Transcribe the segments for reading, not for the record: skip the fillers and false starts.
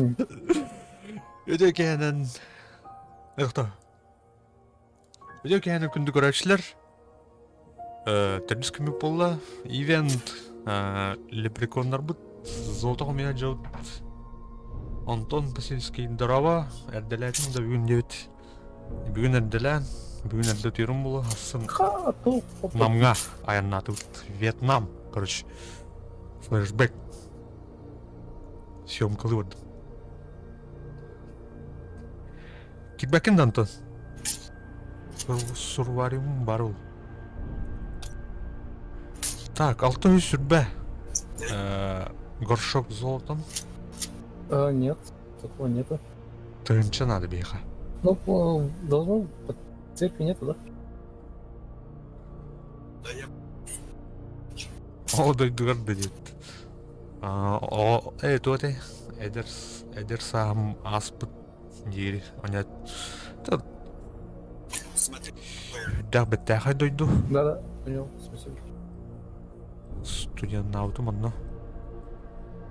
Өтө кэһэнэн Эхто. Өтө кэһэнэн күндү көрөөччүлэр. Төрдүс күммүт буолла. Ивент лепреконнарбыт золото хомуйа дьылт. Антон Васильский здорово. Эрдэлээтим да бүгүн диэбит. Бүгүн эрдэлээн, бүгүн эрдэ утуйарым буолуо, ахсын Намҥа айаннаатыбыт. Вьетнам, короче, флешбэк. Съемкалыы бардым. Кирбэккин да, Антон? Сурвариум бар ол. Так, 600 сүрбэ. Горшок золотом. Нет, такого нету. Тыһыынча надо биһиэхэ. Ну, должно церкви нету, да? О, дойдугар да диэт. О, туох этэй? Эдэр, эдэр сааһым ааспыт диир. Онят Үрдээх бэттээхэй дойду. Да-да, понял, спасибо. Студеннаабытым онно.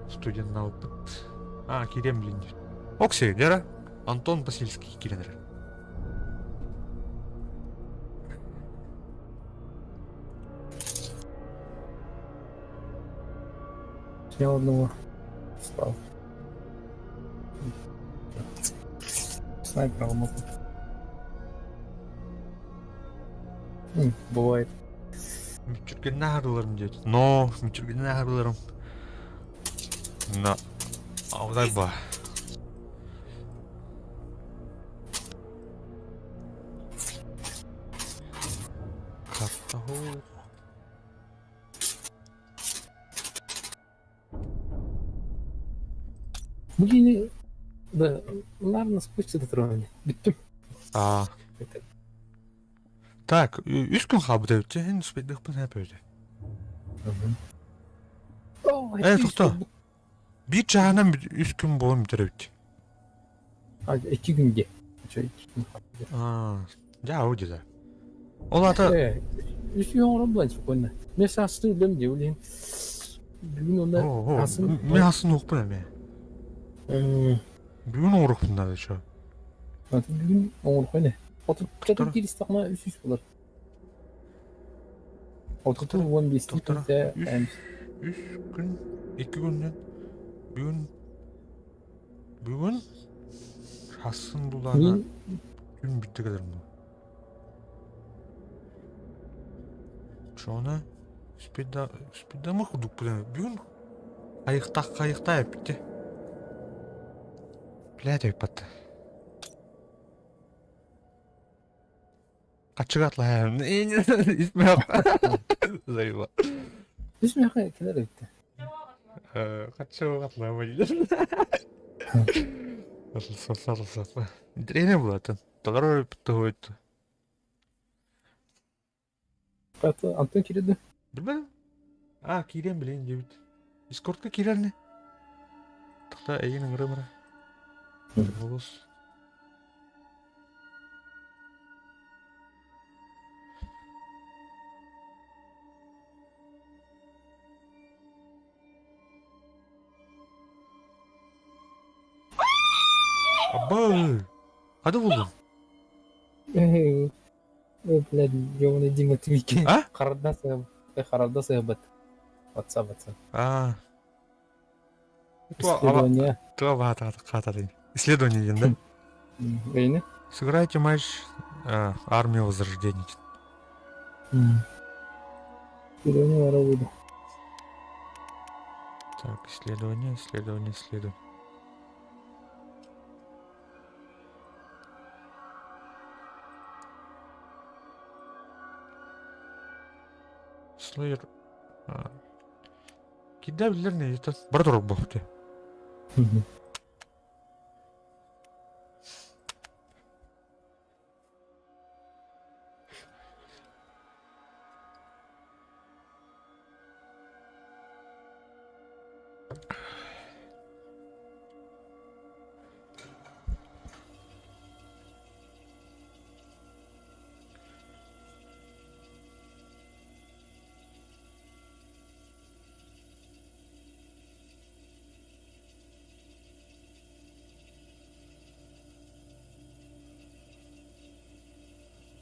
Студеннаабыппыт. А, киириэм билин диир. Окси, дьара. Антон Васильский киирэн эрэр. Снял одного. Стал. Снайпер алмазы. Бывает. Мүччүргэннээх арыыларым диэт. Но, мүччүргэннээх арыыларым. На, аудай ба. Картаху. Блин, да, наверное, спустит отравление. Бүттүм. А. Так, үс күн хаалбыт эбит дьэ, успейдыхпын һэп эбит. Э, тоқта. Биир чааһынан үс күн буолан бүтэр эбит. А, икки күн дии. Икки күн. А, дьэ, ау дьэ. Ол аата... Э, үс күн оҥорон булан спокойно. Мен саастыы үлэм дии, ол иһин бүгүн онно асын... Мен асын уохпун эмиэ. Бүгүн оҥоруохпун наада чё. Бүгүн оҥоруохха ини. Отучча кииристэҕинэ үс үс буолар. Отуту уон биэстии күнтэ Үс күн, икки күннэн бүгүн бүгүн хасын булаана күн бүттэ кэлэр бу. Чона спидда спиддама курдук бүгүн хайыхтах хайыхтаа эппитте. Блядь, айпатта. Хаччыга атлаһаан испээх Заеба. Үс миэхэ кэлэр эбит. Хаччыга атлаһаама дииллэр. Интэриэһинэй буолатын. Толору туһуйт. Антон киирдэ. Билбэтим. А, киириэн билин диэбит. Дискордка киирэр ини. Тахта эйигин ыҥырыам эрэ. Голос. Абы! Хады булдуң? Эй, блядь, ёбаный Дима Твики. А? Харарда сыһып, харарда сыһыбыт. Ватса, ватса. А. Исследование. Исследование диэн, да? Эйни? Сыграйте матч Армию Возрождения. Исследование вара Так, исследование, исследование, исследование. Слэйр... Кидэ биллэр не Бара турар буолбут.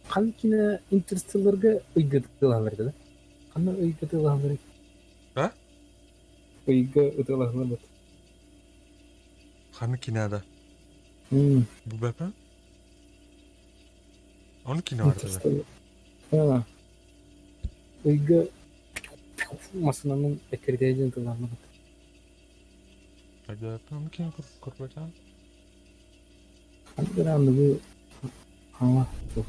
Ханна киинэ Интерстелларга ыйга ытыалаһаллар этэ да? Ханна ыйга ытыалаһалларый? А? Ыйга ытыалаһаллар бат. Ханна кинода? М, Бу бэпэ? Ону кино бар этэ. Интерстеллар. А, ыйга массыынанан эккирэтэ диэн тыллаһаллар. Айда ону кино көрбөтөм. Ханна аныгы хаҥа суох.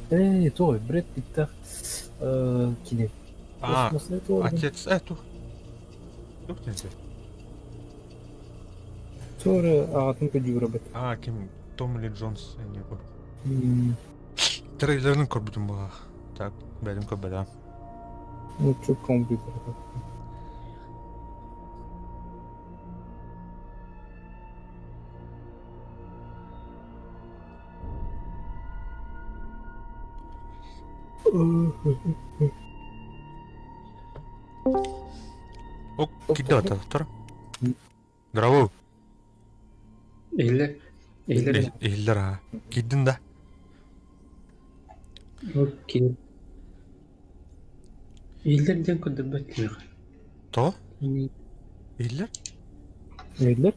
Ээ, той, Брэд Питтэх кини А, космосный туорга. отец, тух. Тух диэн Туора аҕатын көдьүүрэ А, ким Том или Джонс эмиэ бу. М, Трейлерин көрбүтүм буолаах. Так, бэйэм көрбөтөм. Ну, чё компьютер. О, кидата, тор. Здорово. Иһиллэр. Иһиллэр. Иһиллэр аа. Киирдин да? Окей. Иһиллэр диэн көрдөрбөт кимиэхэ. То? Иһиллэр? Иһиллэр?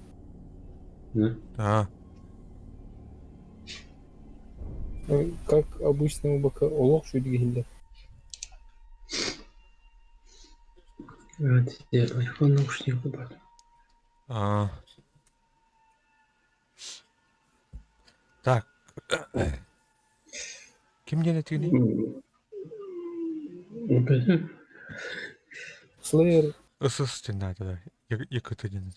Аа. Как обычно УБК олох шүдүг иһиллэр. Айфон наушник бар. Аа. Так. Ким диэн этигиний? Slayer Ысыс диэн наада ЯКТ диэн.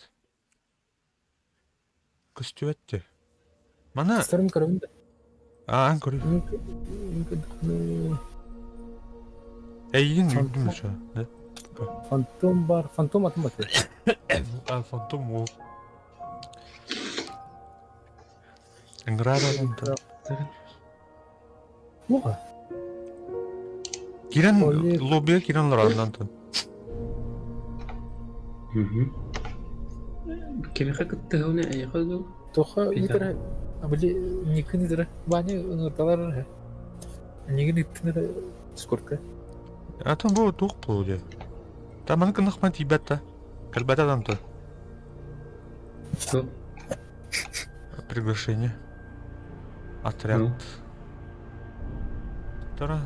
Көстүбэт дии. Маны Старым көрөбүн да. Аан көрүй. Эйигин үрдүм еще, да? Фантом бар, фантом атын баты. А, фантом ол. Ыҥыраар фантом. Плохо. Кирен лоббига кирен олорон Антон. Кимиэхэ кыттыһабын эйиэхэ дуу? Тоха ыытара, били Никын ыытара, Ваня ыҥырталар Нигин ыыттын эрэ Дискордка. Атын бу туох буолуо диye. Та маны кыннахман тиийбэт да. Кэлбэт Антон. Что? Приглашение. Отряд. Ну. Тара,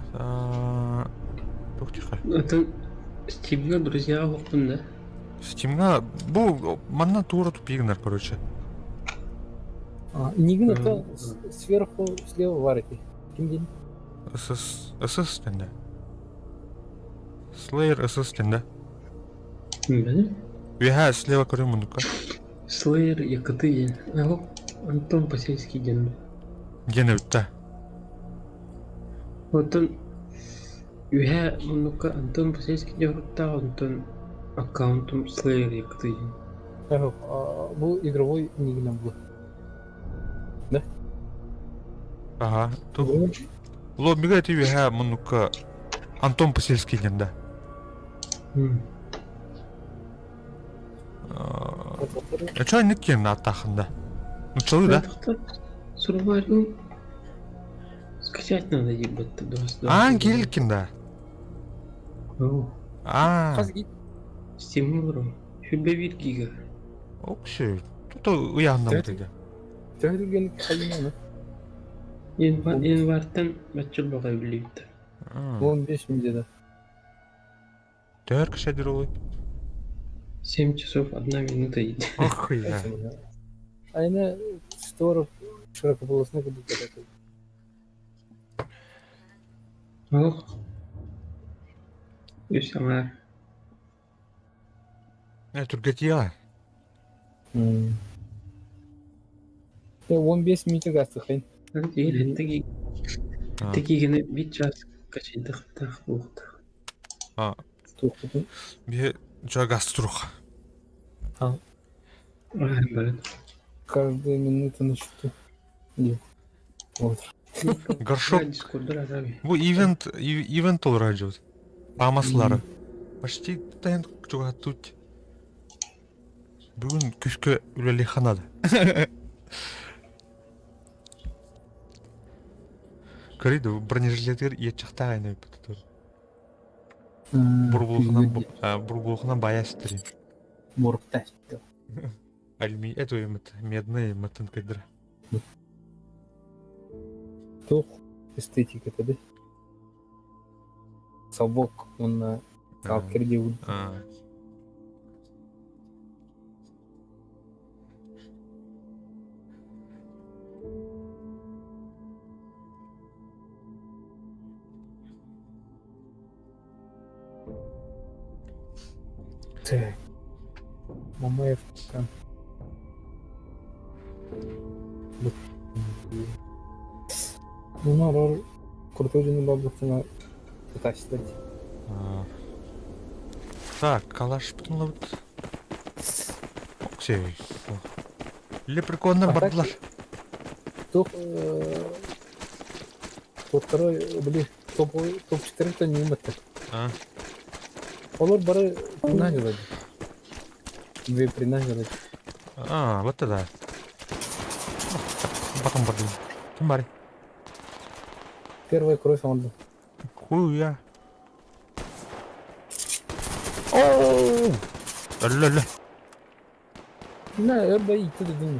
туох тихо. Это Стимҥа друзья оһохпун да? Стимҥа бу манна туора тупигнар, короче. А, Нигин это сверху слева варите. Ким день? СС СС тенде. Slayer СС тенде. Били? Үөһээ слева көрүҥ муннукка. Slayer якыты диэн. Оһох Антон Посельский диэн. Диэн эбит да. Оттон үөһээ муннукка Антон Посельский диэн суруктаах, онтон аккаунтум Slayer якыты диэн. Бу игровой нигинен бу. Да? Ага. Тух. Лоббига эти үөһээ муннукка Антон Посельский диэн да. А чё инник киэн ааттааххын да? Нуччалыы да? Сурубарю скачать надо ебать Аан киирилкин да? Аа. Хас гиг? Стимулру. Сүрбэ биир гига. Окши. Тут ыйааннаммыт Төһө түргэнник хайыҥ Январьтан бачча баҕа билибит. 15 где-то. Төр кішәдір 7 часов 1 минута идет. Ох, я. Айна шторов широкополосный курдук этэ. Ох. Үс аҥаар. Түргэтиэ. 15 минут гастыхын. Текигини бит час качайдахтаах буолуохтаах. Биһи дьэ газ турух. Баран. Каждая минута на счету. Вот. Горшок. Бу ивент ивент толору Памаслары. Почти тайын чугатут. Бүгүн күскө үлэлиэххэ наада. Көрүй да бронежилетигэр иэччэхтээх ини эбит Бурбулухунан бурбулухунан баайа ситэрин. Мурукта Алюминий это медный матын кыдра. Туох эстетиката да? Совок уонна сталкер диэбит. Так. Мамаевка. Ну, олор крутой дьону буолбуттана тутааччылар дии. Так, калашпытын ылабыт. Оксей. Лепреконнар бардылар. Туох туохтара били топ топ-4 ньыымматтар. А? Олор бары принажилар. Две принажилар. А, вот тогда. Потом бардым. Ким бары? Первая кровь он. Хуя. Оу! Өллө-өллө. На, өр да иитте дедим.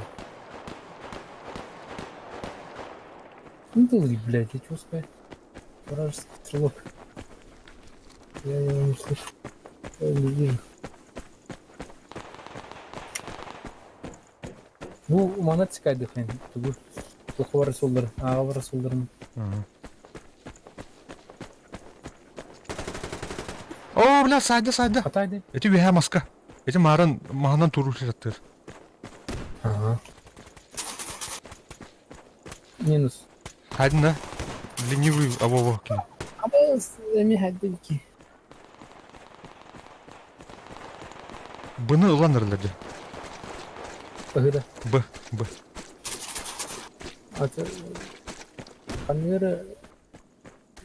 Ну ты, блядь, я чего сказать? Вражеский стрелок. Я его не слышу. Я не вижу. Бу манат скайдыхын тугу туха бар суолларын, ааҕа бар суолларын. Оо, бля, сайда, сайда. Хатайды. Эти үөһэ маска. Эти маарын маһынан турур сыраттыр. Ага. Минус. Хайдын да. Ленивый абово кини. Абыс, эми хайдыки. Быны ылан эрэллэр Ыһыда. Б, Б. Аты Ханныгар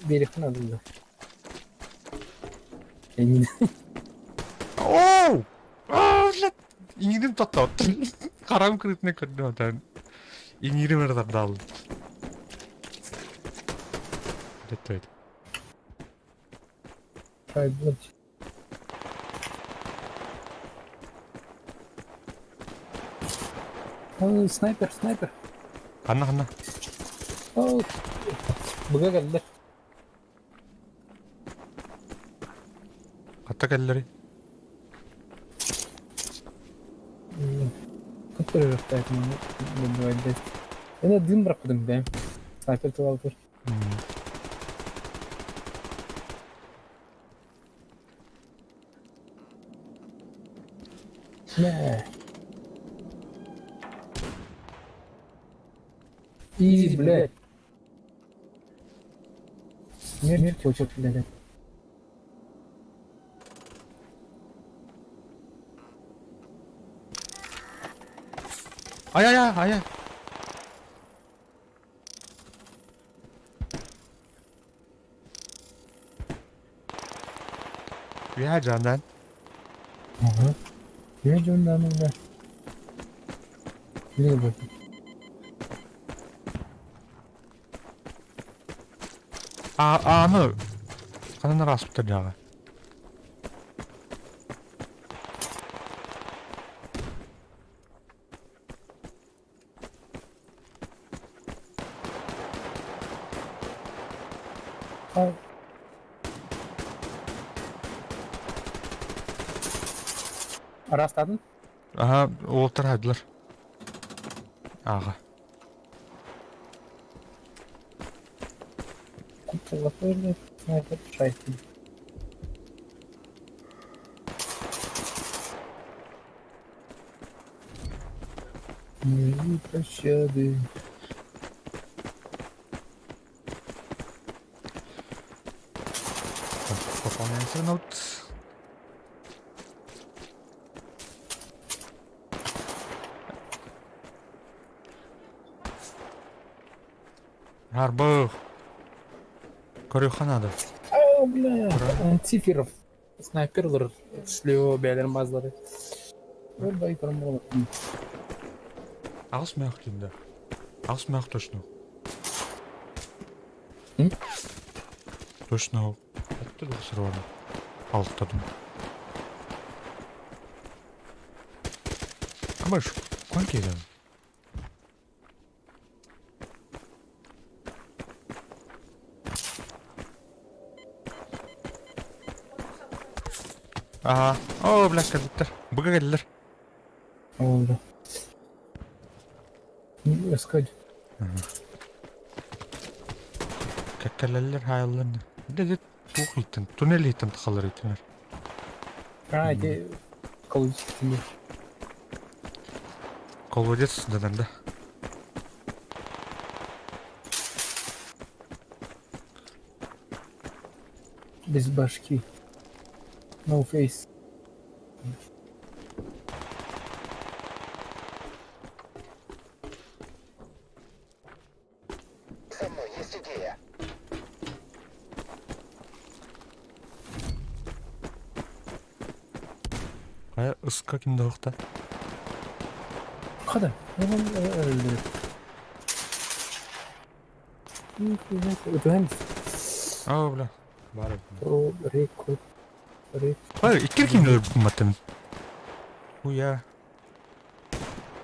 биэриэххин наада да. Эйин. Оу! Аа, блядь! Иҥиирим тоттоот. Хараҕым кырыытынан көрдүм отон. Иҥиирим эрэ тардааллым. Блядь, Блядь. Ой, снайпер, снайпер. Ханна, ханна. О, быга кэллэр. Хатта кэллэри. Который рахтаах Эне дым бырахпытым бэйэм. Снайпер тылаабытыр. Мэ. Изи, блядь. Смерть хочет, блядь. Ай-ай-ай, ай-ай. Үөһээ дьаандаан. Ага. Үөһээ дьоннаан ылла. Биле бу. А ааны ханан араспыттар дьаҕа. А. Араастаатын? Аха, уолтар хаайдылар. Ааҕа. Не пощады. Пополняется ноут. Арбах. Көрүөххэ наада. О, бля, Анциферов. Снайперлар слева бэйэлэрин базалары. Өр бай көрөн буолар. Аҕыс мөөх диэн да. Аҕыс мөөх точно. Точно ол. Әтті дұрыс бар. Алтыдым. Абаш, кон келген. Ага. О, бля, кэлбиттэр. Быга кэллэр. Ол да. Искать. Кэккэлэллэр хаайаллар. Дэ туох ииттэн, туннель ииттэн тахаллар итинэр. А, эти колодец туннель. Колодец дэнэр да. Без башки. No face. Со мной есть идея. Хайа ыска ким да охта. Хада, öldü. Өтөһөн. Аа, бля. Бар. Про реку. Рек. Хайа, икки ким өлөрбүт маттым. Уя.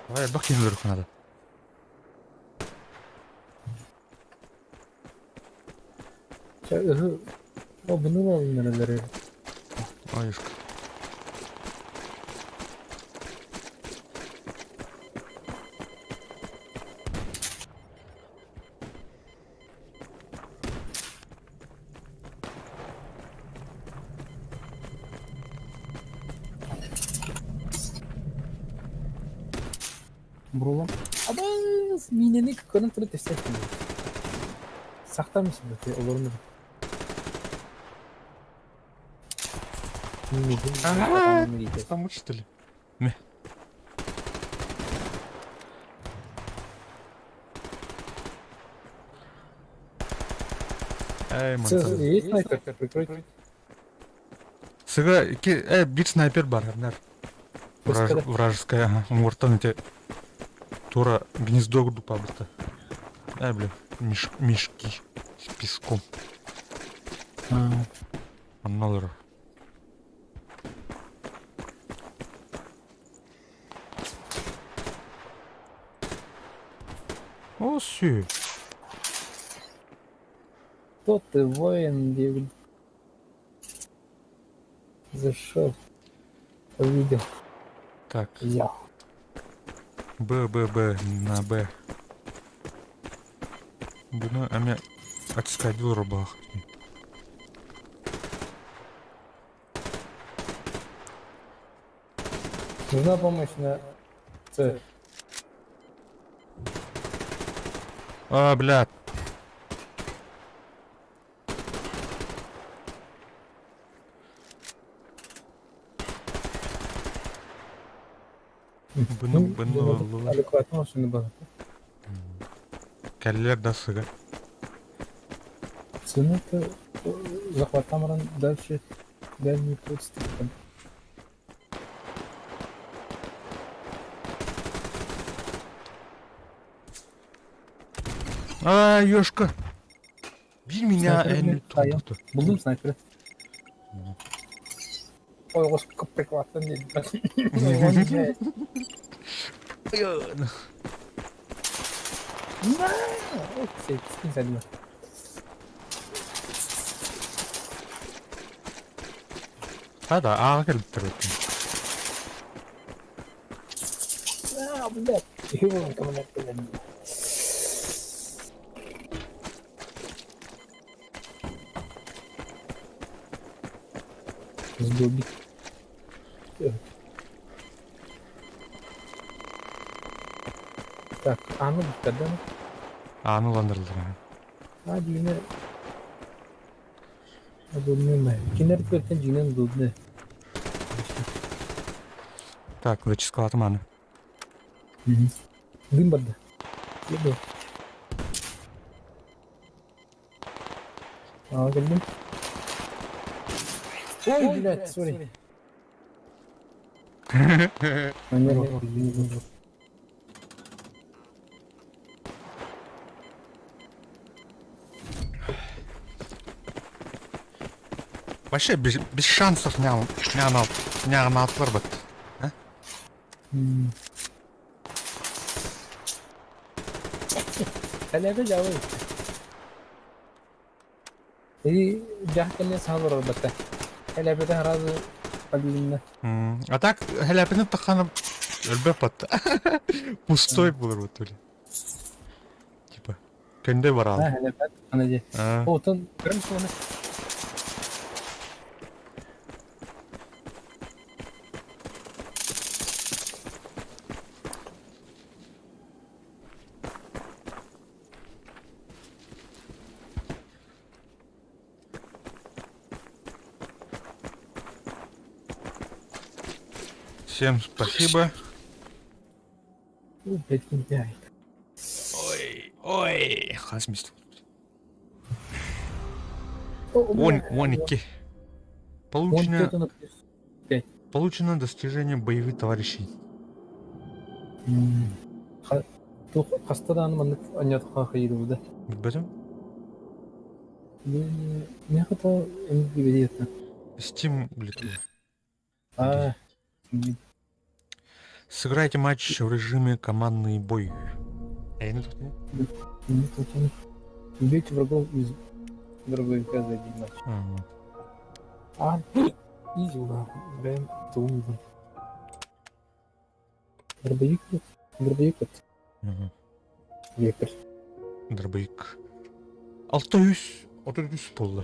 Хайа, бак ким өлөрүк надо. О, бұны алыннар. Ой, Брулам. Абас, минени көрөн турат эстетtim. Сактамыш бу олорну. Ага, Там что ли? Ме. Эй, ман. Есть снайпер? Прикройте. Сыга ики бир снайпер бар, нар. Вражеская, ага. Уҥуортан ити тура гнездо курдук баабыта. Э, бля, мешки с песком. Онно О, сүй. Кто ты, воин, Дивид? Зашел. Увидел. Так, Взял. Б, Б, Б, на Б. Буну эме отскадил рубах. Нужна помощь на С. А, бля. Буну, буну, Адекватно машина была. Кэллер да сыга. Цены-то захватам дальше дальний подступ. А, ёшка. Бил меня, Снайпер эн Булдум снайпера. Ой, господи, прикладно. Скинь сзади. А, да, а, кэлбиттэр өттүн. А, блядь. Его командир. Сдобит. Так, а ну когда? А, ну ландырлар. А, дьиҥэ. Удобный. Кинер көртен дьиҥэн удобный. Так, зачискалатым аны. Дым барда. Еду. А, кэллим. Ой, блядь, сори. На нервах, извини. Вообще без, без шансов ньаҕынаатылар бат. Кэлэбэ дьабы. И дьах кэллэ саха олорор Кэлэбэтэ сразу победно. А так хэлэпини таххана өлбөт батта. Пустой булар вот были. Типа кэнде бараал. Хэлэпэт ана же. Отон көрөн суоны. Всем спасибо. Ну, блядь, не Ой, ой, хас мист. Он, он икки. Получено, получено достижение боевых товарищей. Хаста даҕаны маннык анньыатахха хайыырбыт да. Билбэтим. Миэхэ то эмиэ Steam улетел. А, Сыграйте матч в режиме командный бой. Убейте врагов из дробовика за один матч. А, изи, да. Играем Тумбу. Дробовик, дробовик вот. Вепрь. Дробовик. Алта үс, 33 буолла.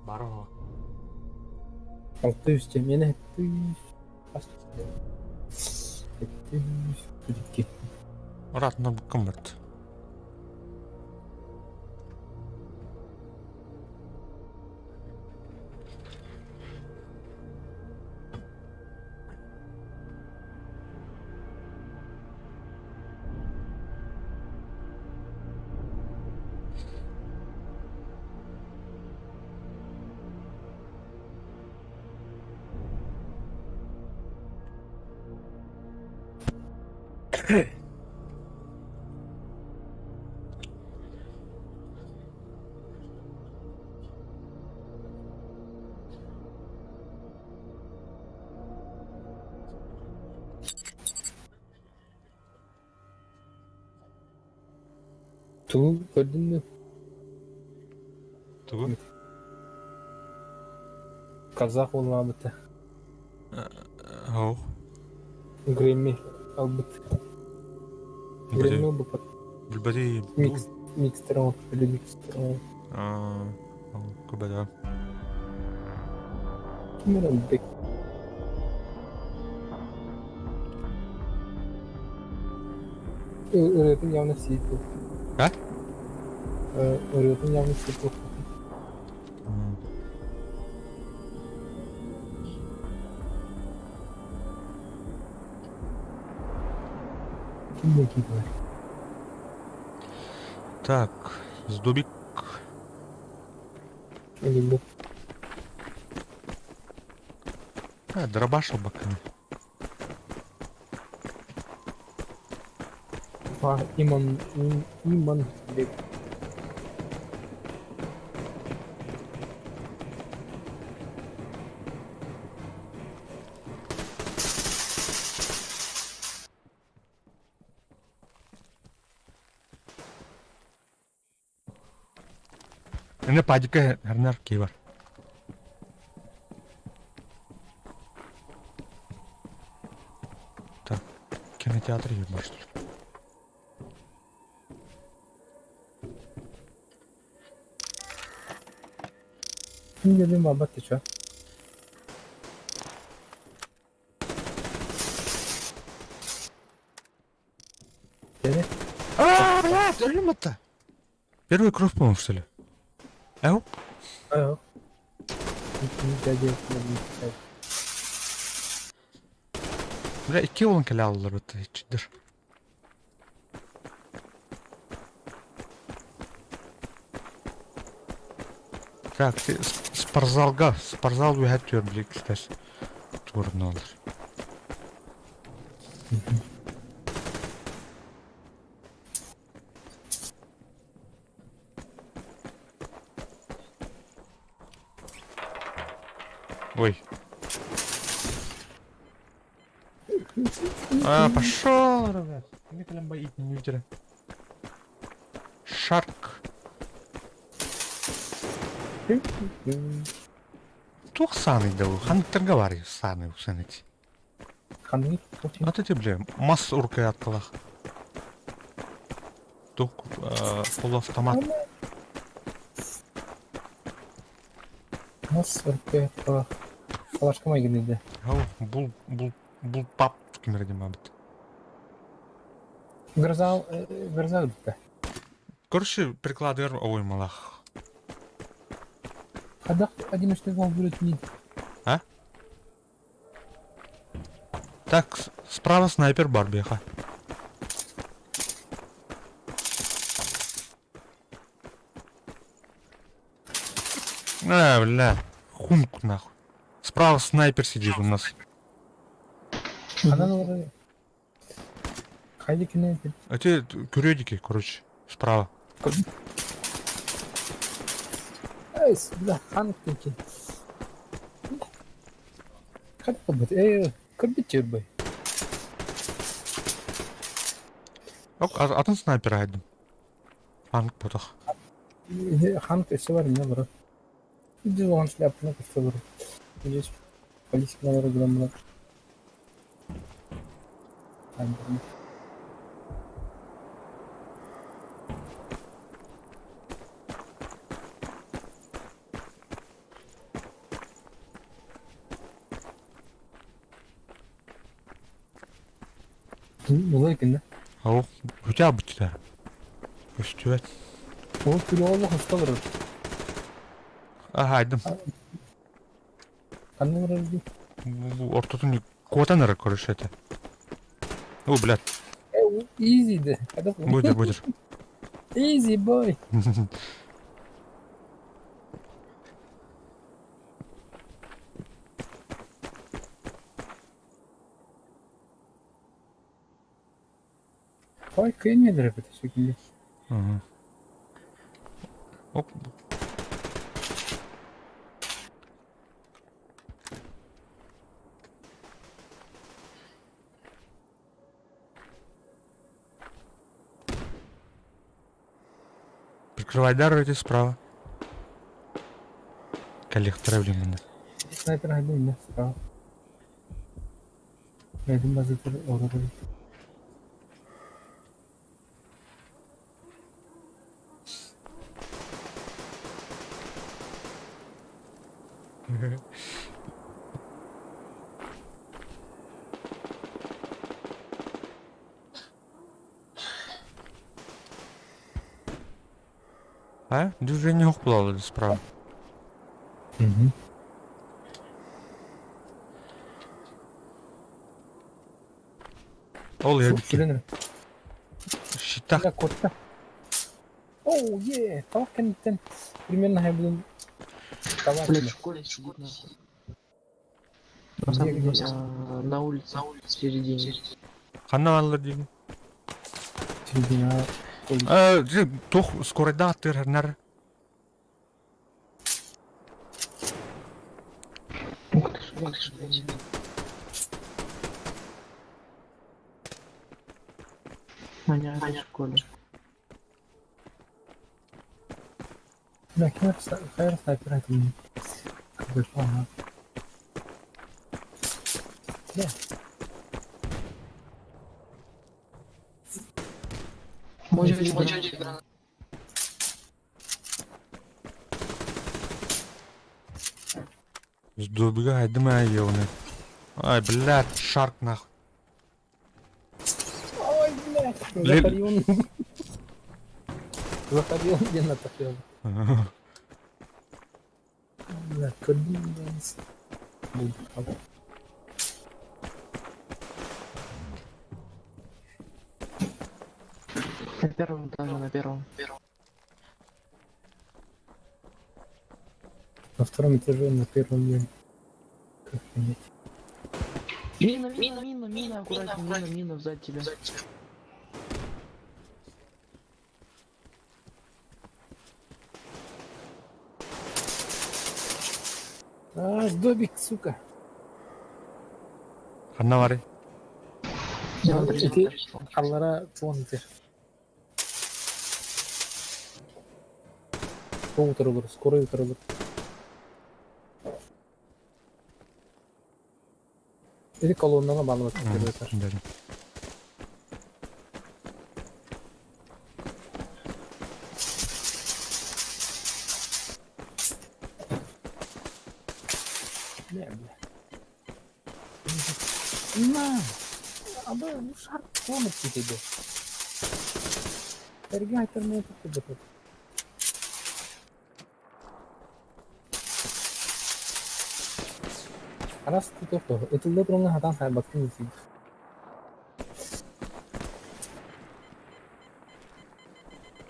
Бара. 600 миэнэ 700 702. Ыраатына буккаммыт. Тугу көрдүн да? Тугу? Казах уоллаабыта. Оу. Грэмми ылбыт. Грэмми ылбыппыт. Билбэти. Микс, микстер или микстер. Көбөдө. Ким эрэ ылбыт. Ырыатын явно сииппит. А? Ырыатын явно сииппит. Ким диэки Так, сдобик. Или А, дробаш баканы. А, Иман, Иман Бек. Эмне падика хернер бар. Так, кинотеатр ебать, что ли? Ким бабат ты чё? А, блядь, өлүм это. Первый кровь, по-моему, что ли? Эу? Эу. Бля, икки уолун кэлэ аллар бытта иччидер. Так, спортзалга, спортзал үһэ түөр били кистэс туорунналар. Ой. А, пошел, ребят. Мне кэлэн не видели. Шарк. Туох сааный да ханныктарга баарый сааны усаныть. Ханнык? А ты бля, мас уркай аттылах. Туох полуавтомат. Мас уркай аттылах. Калашка майгыныйда. Ау, бул, бул, бул пап кимер дима бит. Гроза, гроза битте. Короче, прикладывай ой малах. Хадах один что вам будет не. А? Так, справа снайпер Барбиха. А, бля, хунку нахуй. Справа снайпер сидит у нас. Она на Хайдикine. А те куредики, короче, справа. Эй, бля, ханнык Хадах бит. Эй, кырбит бай. Ок, атын снайпер айдым. Анк потох. Ханк өссө бар эмне бар. Жүз оған шляпаны көстө бар. Здесь политика надо граммла. Булай кине. Ау, хотя бы тебя. Көстүбэт. Ол күлө хосто бар. Ага, айдым. Кандай бар ди? Ортотун куотан эрэ короче это. О, блядь, Easy де. будер, будер. Easy boy. Ой, кыйын бит шекилде. Ага. Оп. Прикрывай дорогу справа. Коллег травли. Снайпер хайдын да справа. Хайдын базытыр олар. А? Движение хуплало справа. Угу. Ол я Сүренер. Щитах. Да, котта. Оу, е, тавак кенттен примерно хай булун. Тавак. Блять, в школе сидит нахуй. На Где, самом где? деле, на улице, в середине. Ханна аллар деймін. Середина. Тох скорайда аттыр нар. Ух ты ж, ух ты ж, блядь. Маня, в школе. Да, кем хайр снайпер хайдын. Какой ага. Да. Может, может, гранат. Сдубга айдым ай. Ай, блядь, шарк нахуй. Ой, блядь. Заходил он. Заходил где на тафел. Бля, кабинец. На первом этаже, на первом. На втором этаже, на первом я. Как понять? Мина, мина, мина, мина, аккуратнее, мина, мина, сзади тебя. А, сдобик, сука. Ханна барый? Ити аллара туон итер. Утарылыр, скоро утарылыр. Ити колоннаға балып Бәрі. Бля, бля. На! Аба, ну шар комнатки тебе. Эргайтер мне тут тут. Арас тут Ытылда тураңа хатан хайбаккын десейді.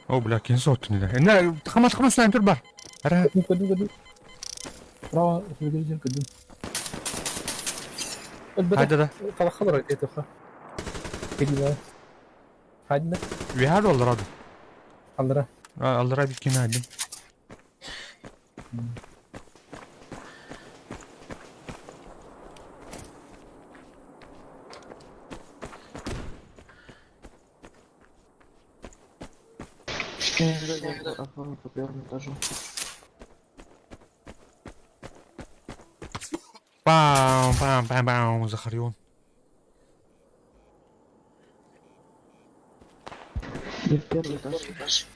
О, бля, кин соттун диде. Эмне, тыкама тыкама снайпер бар. Ара. Көрдүм, көрдүм. Право, көрдүм, көрдүм. Хайда да. Талахалар айтыха. Кедилер. Хайда. Вihar олар ады. Аллара. Аллара бит кин айдым. По первому этажу. Пам, пам, пам, пам, Захарион. И в первый этаж.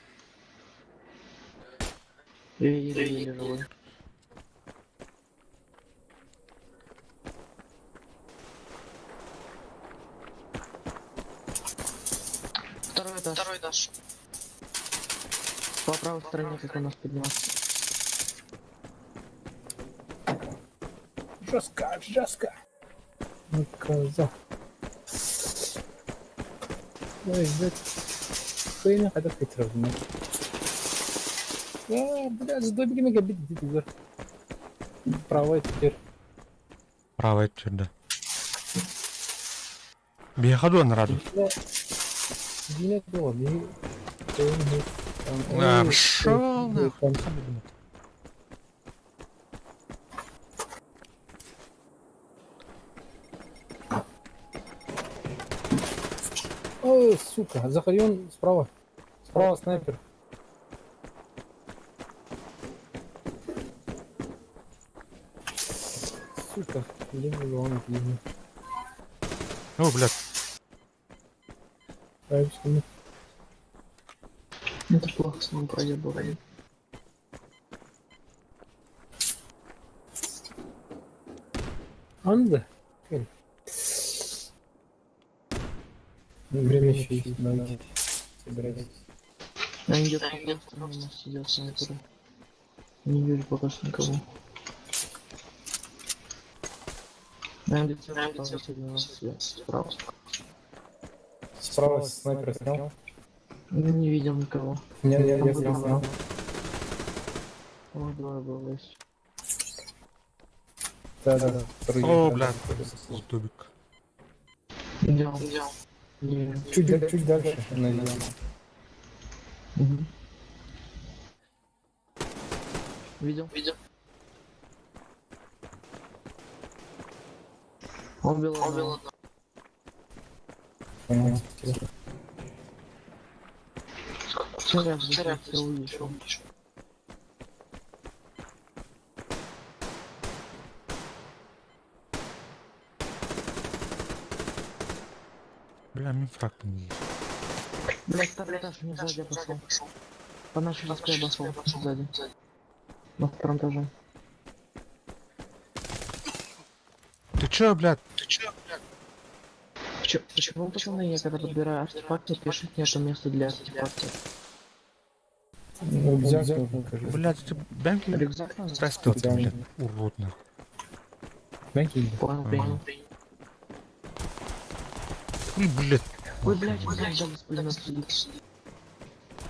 Я еле-еле живой. Второй этаж. Второй этаж. По правой стороне, как у нас подниматься. Жестко, жестко. Ну, коза. Ой, блядь. Хуйня, когда ты травма. А, блядь, с добиками габит где-то. Правой теперь. Правая түрді. Бияха дуан раду. Дина было, не... А, пошел нахуй. Ой, сука, Захарион справа. Справа снайпер. Сука, блин, он отлично. О, блядь. Правильно. Это плохо с ним проебывали. Анда? Время еще есть, давайте. Собирайтесь. Он идет по правой стороне, у нас сидят снайперы. Не вижу пока что никого. Наверное, где-то справа. Справа снайпер снял. Не видел никого. Не, я, я снял, снял. О, двое было есть. Да, да, да. Второй. О, блядь. Сдобик. Где он? Не вижу. Чуть, чуть дальше. На зеленом. Угу. Видел? Видел. Убил одного. Понял. Вчера я все увижу. Бля, мен фрактым дейді. Блять, второй этаж мне сзади обошел. По нашей леске обошел сзади. На втором этаже. Ты чё, блядь? Почему, почему пацаны, я когда подбираю артефакты, пишут нету места для артефактов? Рюкзак нужен, кажется. Блядь, ты бэмки Рюкзак надо? растет, блядь. Урод, нахуй. Бэнки. Понял, принял. Ой, блядь. Ой, блядь, блядь, сзади с пулемета сидит.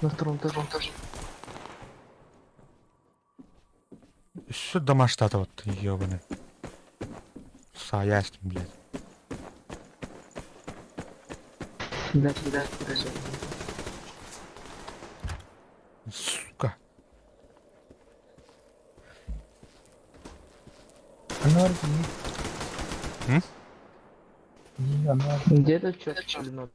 На втором этаже. Еще дома штата вот, ебаный. Саясть, блядь. Блядь, блядь, блядь. Сука. Анар дии. М? Дии, анар. Где этот чёрт пулемет?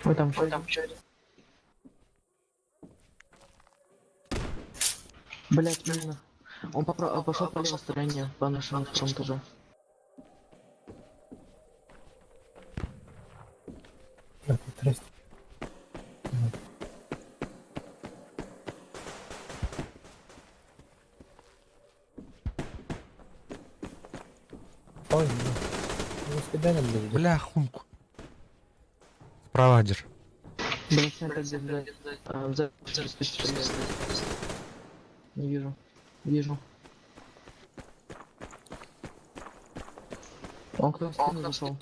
Ой, там чё? Там чё? Блять, мимо. Он пошел по левой стороне, по нашему второму этажу. Так, здрасте. Ой, ну свидания, блядь. Бля, хунку. Справа держи. Блять, снайпер где сзади. А, сзади, сзади, Не вижу. Вижу. Он к нам в спину зашел.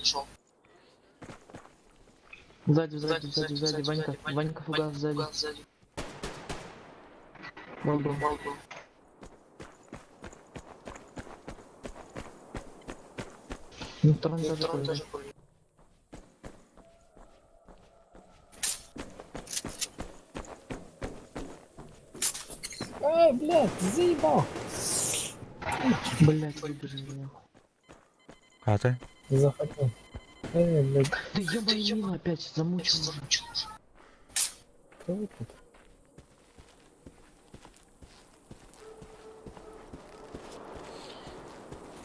Сзади, сзади, сзади, сзади, Ванька. Ванька фугас сзади. Молду. На втором этаже тоже. Ай, блядь, заебал. Блять, выбежи меня. А ты? Захотел. Эй, блядь, Да ебаный мина опять замучил уже. кого тут?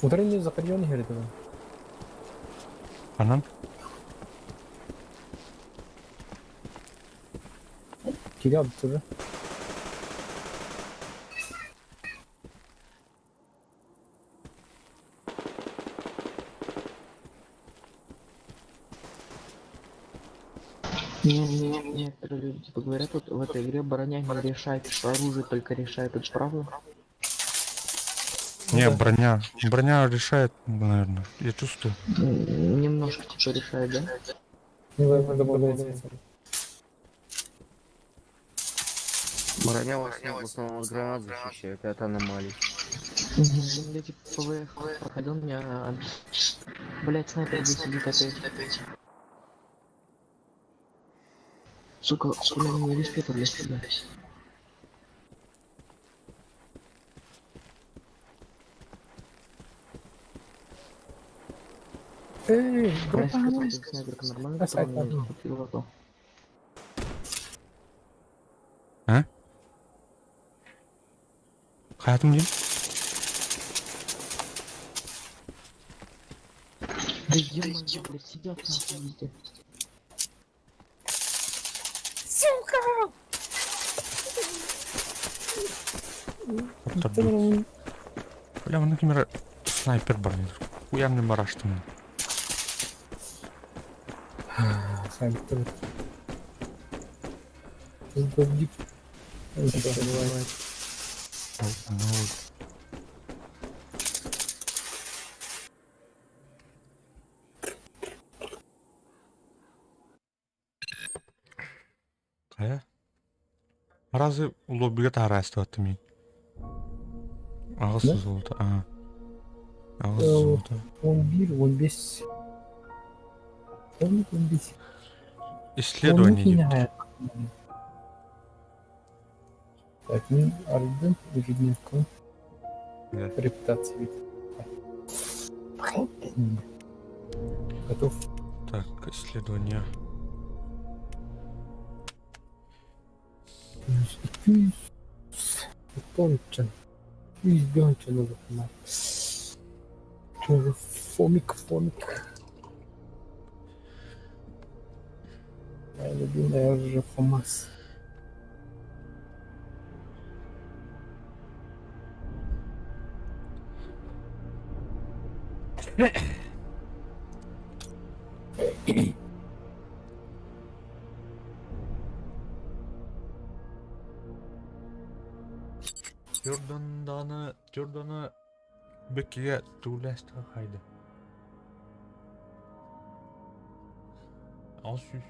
Утренний заходил, не говорит, да? Анан? Кирилл тоже. Не, не, некоторые люди типа говорят, вот в этой игре броня не решает, что оружие только решает, это ж правда? Не, Да. броня. Броня решает, наверное. Я чувствую. Немножко типа решает, да? Не знаю, добавляется. Броня вас в основном от гранат защищает, это аномалии. Мгм. Я типа ПВХ проходил, меня Блять, снайпер здесь сидит опять. Сука, хуя меня респекта для себя. Эй, Знаешь, братан! снайперка нормально, Бросай которую мне одну. купил, а то. Хайатым дим? Да ё-моё, блядь, сидят нахуй везде. Таптар. Бля, мына кемер снайпер бар. Хуям не бараштым. Сам тоже. Задолбик. Бывает. Ну, вот. Кая? Разве лоббига таһараастыбаттым мин. Аҕыс Да? золото, аа. Аҕыс Э, золото. 11, 15. 15. Исследование диэбит. Так, ну, Альден, ежедневка. Да. Репутация ведь. Готов. Так, исследование. Тончен. Избенчен Фомик, фомик. Моя любимая уже Фомас. Jordan'ı, Jordan'ı Беккиге туулээстэ хайда. Алсүс.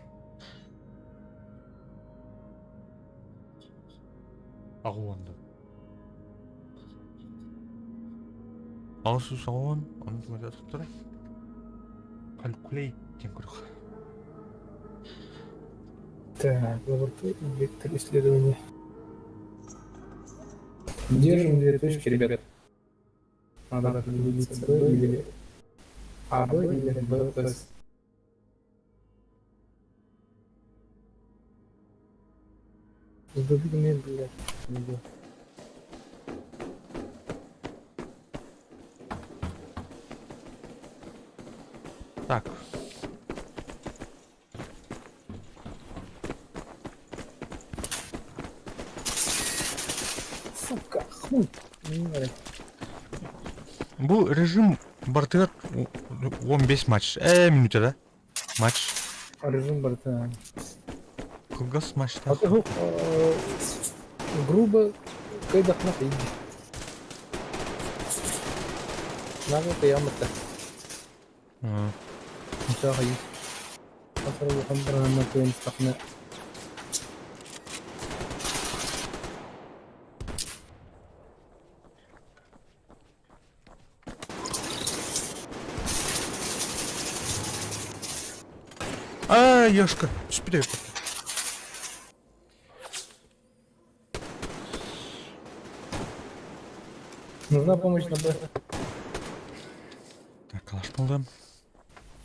Аҕуонда. Алсүс аҕуон, ону кимэтэ туттара. Calculate диэн көрүөх. Так, лаборатория, вектор исследования. Держим две точки, ребят. Надо определиться Б или А, Б или Б, С. С дубинами, блядь, не идёт. Так. Сука, хуй. Не надо. Бу режим бартыгар 15 матч. Э, минута, да? Матч. Режим барыта. Кылгас матчтаах. А грубо кыйдахна иди. Надо кыямата. Иншалла. Хатыр улахан бырааһынна А, Ёшка, түспүтэ. Нужна помощь на Б. Так, калаш булдым.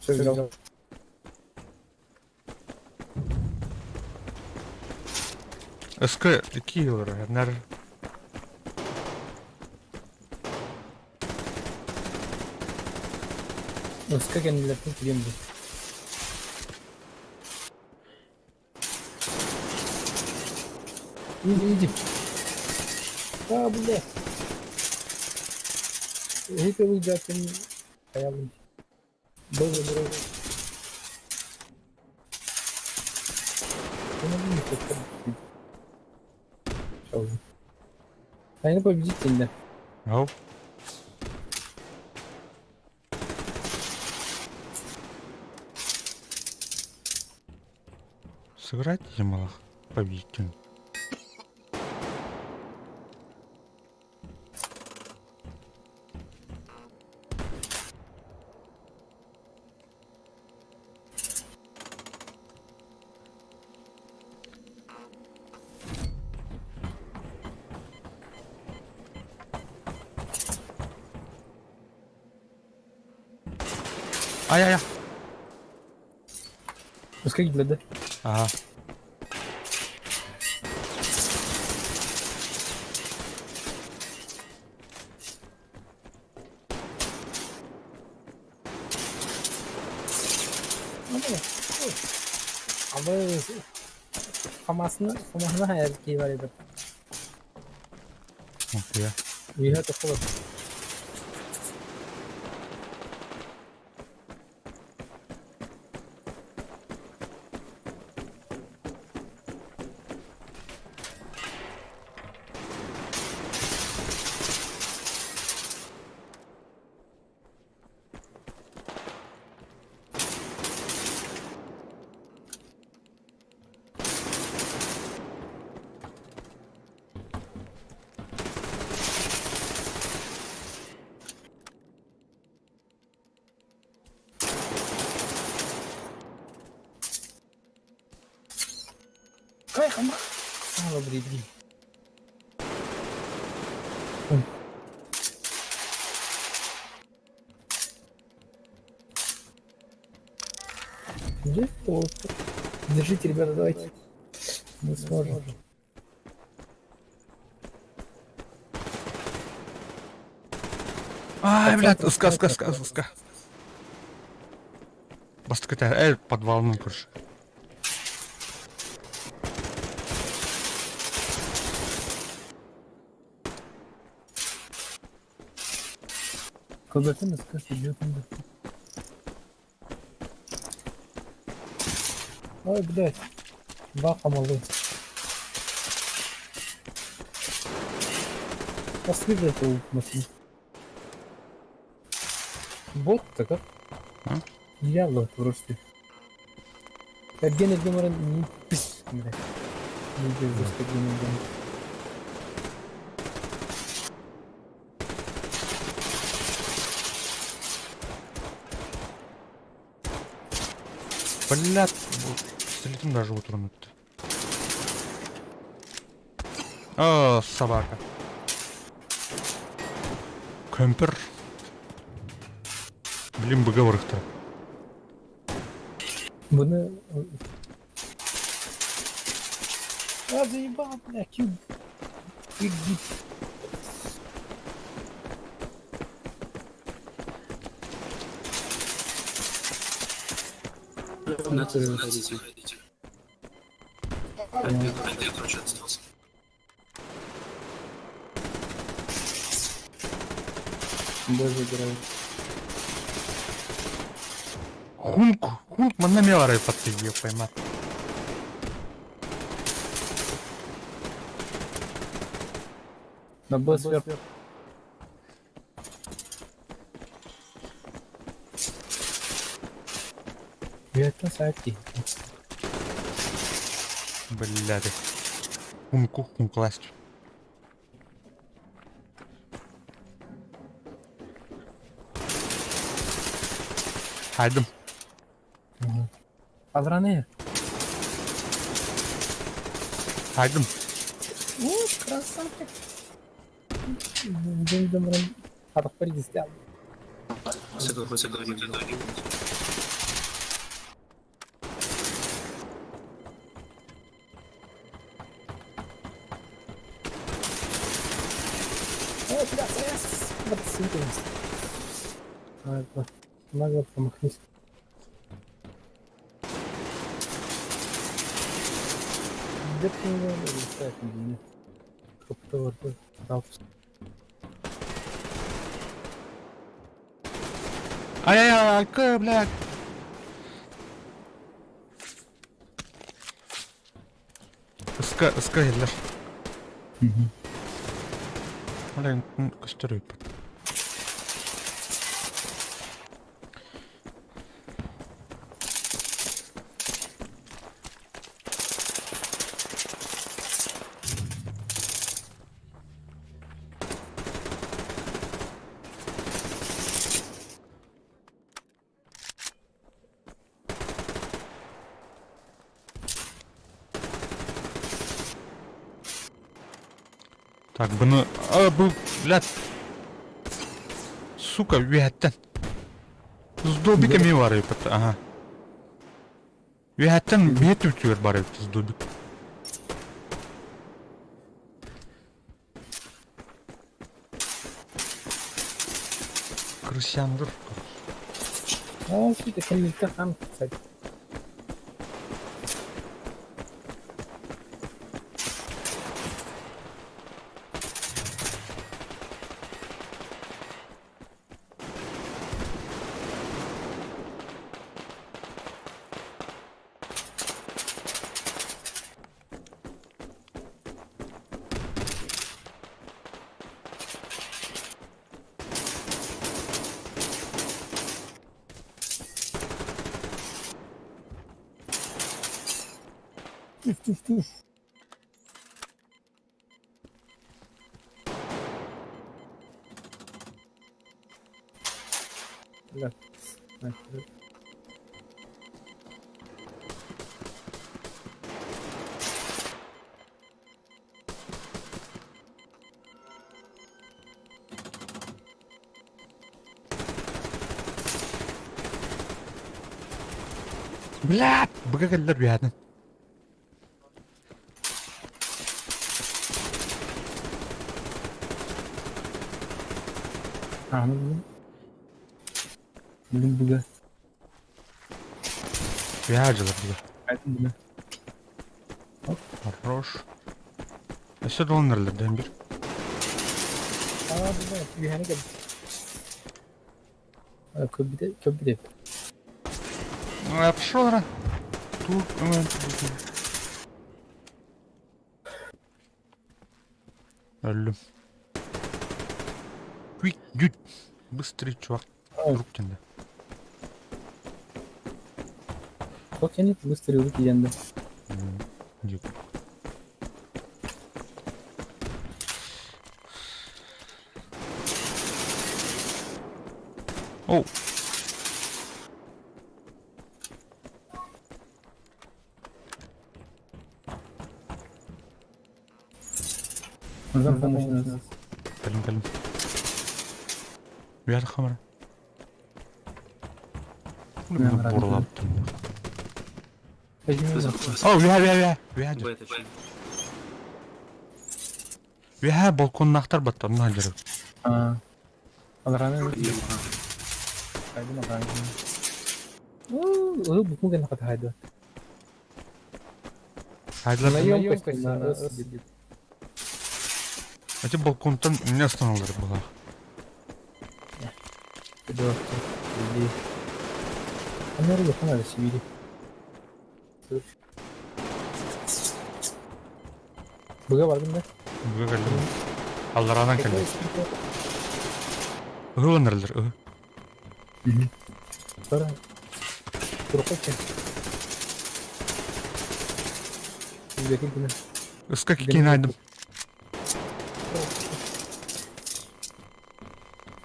Все взял. СК киллер, нар. СК кэннилэртэн кириэм дии. Иди, иди. А, бля. Эһи выйдатын хаялым. Б забирай. Помоги мне хоть победить. Всё уже. А не победитель, да. Ау. Сыграть Ямалах победитель. Ай-яй-яй. Пускай для да. Ага. Ну, давай. Абы Хамасны, Хамасны хайар ки бар еді. Окей. Үйе тоқылып. Кай хама. Сало бриди. Где? Держите, ребята, давайте. Мы сможем. Ай, блядь, ска, ска, ска, ска. Бастыкы эл подвалынан көрш. Кылгатын ска идет. Ой, блядь. Баха малы. Пошли, блядь, его машину. Бот-то как? А? Дьявол просто. Евгений Гумарин не пис, блядь. Не держу, что Евгений Гумарин. Блядь, пистолетым даже утурун өттө. О, собака. Көмпір. Блин, быга барыхтар. Бұны... А, заебал, бля, кюб. Кюб. Надо заходите. Один, короче, остался. Б забираю. Хунк, хунк манна меларай патты, еб поймать. На Б сверху. Я это сайт. Блядь. Хунку, хункласть. Хайдым. Адраны. Хайдым. О, красавчик. Дым-дым-дым. Атах сделал. О, бля, СС! Вот сука. Нагло. Нагло промахнись. Где ты не летает, не Ай-яй-яй, блядь. Ыска, ыска еллер. Блин, көстөр өйпөт. Так, бұны... А, бұл, блядь. Сука, үөһэттэн. Сдобик эмиэ бар эбит, ага. Үөһэттэн биир түбүтүгэр бар эбит сдобик. Крысяндыр. О, сука, кемикте хан, кстати. Туф, туф, туф. Бля. Нахер. Блядь, быга кэллэр үөһэттэн. А, ну блин. Блин, буга. Үөһэ дьылар быга. Айтын буга. Хорош. Өссө долларлар дэн бир. А, бля, үөһэни кэл. Көбүде, көбүде. А, пошел, ра. Тут, Өллүм. Куик, дють. Быстрый, чувак. Рук тенде. Ток тянет, быстрый руки дьэнде. Дик. Оу. Нужна помощь у нас. Кэлин кэлин. Үһэ хамара. Бурлаптым. О, үһэ, үһэ, үһэ. Үһэ дьэ. Үһэ балконнаахтар баттар, онно сылдьар. Алараны Хайдым ағайын. Ыы, бу гена хатахайды. Хайдылар. На емкость на сидит. Эти балконтан не останалар была. Быга бардым да? Быга кэллим. Аллараанан кэллим. Ыһы ынырылар, ыһы. Тора. Турукка Ыска кикин айдым.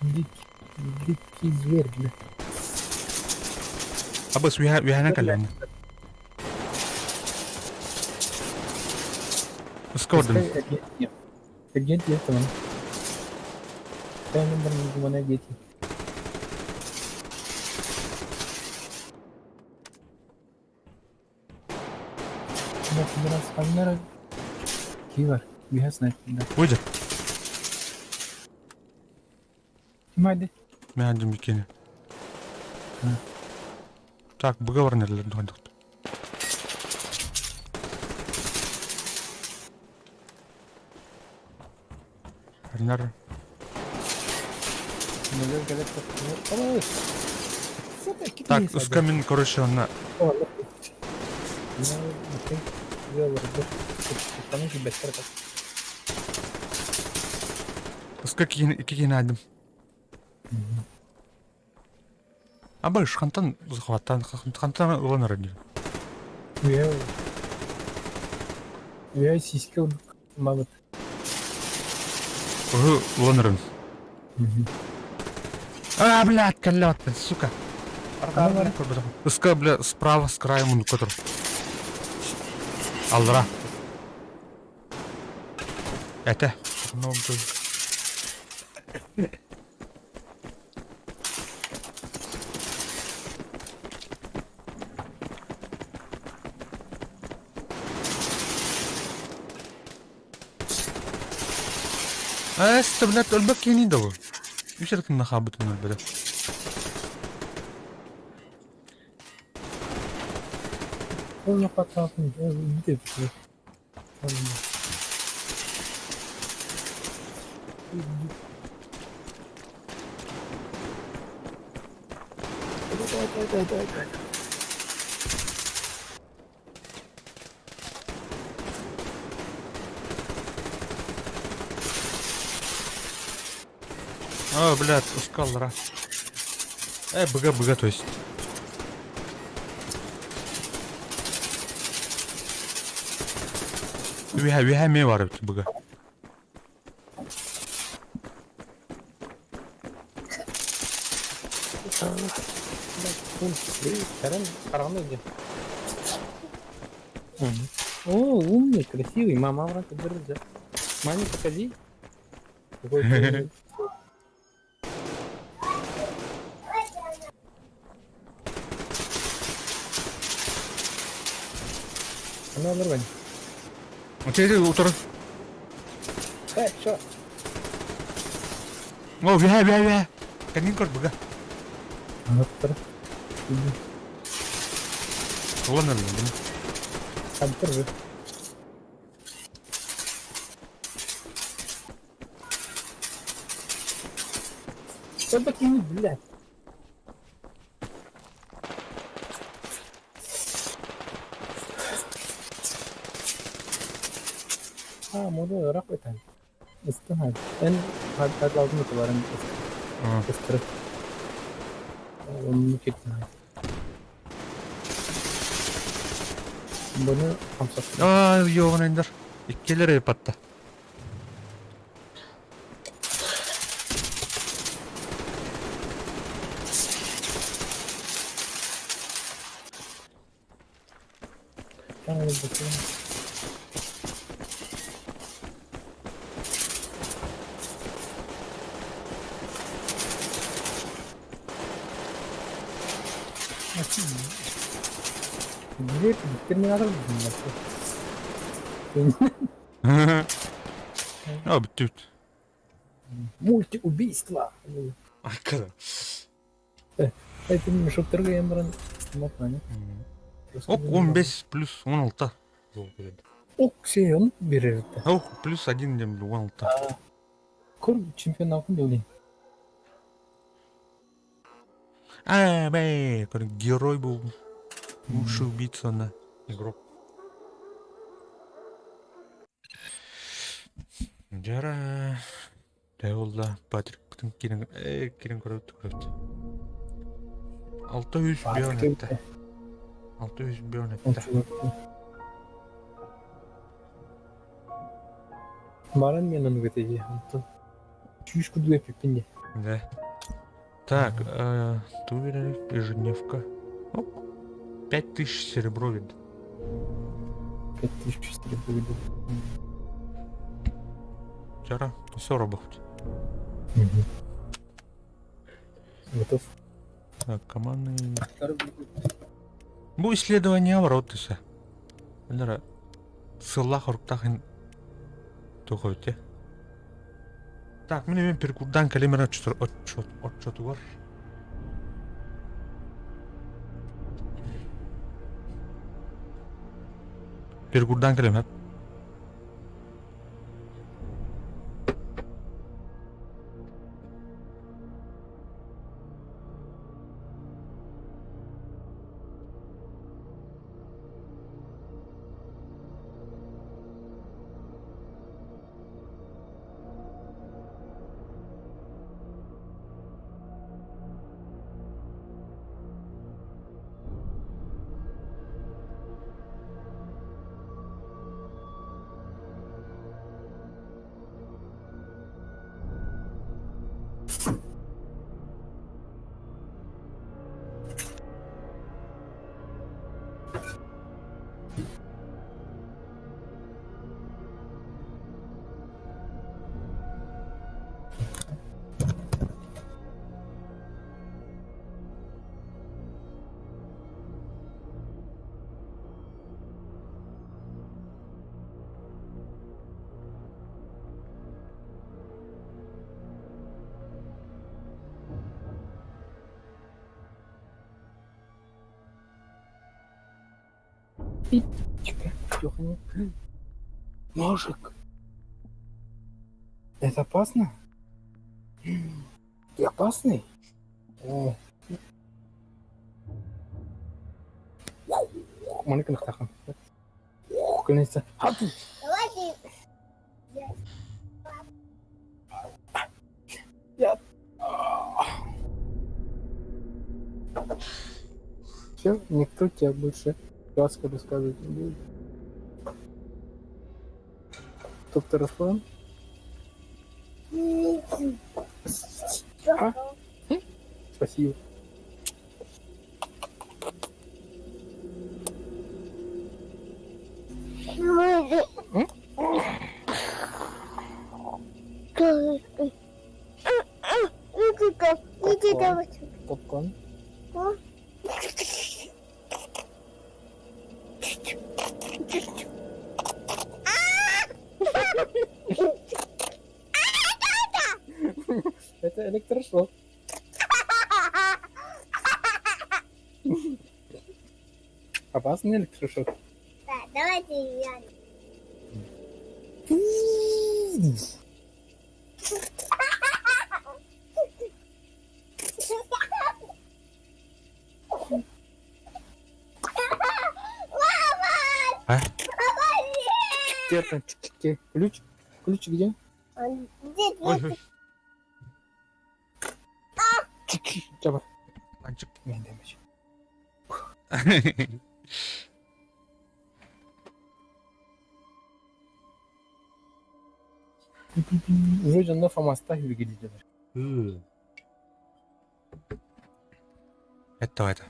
Дикий зверь, бля. Абыс үһэнэн кэллэм. Ыска ордум. Агент нет там. Тайна дети. Кивар, we have sniper. Выйди. Ким Мен бикини. Так, быга бар нерлер духандык. Арнар. Так, ыска мен, короче, онна ыска кикин айдым. Аба хантан захваттан хантан ыланар диир. Я сиськи мабыт. Ыһы ыланарын. А, блядь, кэллэ сука. Ыска, бля, справа с края муннукка Аллара. Этэ. Эс, блядь, өлбөк кини да бу. Үс эркин нахабытын өлбөдө. Ол жаққа тағын, ол үйде бітті. Давай, давай, давай, давай. А, блядь, ускаллара. Быга, быга, то есть. Үһэ, үһэ ме бар эбит быга. О, умный, красивый. Мама брат, держи. Маме покажи. Какой ты умный. Она нормально. Окей, утро. Э, чё? О, үһэ, үһэ, үһэ. Кэннин көр быга. Ана тұр. Ыланар. Там тұр же. Что такие, блядь? А, мода ырақ өтен. Истин хад. Эн хад хад lazım ötülerin ыстырып. Onu кеттин хад. Бұны хамсат. А, йоғын эндер. Иккелер патта. Tamam, bakayım. Дверь терминатор А, бүттүбүт. Мультиубийство. Айкада. Это мешоктарга ем баран стоматнани. Ок, 15 плюс 16. Ок, сен берер. Ох, плюс 1 дем 16. Көр чемпионатын деулин. А, бэй, герой был. Лучший убийца на игрок. Дьара, Тэйолла Патрикпытын киирэн ээ киирэн көрөбүт көрөбүт. 600 Патрик бионетте. 600 бионетте. Баран мен ону көтөйе. Онтон сүүс курдук эппиппин дии. Да. Так, ту берерик ежедневка. Оп. 5000 серебро видно. 5000 серебро видно. Вчера все работает. Готов. Так, командный... Бу исследование воротыса. Эллера сыллах оруктахын тухойте. Так, мин мен перекурдан калимера отчетугар. Перекурдан калимер. Ножик. Это опасно? Ты опасный? О. Маны кынахтахан. Кынайса. Давайте. Я. Все, никто тебя больше сказку рассказывать не будет. Доктор Руслан? А? Спасибо. Попкорн. Это электрошок. Опасный электрошок. Да, давайте я. А? Где Ключ? Ключ где? Где Ой, ой. Чабар. Анчик. Мен демеш. Вроде на фамаста хүргелидилер. Это это.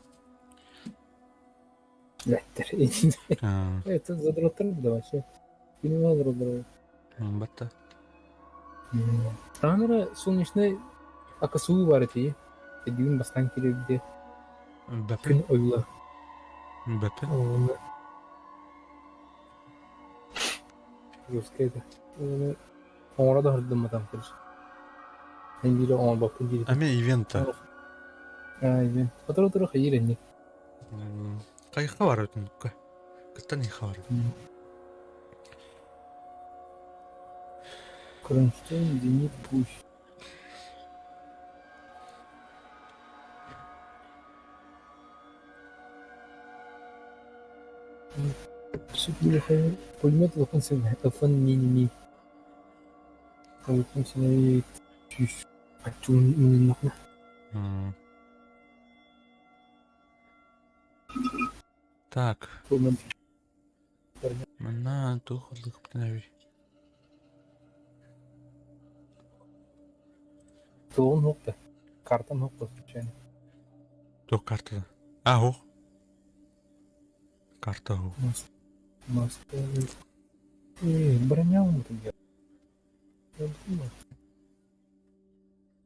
Ләттер. Это задроттар да вообще. Кино задроттар. Батта. Танра солнечный акасуу бар эти. Дүйүн бастан киребде Бәпин. күн ойла. Бэппин. Уонна Русскай этэ. Уонна оҥоро да сырдымматам короче. Эн биирэ оҥорбоппун диир. Ами ивента. Аа, ивент. Сотору-сотору хайыыр инник. Хайха бар өтүнүккэ. Кыттан иха бар. Кронштейн, Зенит, Гусь. Пулемет улахан ылхан мини-ми. Улахан синэри сүүс аччуун муннахна. Так. Манна туох ыллыхпытын эбий? Туоҕун суох да? Картам суох да случайно. Туох картата? А, суох. Карта суох. Москва. Э, броня умутун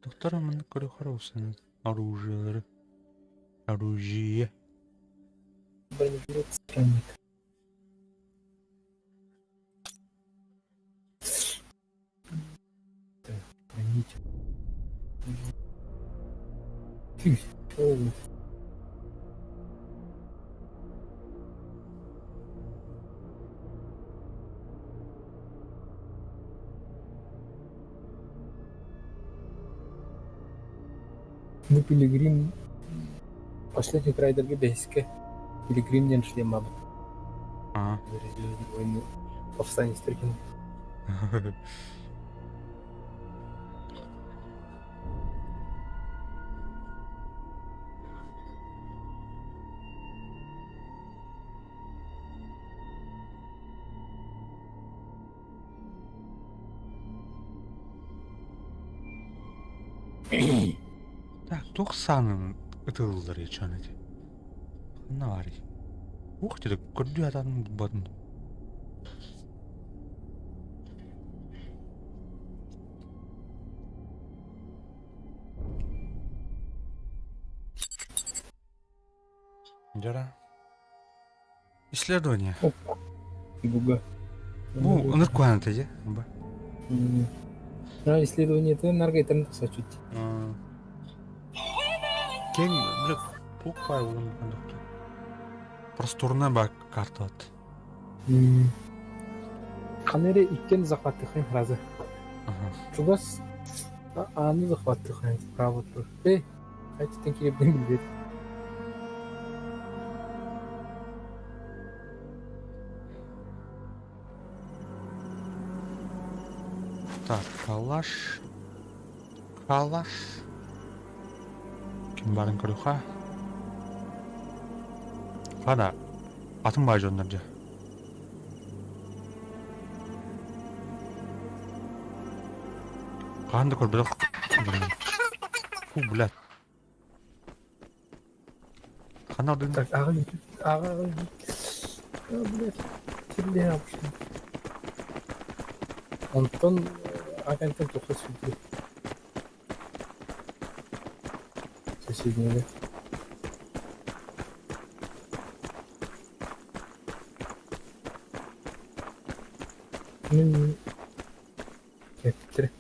Доктор маннык көрүөххэ усан оружиелары. Оружие. Бронежилет странник. Так, хранить. Фу, Бу Пилигрим последний крайдергэ бэһискэ Пилигрим диэн шлеммабыт. Аа. Звездные войны повстанец кино. Так, туох саанын ытыллар ечен эти. Ханна баарый? Ух ты, көрдүү атаатын булбатын. Дьара. Исследование. Опа. Буга. Бу ыныр куһаҕан этэ дьэ. Ба. А, исследование это наргайтан тахса чуть. Кең бile туох баай уун Просторная ба карталат. Ханна эрэ иккиэн захваттыаххын сразу. Чугас ааны захваттыаххын справа тур. Эй, хайдыттан киирэрбин билбэт. Так, калаш. Калаш. Ким баарын көрүөххэ. Хана, атын баай дьоннор дьэ. Хаһан да көрбөтөх Фу, блядь. Ханна ордун? Так, аҕа аҕа аҕа блядь, силлиһэ Онтон агентын туха сүдү. Соседнего. Мин кэптире.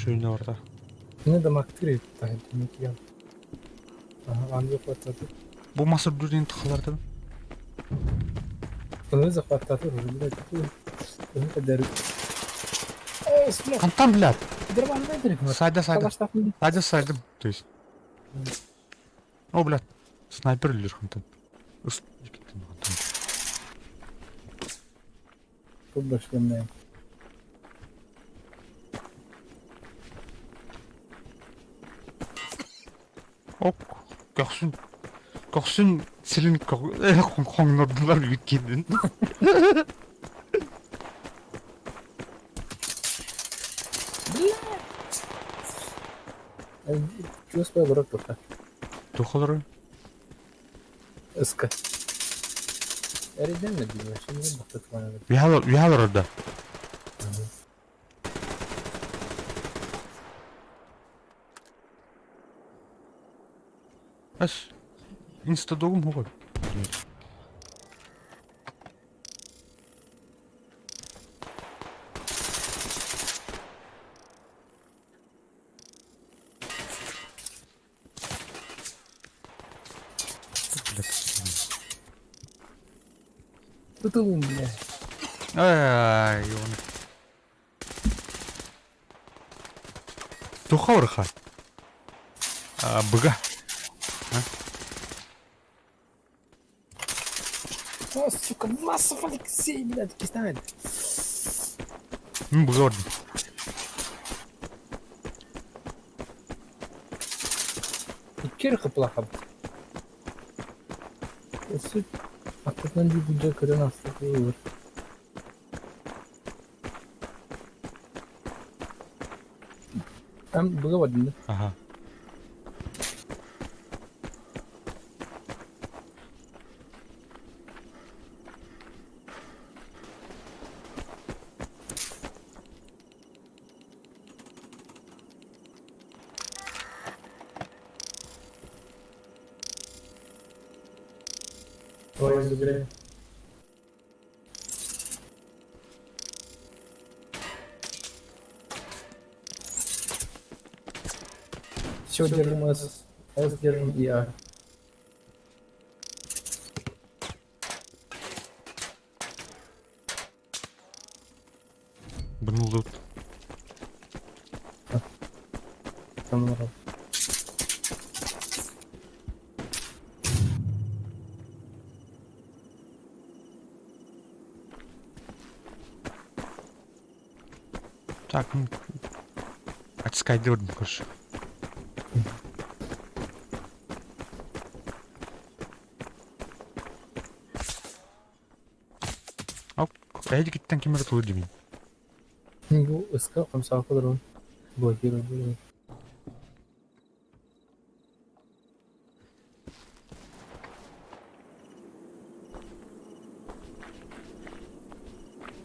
Шүүнэ барда. Мин да мактыр эбит Аны захваттады. Бу мас үрдүнэн тахалардан. Аны захваттады, блядь. Оны кадar. Хантан, блядь. Дырбандай. Сайда, сайда. Сайда, сайдым. То есть. О, блядь. Снайпер өлөр хантан. Ыс хантан. Тут Ок, көхсүн көхсүн силин хоҥнордулар бүт киирдин. Чувствую оборот пока. Туох олорор? СК. Эрэйдэммэт дии, вообще не бахтатылаан. Үһэ олорор да? Ас, инстадогум хугар. Тутулун, бля. Ай, он. Туха барха. А, быга. О, сука, Власов Алексей, блядь, кистает. Мин быга бардым. Икки кыплаха. Өссө аттытынан дьүгүрдэ көрөн астык ылыр. Там быга бардым да. Ага. Давай я забираю. Все, держим С. С держим и А. Бұны лут. Там народ. Так, ну... Отскайдердім, короче. Оп, әйдігіттен кемер туы деймін. Бу СК хамсаакы дрон. Блокирует. блин.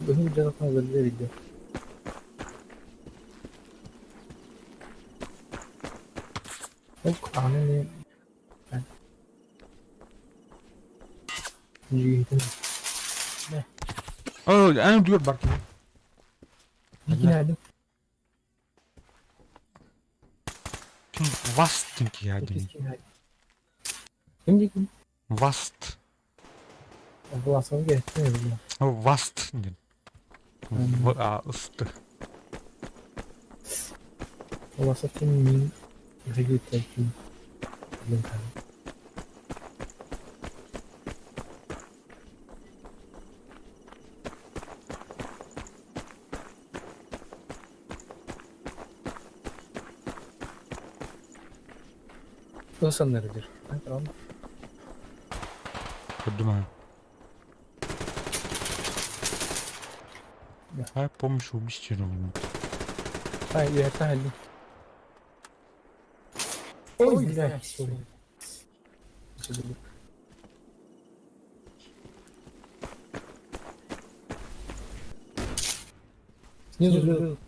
Бүгүн дьарыктан өлөр иде. Ок, аны не? Жигитин. О, ән дүйер бар кеме. Кинәдим. Ким Васт тинки я деймін. Ким дикин? Васт. Власов кетти бile. О, Васт деймін. В, А, С, Т. Власов ким мин жигит ким. Блин, там. Ысаннар дир. Tamam. Көрдім ана. А, помощь убийстве. Ай, я это Ой, блядь, сори. Снизу, снизу.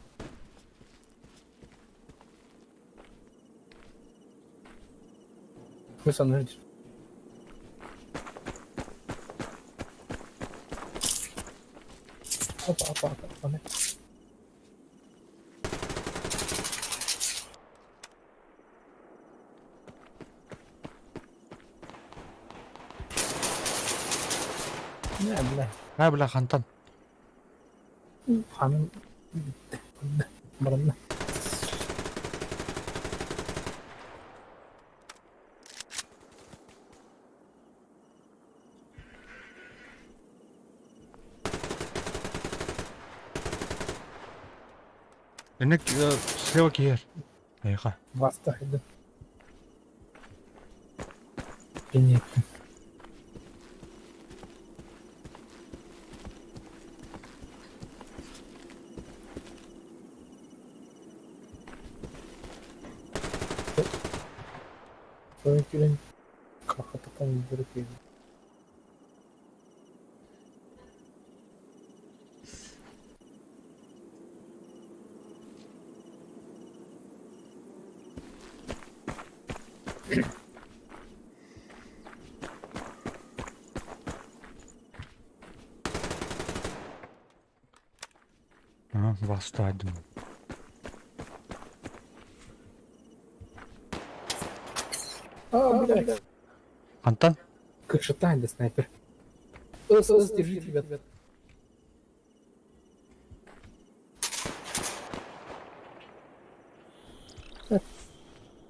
Вы со мной ждешь. Опа, опа, опа, опа. Не, бля. А, бля, хантан. Ханым баранна. Энек слева киер. Айха. Баста хиды. Пенетти. Соны күрен кахататан бир кеби. Ага, бастадым. А, блядь. Антон? Крышета, да снайпер. Ыс, ыс, держите, ребят.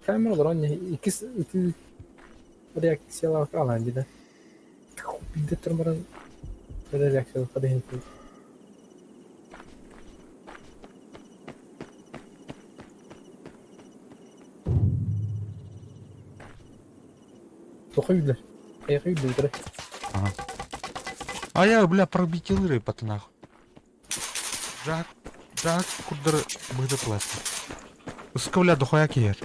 Камера олорон иккис ити реакциялаах аалаан дии да. Биирдэ туран баран реакциялаах да иһин Тоҕо үүлэр? Эйиэхэ үүллүбүтэрэ. Ага. А я, бля, пробитилыры патынах. Жак, Жак курдары быһыта тыласта. Ыска, бля, дохуя киһэр.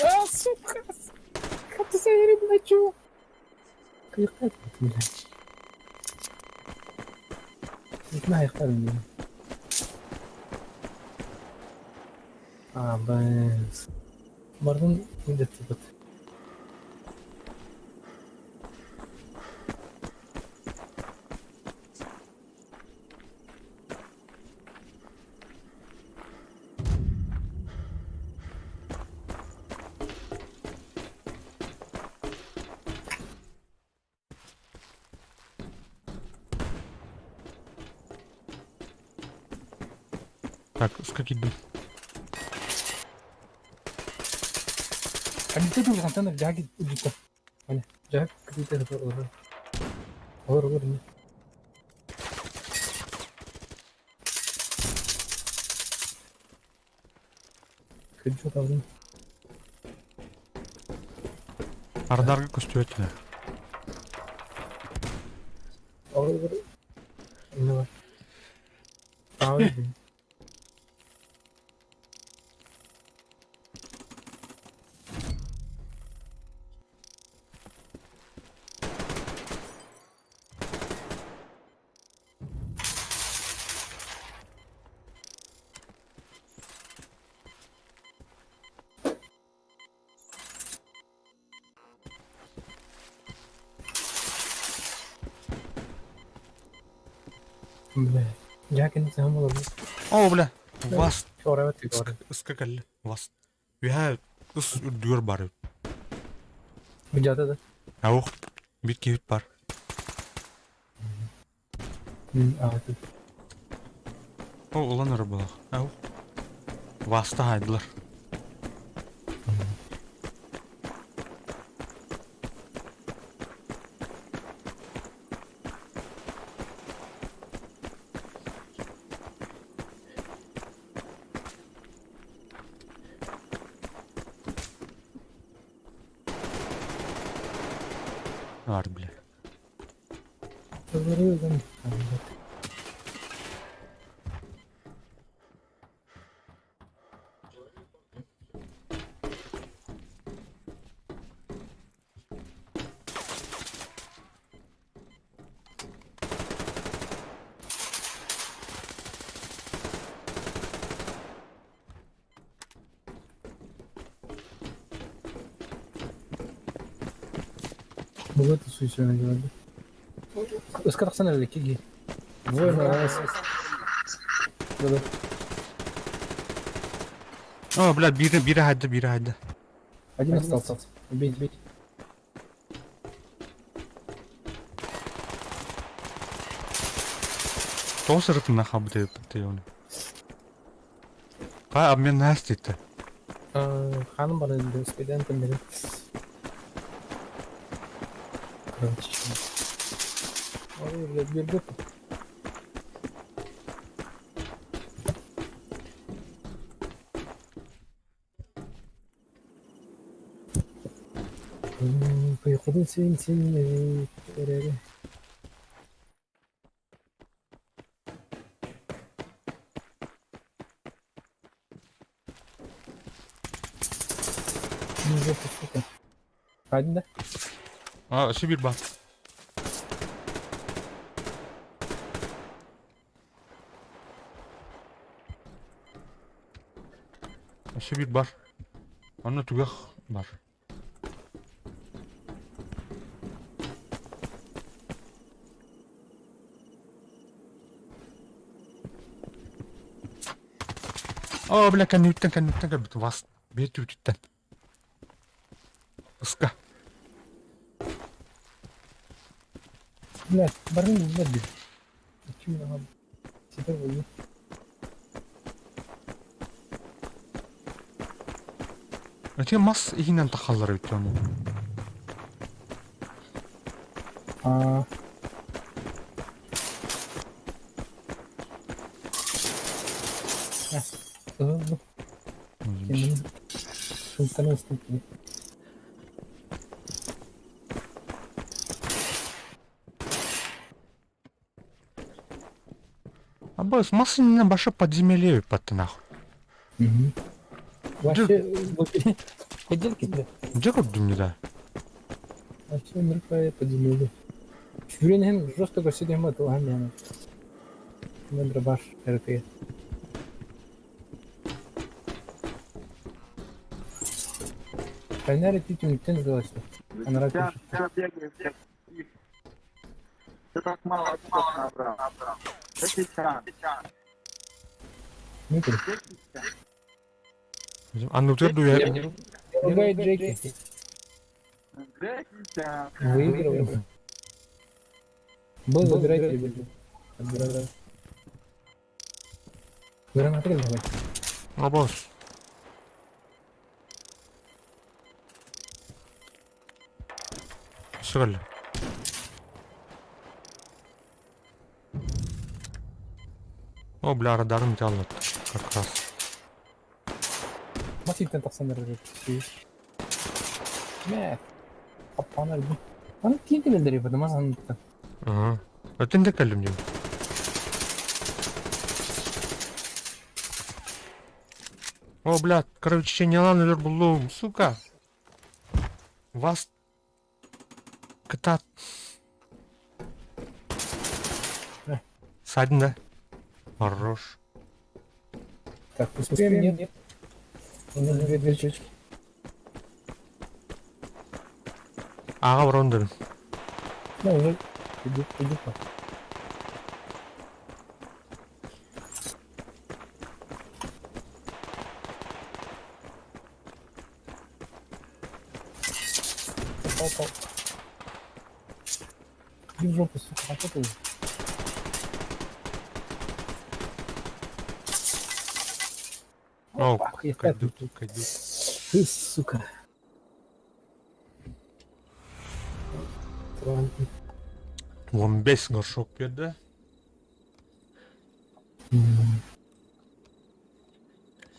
А, сука! Хатысайры, блядь, чего? Кыйкат, блядь. Не знаю, как А, блин. Мардын индетибит. Так, скакидым. Ханты ду хантан жаги удута. Ане, жаг кидите олор. Олор олор не. Кыджу таврын. Ардарга көстүөтүнэ. Олор олор. Не бар. Таврын. Бля. Жакин сам олор. О, бля, вас Чорава тигор. скакалли. Вас. Үһэ ыс үрдүгэр бар. Бужата да. Аух, бит киһит бар. А, тут. О, улан ыры булах. Аух. Васта хайдылар. Ар, бля. Говорил, Бугаты суйсуна говорит. Ыскарахсан эле киги. Двое на Да-да. О, бля, бире, бире хайда, бире хайда. Один остался. Убить, бить. Тоғыз ырытын нахабы деп оны. Ка обмен настит. Ханым бар енді успейден берем. Короче. Ой, блядь, бергеп. Поехали син син. Хайда? А, Сибирь бар. Сибирь бар. Онно түгэх бар. Оо, бля, кэнниттэн, кэнниттэн кэлбит. Вас биир түүтүттэн. Ыска. Блядь, барын булла бит. Чим ага. Ситер булду. Эти мас иһинэн тахаллар эбит ону. Аа. Ылы. Шунтаны ыстым кини. Абас, мас иннинэн баша подземелье эбиппат нахуй. Вообще, поделки, да. Дьэ көрдүм не да. Вообще, мирпай подземелье. Чүрен жестко көрсөтөм атылган мен. Мен дробаш РП. Хайнары түтүмүттен сдалась. Анара пишет. Ты так мало очков набрал. Дмитрий. Аннутер дуя. Ругай Джеки. Выигрываем. Был забирайте, ребята. Отбирай. Гранаты давай. Абас. Сыгыль. О, бля, радарым тяллат. Как раз. Маситтен тахсан эрэр Мэ. Аппанар бу. Аны киин кэлэллэр эбит, мас анныттан. Ага. Өтен де кэллим диэн. О, бля, кровотечение өлөр буллум, сука. Вас кытаат. Садин да? Хорош. Так, успеем, нет? Мне нужны две точки. Аҕа баран Ну, уже иди, иди по. Попал, попал. Иди в жопу, сука, а что ты? О, Ах, я кайдут, тут. кайдут. Ты, сука. 15 горшок берді.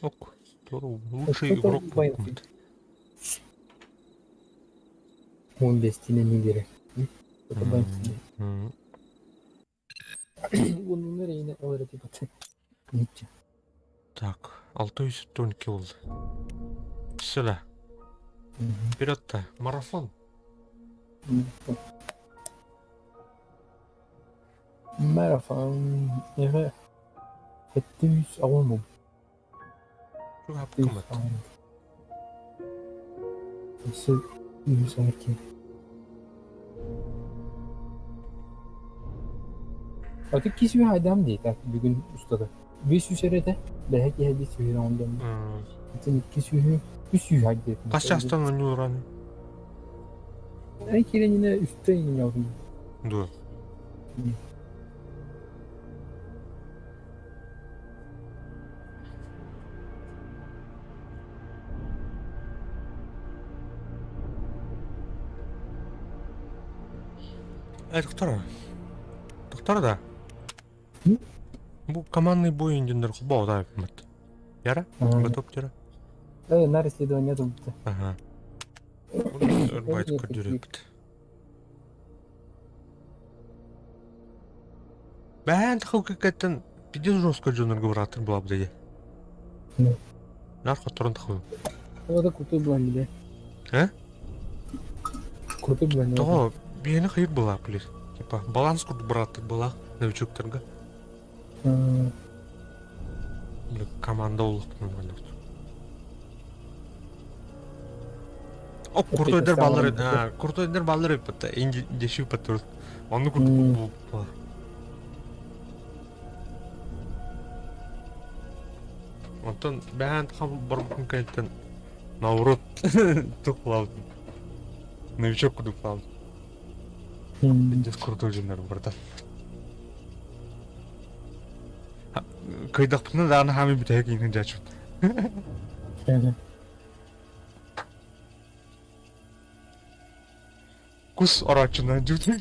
Ок, здорово. Лучший Что-то игрок. воинский. Он без тебя не берет. Это банки. Он умер и ол типа. Ничего. Так, 612 болды. Сюда. Вперед-то. Марафон. Марафон. Эре. Хэттүүс аҕуон Чугап кымыт. Өссө үһүс оҥор Аты кис үһэ айдам дии так бүгүн устата. Бес үс эрэтэ бэһэ киһэ бес үһү оҥдом. Итин иккис үһү үс үһү айдыат. Хас частан ойнуулраны? Ай киирэнинэ үстэ иҥнэҕин. Дуо. Эй, доктора. Доктор да. Бу командный бой индиндер хубау да мат. Яра? Готов тера? Э, на расследование тут. Ага. Өрбайт көрдөрөпт. Бән таху кеттен пиздец жестко дьоннорго бырааттыр буолабыт дии. Нар хотторон таху. Это крутой был да. Э? Крутой броня. Тоҕо биэни хайыр была плюс. Типа баланс курдук бырааттык была новичоктарга. Команда олохпун маннык. Оп, куртойдар баллар, куртойдар баллар ыппытта, инди деши ыппыттар. Онну курдук буолла. Онтон бэһээн хам барбытын кэнниттэн наоборот тухлаабытым. Новичок курдук хаалбытым. Пиздец крутой дьоннор барда. Кыйдахпытына даҕаны хаамыы бүтэһик иҥин дьааччыбыт. Кус орооччуна дьүүтүн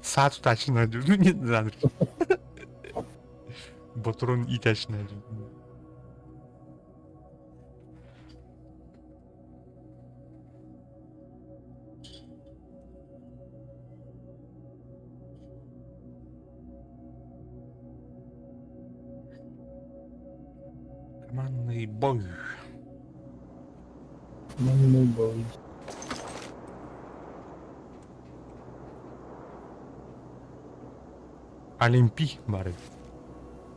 Саа тутааччына Ботурун иитээччинэ Командный бой. Командный бой. Олимпий бары.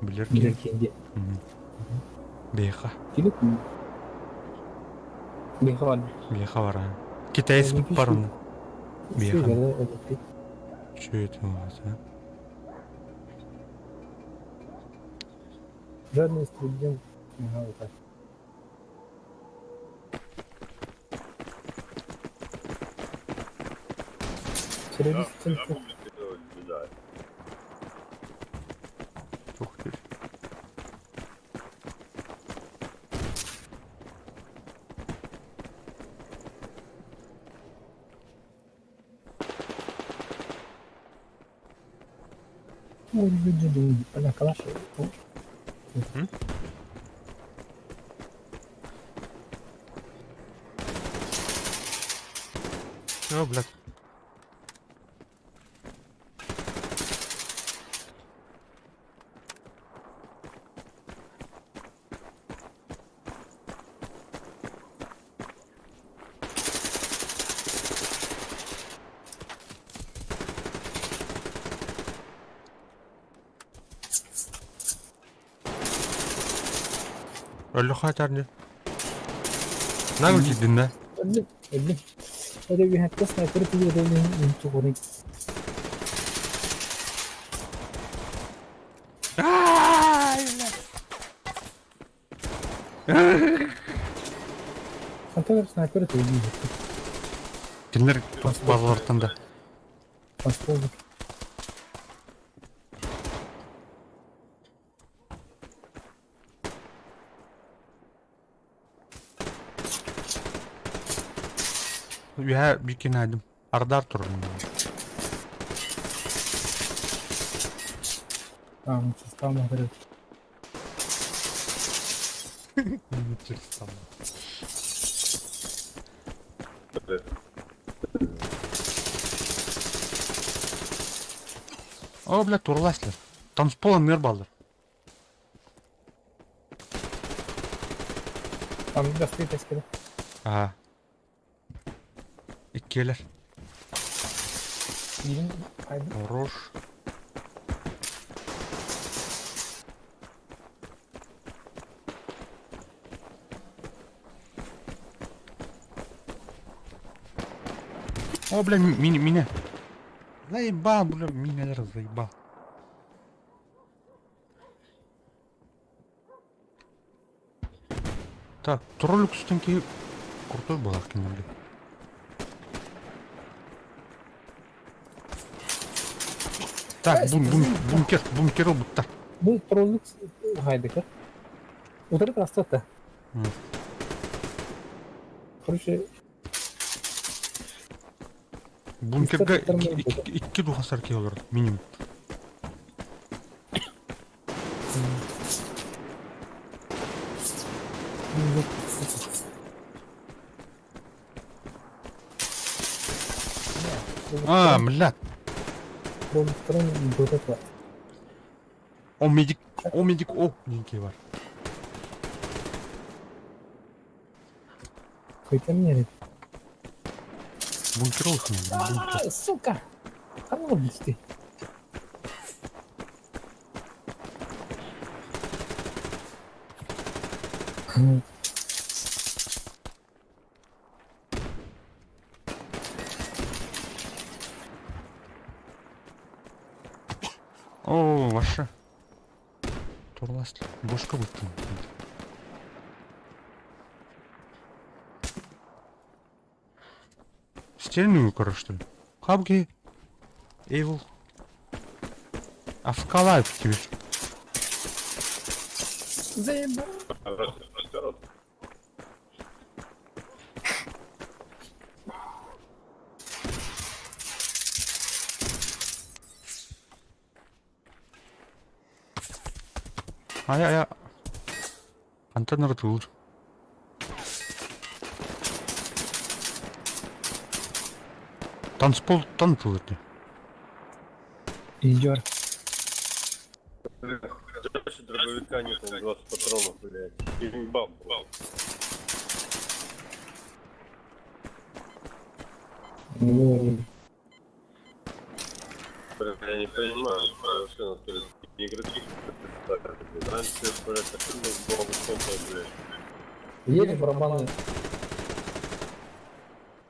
Билер Билер кенде. Беха. Келет Беха бар. Беха бар. Китайец бар оны. Беха. Что это у нас, а? Жадный студент. Ага, вот так. Террорист Ух ты. Бля, калаш. О, блядь. Өллөхө этэрни. Нагыл киирдин да? Өллүм, өллүм. Öyle bir hatta sniper тигире тугуруй. Антон снайпер тигире. Кинилэр базалартан да. Пошел. Үһэ бикинайдым. Ардар турар. Там, там, говорит. О, бля, турласлар. Там с пола мир баллар. Там достает эскеде. Ага. Иккиэлэр. Билин кайда? Хорош. О, бля, меня, меня. Заебал, бля, меня заебал. Так, троллик үстіңки крутой был кинули. Так, бун, бун, бункер, бункер буттар. Бу троллик хайдыка. Утары растата. Короче, Бункерга икки духасар киһи олорор минимум. А, блядь. Буолбуттарын быта тула. О медик, о медик, о диэн бар. Хотя мне Бункер улахан, бункер. А, сука! Ханна бисти. О, ваша. Турлас, бошка быттым. Стельную короче, что ли? Хабги. Эйвл. А вкалают тебе. Заебал. Ай-ай-ай. Антон Артур. Танцпол танцует. Идёр. Дальше дробовика нет, там 20 патронов, блядь. Имба, блядь. Ну, Бля, я не понимаю, вообще на то игроки блядь. Раньше, блядь, такой был высокий, блядь. Едем барабаны.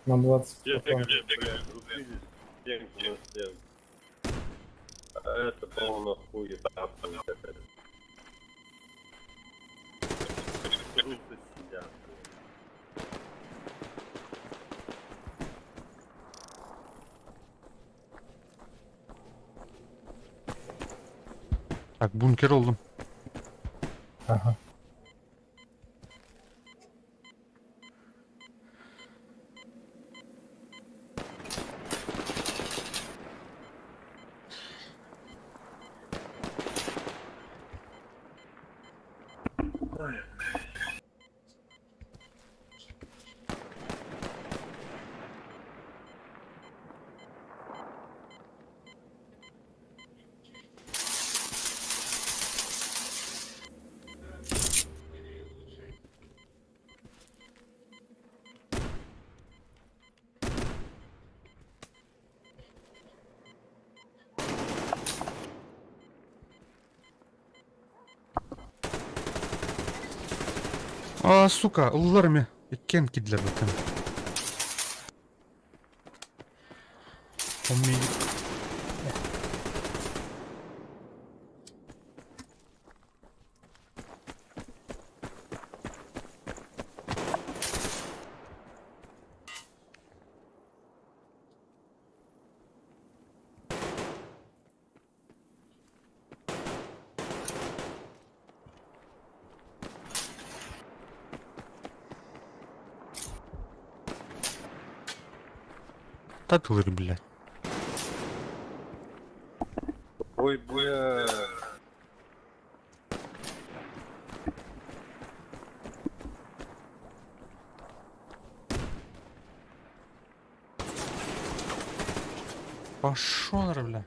На 20 Все патронов. бегали, блядь, рубились, стенку на стенку. А это полная хуета, блядь. Круто сидят, блядь. Так, бункер oldum. Ага. А, сука, ыллар ме. Иккен кидлер бітін. Он медик. Татылыр, блядь. Ой, бля. Пошел, бля.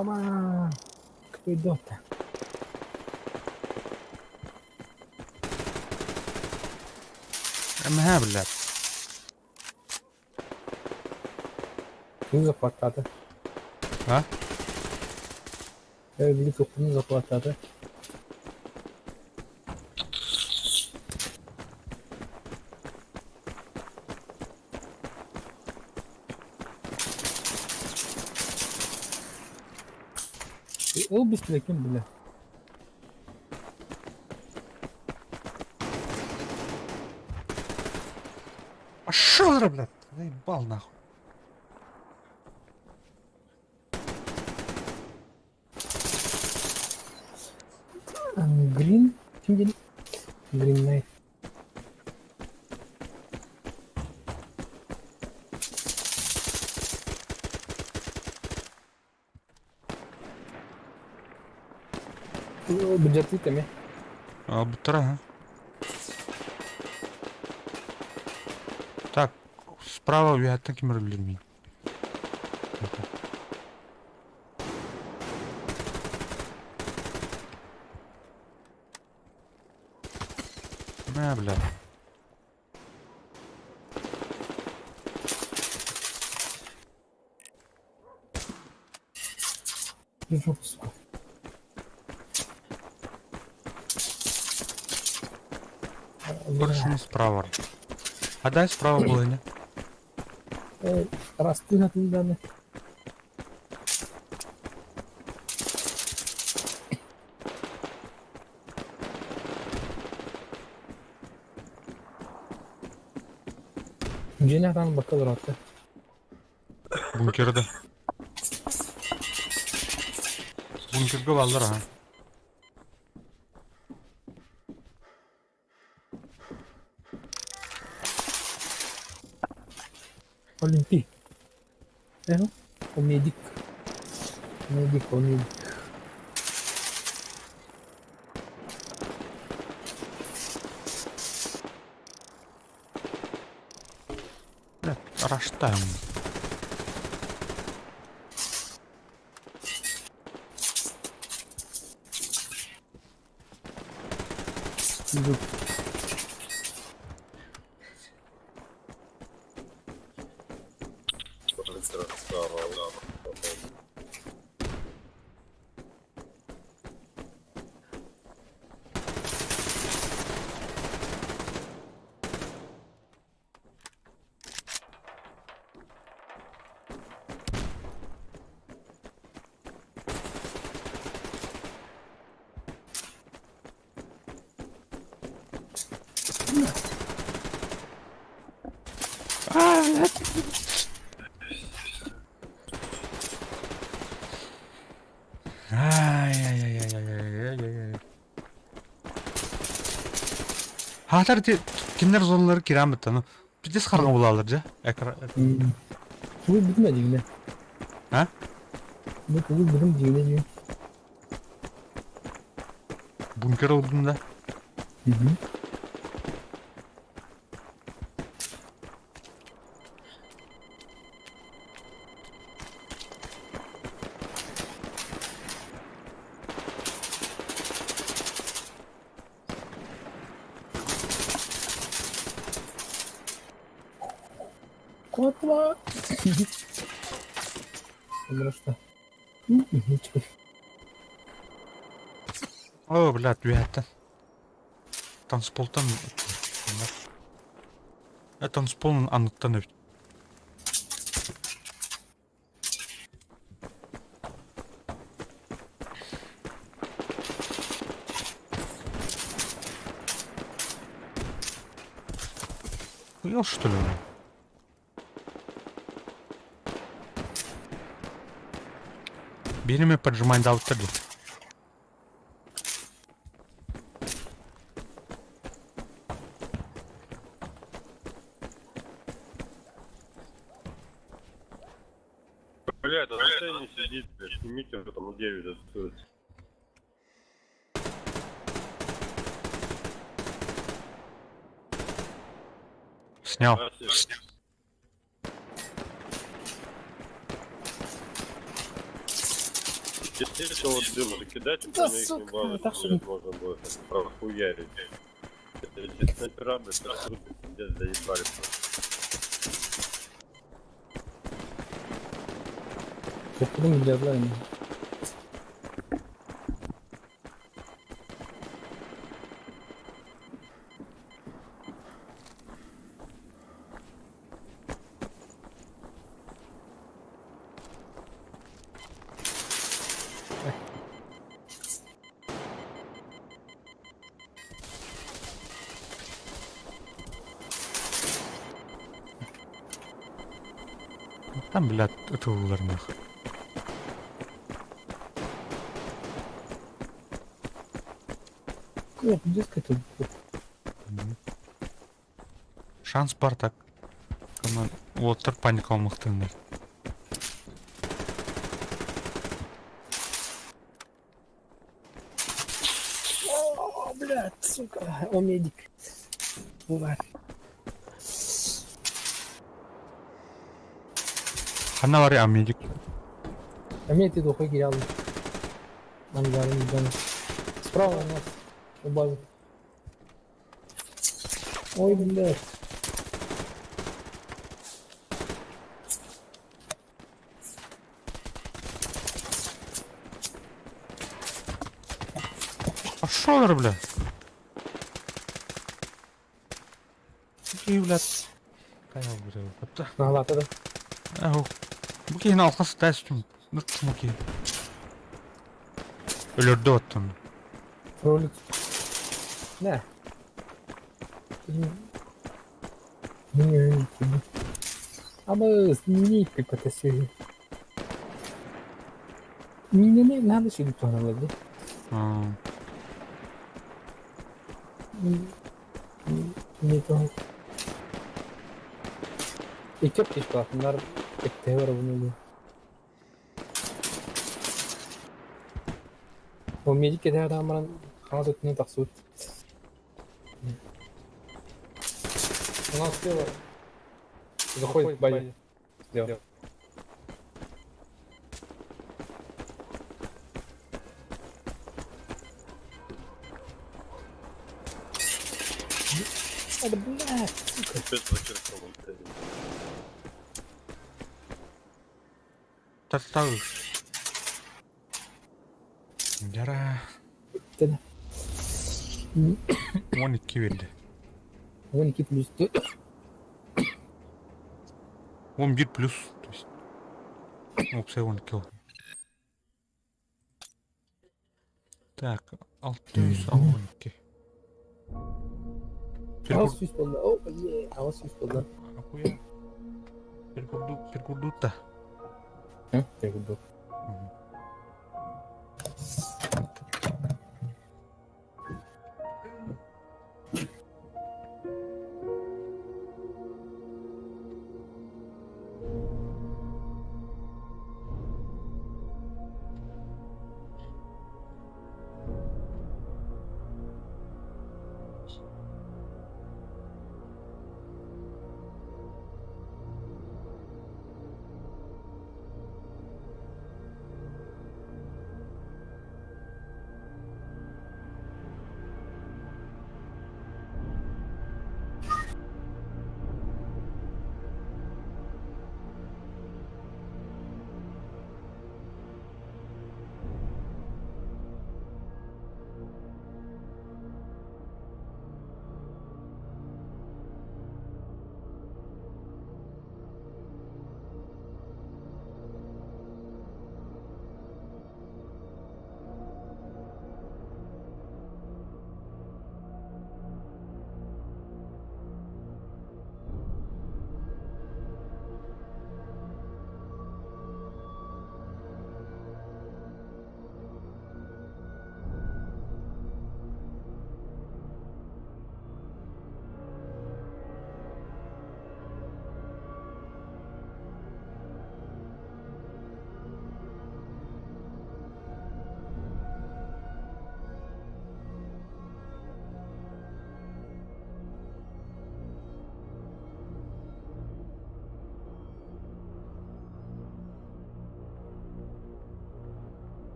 Ама. Кто идет-то? МГ, блядь. Хуйню заплатата. А? Я люблю хуйню заплатата. Ол беслекин бля. Пошел, блядь. Заебал нахуй. Ким диэн? Green Knight. Быдьатыы кэмэ. Буттара ха. Так, справа үөһэттэн ким өрүллүрмий? На, бля. В жопу, сука. Короче, справа. А дай справа было, не? Раз ты на данных. Дьиҥ бакалар атты. Бункерда. Бункерга баллар а. Олимпий. Эхо. Он медик. Медик, он медик. Бля, раштаем. Красава. Ай-яй-яй-яй-яй-яй-яй. Хаатар ти кинилэр зоналары киирэн быттан. Пиздец хараҥа булаллар дьэ. Экран. Тугу бүтүмэ дигинэ. А? Бу тугу бүтүм дигинэ дии. Бункер ылбытым да. Котла. Просто. Ничего. О, блядь, үөһэттэн. Танцполтан. Танцпол анныттан эбит. Хуел, что ли? Бириме поджимай дал дии. Блядь, а на сцене сидит, блядь, снимите его там на 9 отсюда. Снял. Если вот дым закидать, Да, то на их сука, ебало, так что- блядь, можно было прохуярить. Эти снайпера, блядь, трясутся, пиздец, заебали просто. Тохтолун дедлайн. Там, блядь, это нахуй. Детская тут. Шанс бар так. Команд. Уоттар паника алмактырындар. О, блядь, сука, он медик. Бывает. Ханна бар я медик. А мне ты духой кирял. Ангарым зоны. Справа у нас. У базы. Ой, блядь. А шо олар, бля? Какие, блядь? Кая, бля, вот. Наглата, да? Ах, бу киһини алхас тәс түм. Нут ки. Өлөрдө оттон. Ролик. На. Не, не, А мы с линейкой потасили. Не, не, не, надо сюда тугана, Аа. Не то. Икки птичка, нар эктевер буну. О медик кедер дамран хазат не таксут. У нас слева заходит к базе. Слева. Это, блядь, сука. Опять зачеркнул. Таттау. Яра. Тена. 12 берди. 12 плюс 4. 11 плюс, то есть. Опсай 12 ол. Так, 612. Ауыз сүйіс болды. О, е, ауыз сүйіс болды. Акуя. Перкурду, перкурдута. Перкурду.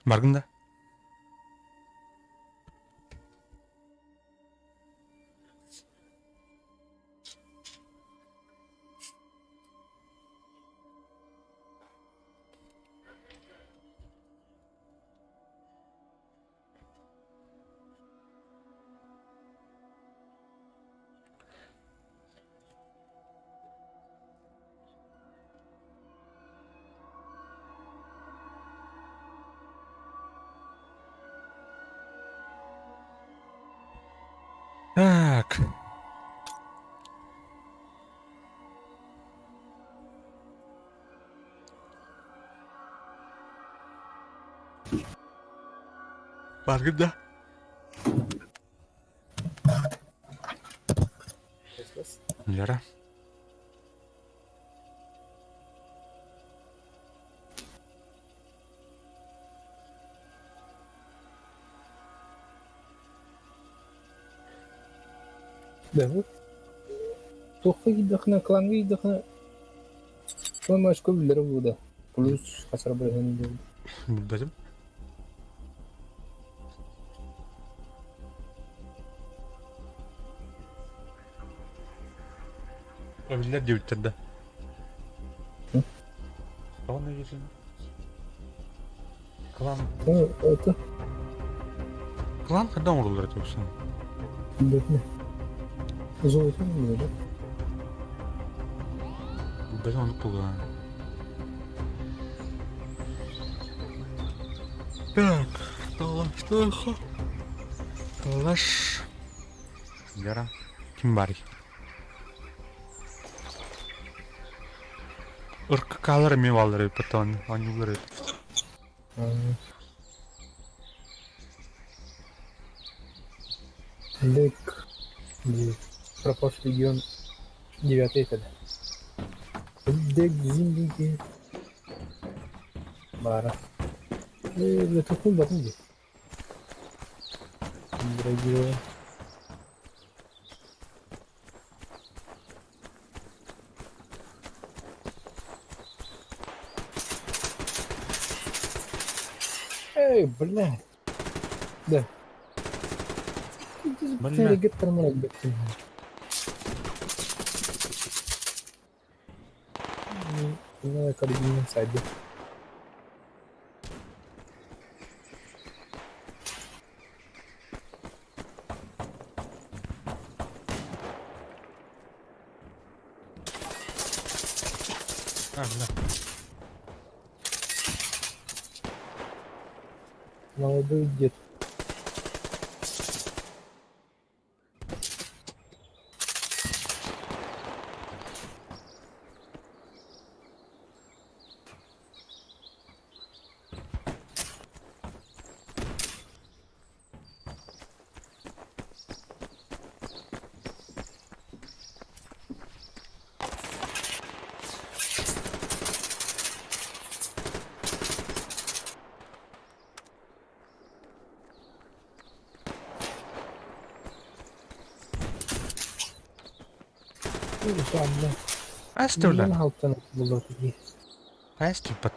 Баргын да? Так. Баргын да? Вера. Да, вот. Туохха киирдэххинэ, клаҥҥа киирдэххинэ, уонна очко биллэрэ буолуо да. Плюс хасар бырыһыан диэн. Билбэтим. Биллэр диэбиттэр да. Тоҕо диэсин? Клан. Это? Клан когда оҥоруллар этэ усан? Билбэтим. Золото билбэтим. Билбэтим оннук буолуо. Так, что Лаш. Вера. Ким баарый? РКК-лар эмиэ бааллар эбит потом оонньууллар эбит. Лек пропавший легион девятый этэ. Дек зиндики баара. Э, тукун батын дии. Дорогие. Эй, блядь. Да. Бля. Сзади. А, бля. Молодой дед. Астыла. Алтан булар дии. Астыппат.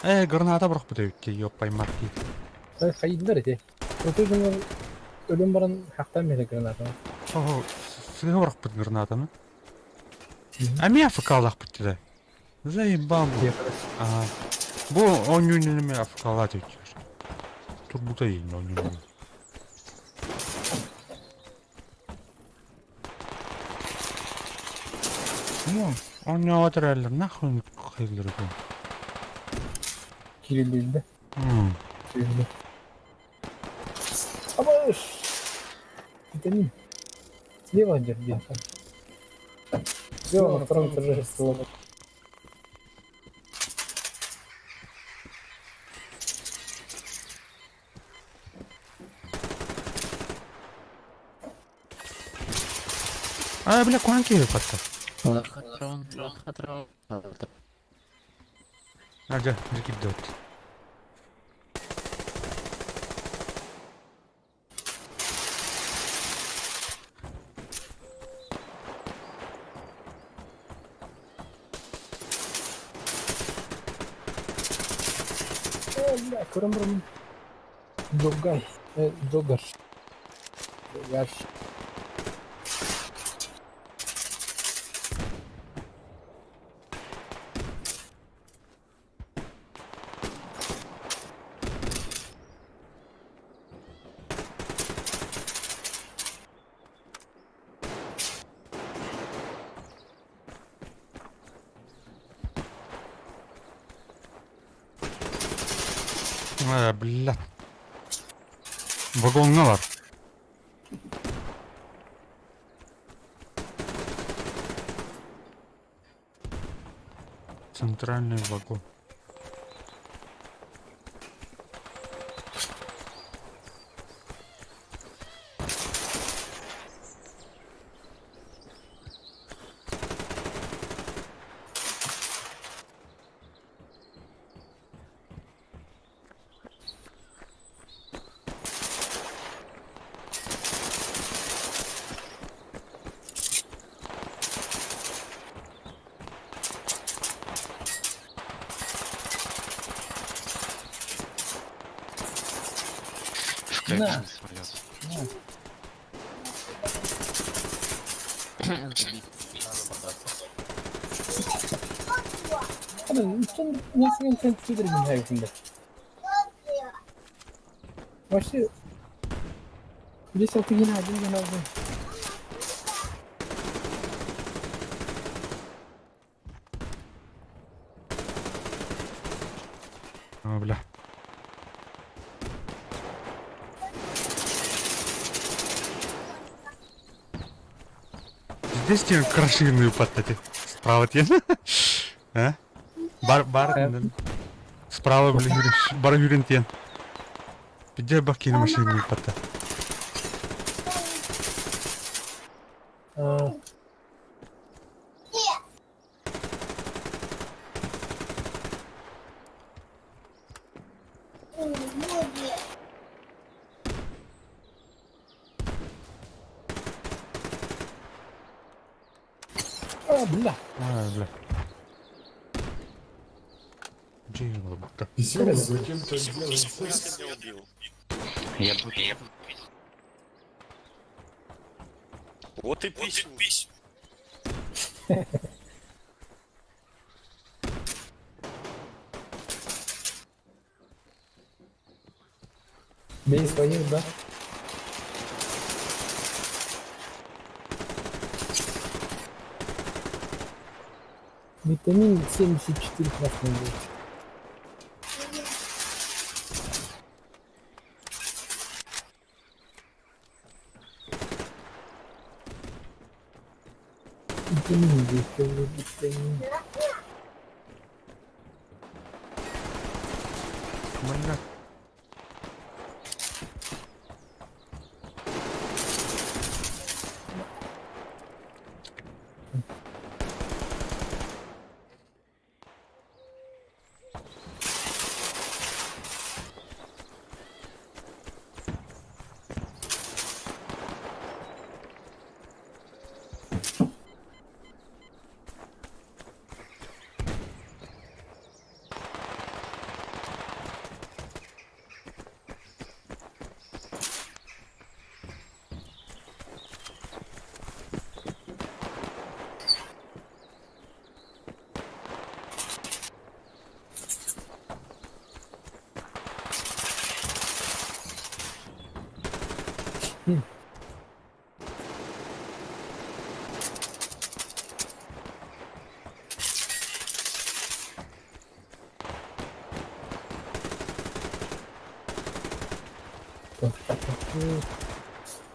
Э, граната бырахпыт эбит ёппай марки. Хайдылар ити. Крутой дьоннор өлөн баран хахтаан биэрэ гранатаны. Оо, сыыһа бырахпыт гранатаны. А мин АФК-лаахпыт дии. Заебал бу. Ага. Бу оонньуунньуну АФК-лаат эбит. Турбута иин оонньуунньуну. Ну, оонньообот эрэллэр нахуй хайыллар үһү. Кириллиилдэ. Кириллиилдэ. Абыш! Витамин. Слева держи. Слева на втором этаже стрелок. А, бля, куһаҕан киһи хатта. Лохотрон, лохотрон. А, дьэ, дьэ киирдэ вот. Э, бля, көрөн бараммын. Догай. Догаш. Догаш. Э, бля. Вагоҥҥа бар. Центральный вагон. На. Вообще, здесь алтыгина один гена один. А, бля. Здесь тебе крашеную подтати. Справа тебе. А? Бар, бар. Справа, блин, бар юрин тен. Где бакин машину подта? А, а, бля. А, бля. Джейла, будто. Я буду. Вот и пись. Бей своих, да? Витамин 74 красный был. Витамин здесь, витамин. Бля.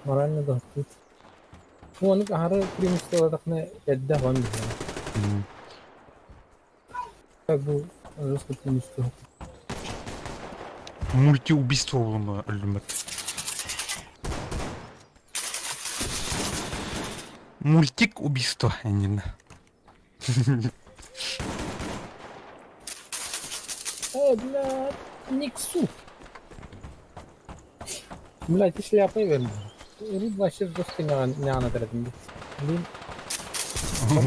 Морально да тут. Оны аһары преимуществолардахына эрдэ он Как бы жестко преимущество. Мультиубийство было өлүмэт. Мультик убийство, не Бля, Никсу. Бля, ты шляпой верно. Рud вообще жестко не она Блин.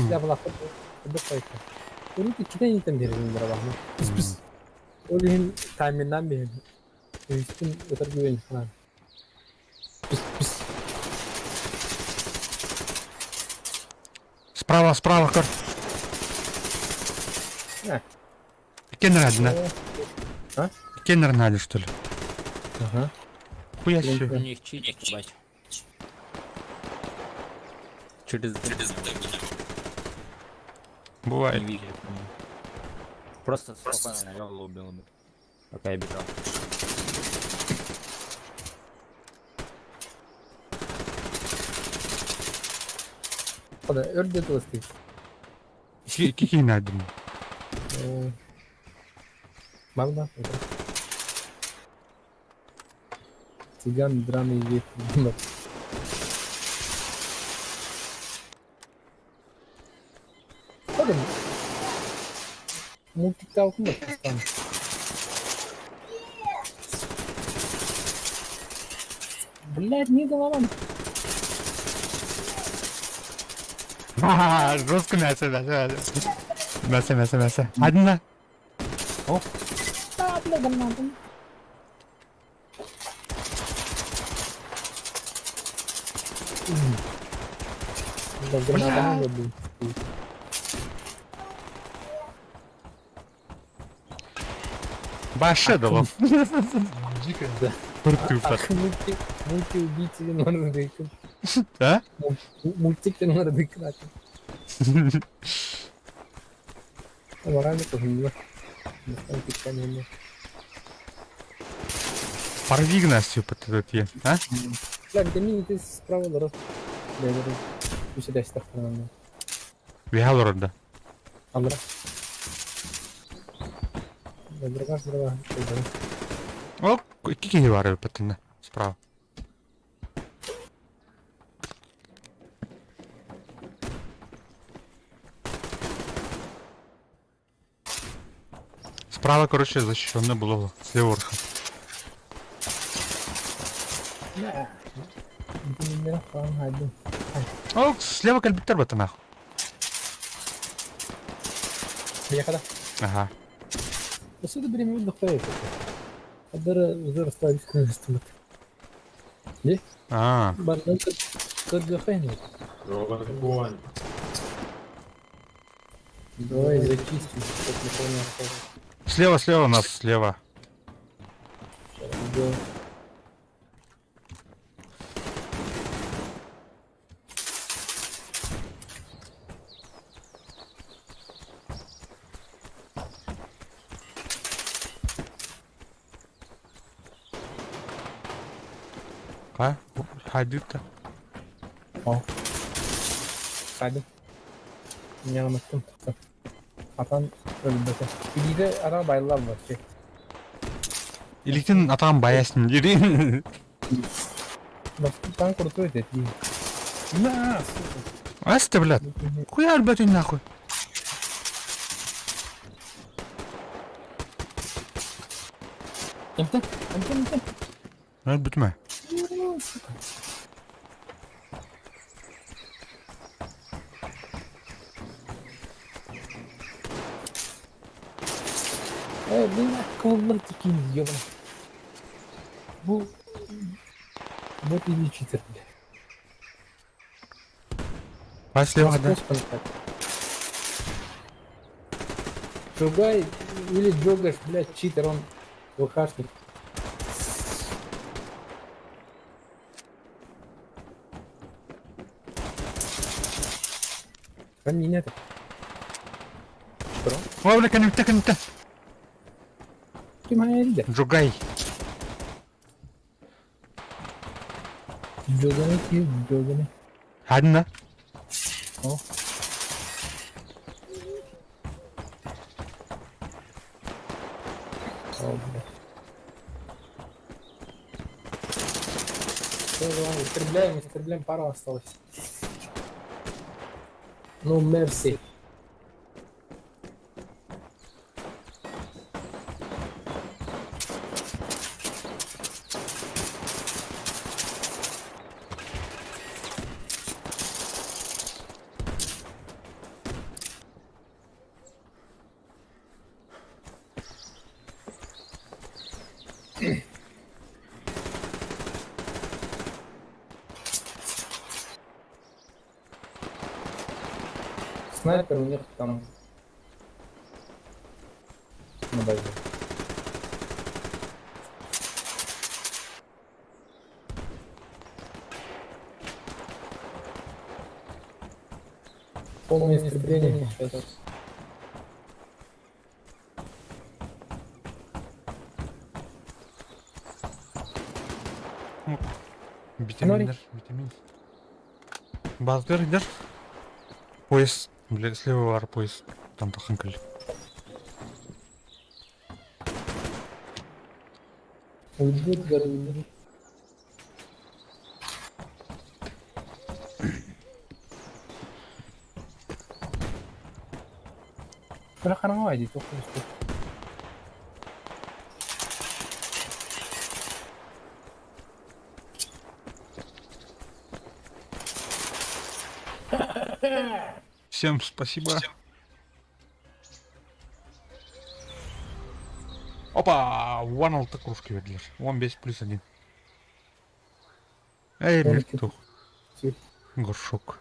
Шляпа лапы. Урут иккитэ интэн биэрдим бырабаһына. Пыс-пыс. Ол иһин тайминнаан биһин. Үһүспүн ытарга үөрэнэ санаан. Пис пис. Справа, справа, көр. На. Кеннер один, А? Кеннер надо, что ли? Ага. Хуя себе. У них читер, ебать. Через Через Не Бывает. видели. Просто спокойно навел и убил бы. Пока я бежал. Хода, өр де тылыстый. Какие надо? Мама, Цыган драный ветер. Хода. Мультикталкын бар там. Блядь, не голова. Ха-ха, жестко мясо, мясо, мясо. Мясо, мясо, мясо. Одна. А, бля, гранату. Да, граната не был. Баше дало. Дико, да. Пыртыпа. Мульти, мульти-убийцы Ленардо А? Мультик Леонардо Ди Каприо. Морально тоже не Порви Настю под этот е, а? Бля, витамин ты справа дорог. Бля, дорог. Үсәдә стахтарынан. Вигалор, да. Андра. Дорога, дорога. О, какие вары патына справа. Справа, короче, защищенное было слева верха. О, слева кальбиктер бата нахуй. Приехали. Ага. Посуду берем отдыхает. Адара узор ставить конечно. Не? А. Бардан кыргахайны. Давай зачистим, чтоб никого не осталось. Слева, слева у нас, слева. Да. А? Хадита. О. Hadi. Yanıttım. Atan öldü. Bilgi ara bayılar var şey. Иликтин атам баясın дири. Баскан крутой этот. На, сука. Аста, блядь. Хуя, блядь, нахуй. Эмте, эмте, эмте. Ну, бүтмә. Сука. Эй, блин, коллар такие, ёбана. Бу... Вот и читер, бля. А слева, да. Джугай или Джогаш, блядь, читер, он ВХшник. Они нет. Что? О, бля, канюкта, канюкта. Ты моя лидер. Джугай. Джоганы, ты джоганы. Одна. О. О, бля. Всё, давай, истребляем, истребляем, пару осталось. Ну, мерси. Снайпер у них там на базе. Полное истребление сейчас. Витаминнер, витамин. Базгар идер. Пояс. Бля, слева бар пояс. Там тахан кэлли. Уйдут, гады, уйдут. Бля, хараҥа дии, туох көстөр. Всем спасибо. Опа! One алта кружки бердилер. 15 плюс 1. Эй, тух. Горшок.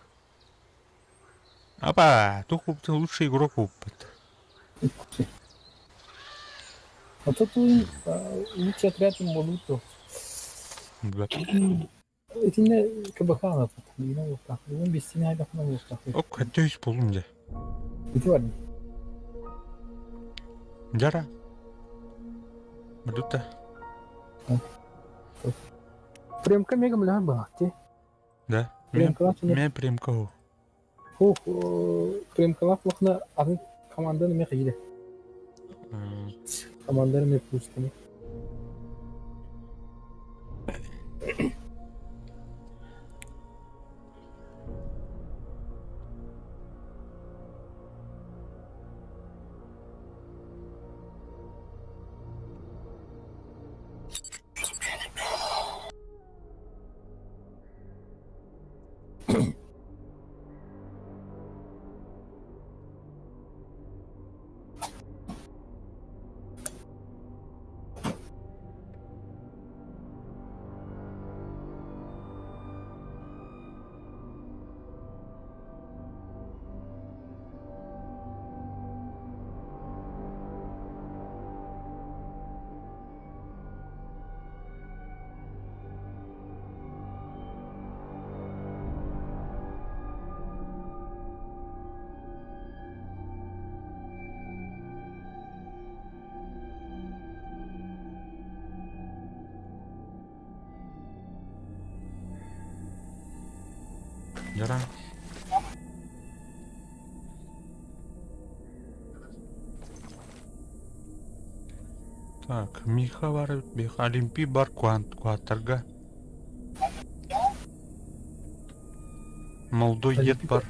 Опа! Тух лучший игрок опыт. А тут лучший отряд Молуту. Да. Итиннэ КБХ ылбыт, Бүгүн биэстиини хайдахына буолуохтаах. Ок, хотя болум дьэ. Ити бар. Жара. Бадута. Премка мега мөлөһөр баҕахти. Да. Премкалаах Мен премка Хух, премкалаах улахана атын команданы ме кыйды. Команданы ме пустаны. Жара. Так, Миха бар, Миха, Олимпий бар, Куант, Куаторга. Молодой дед бар.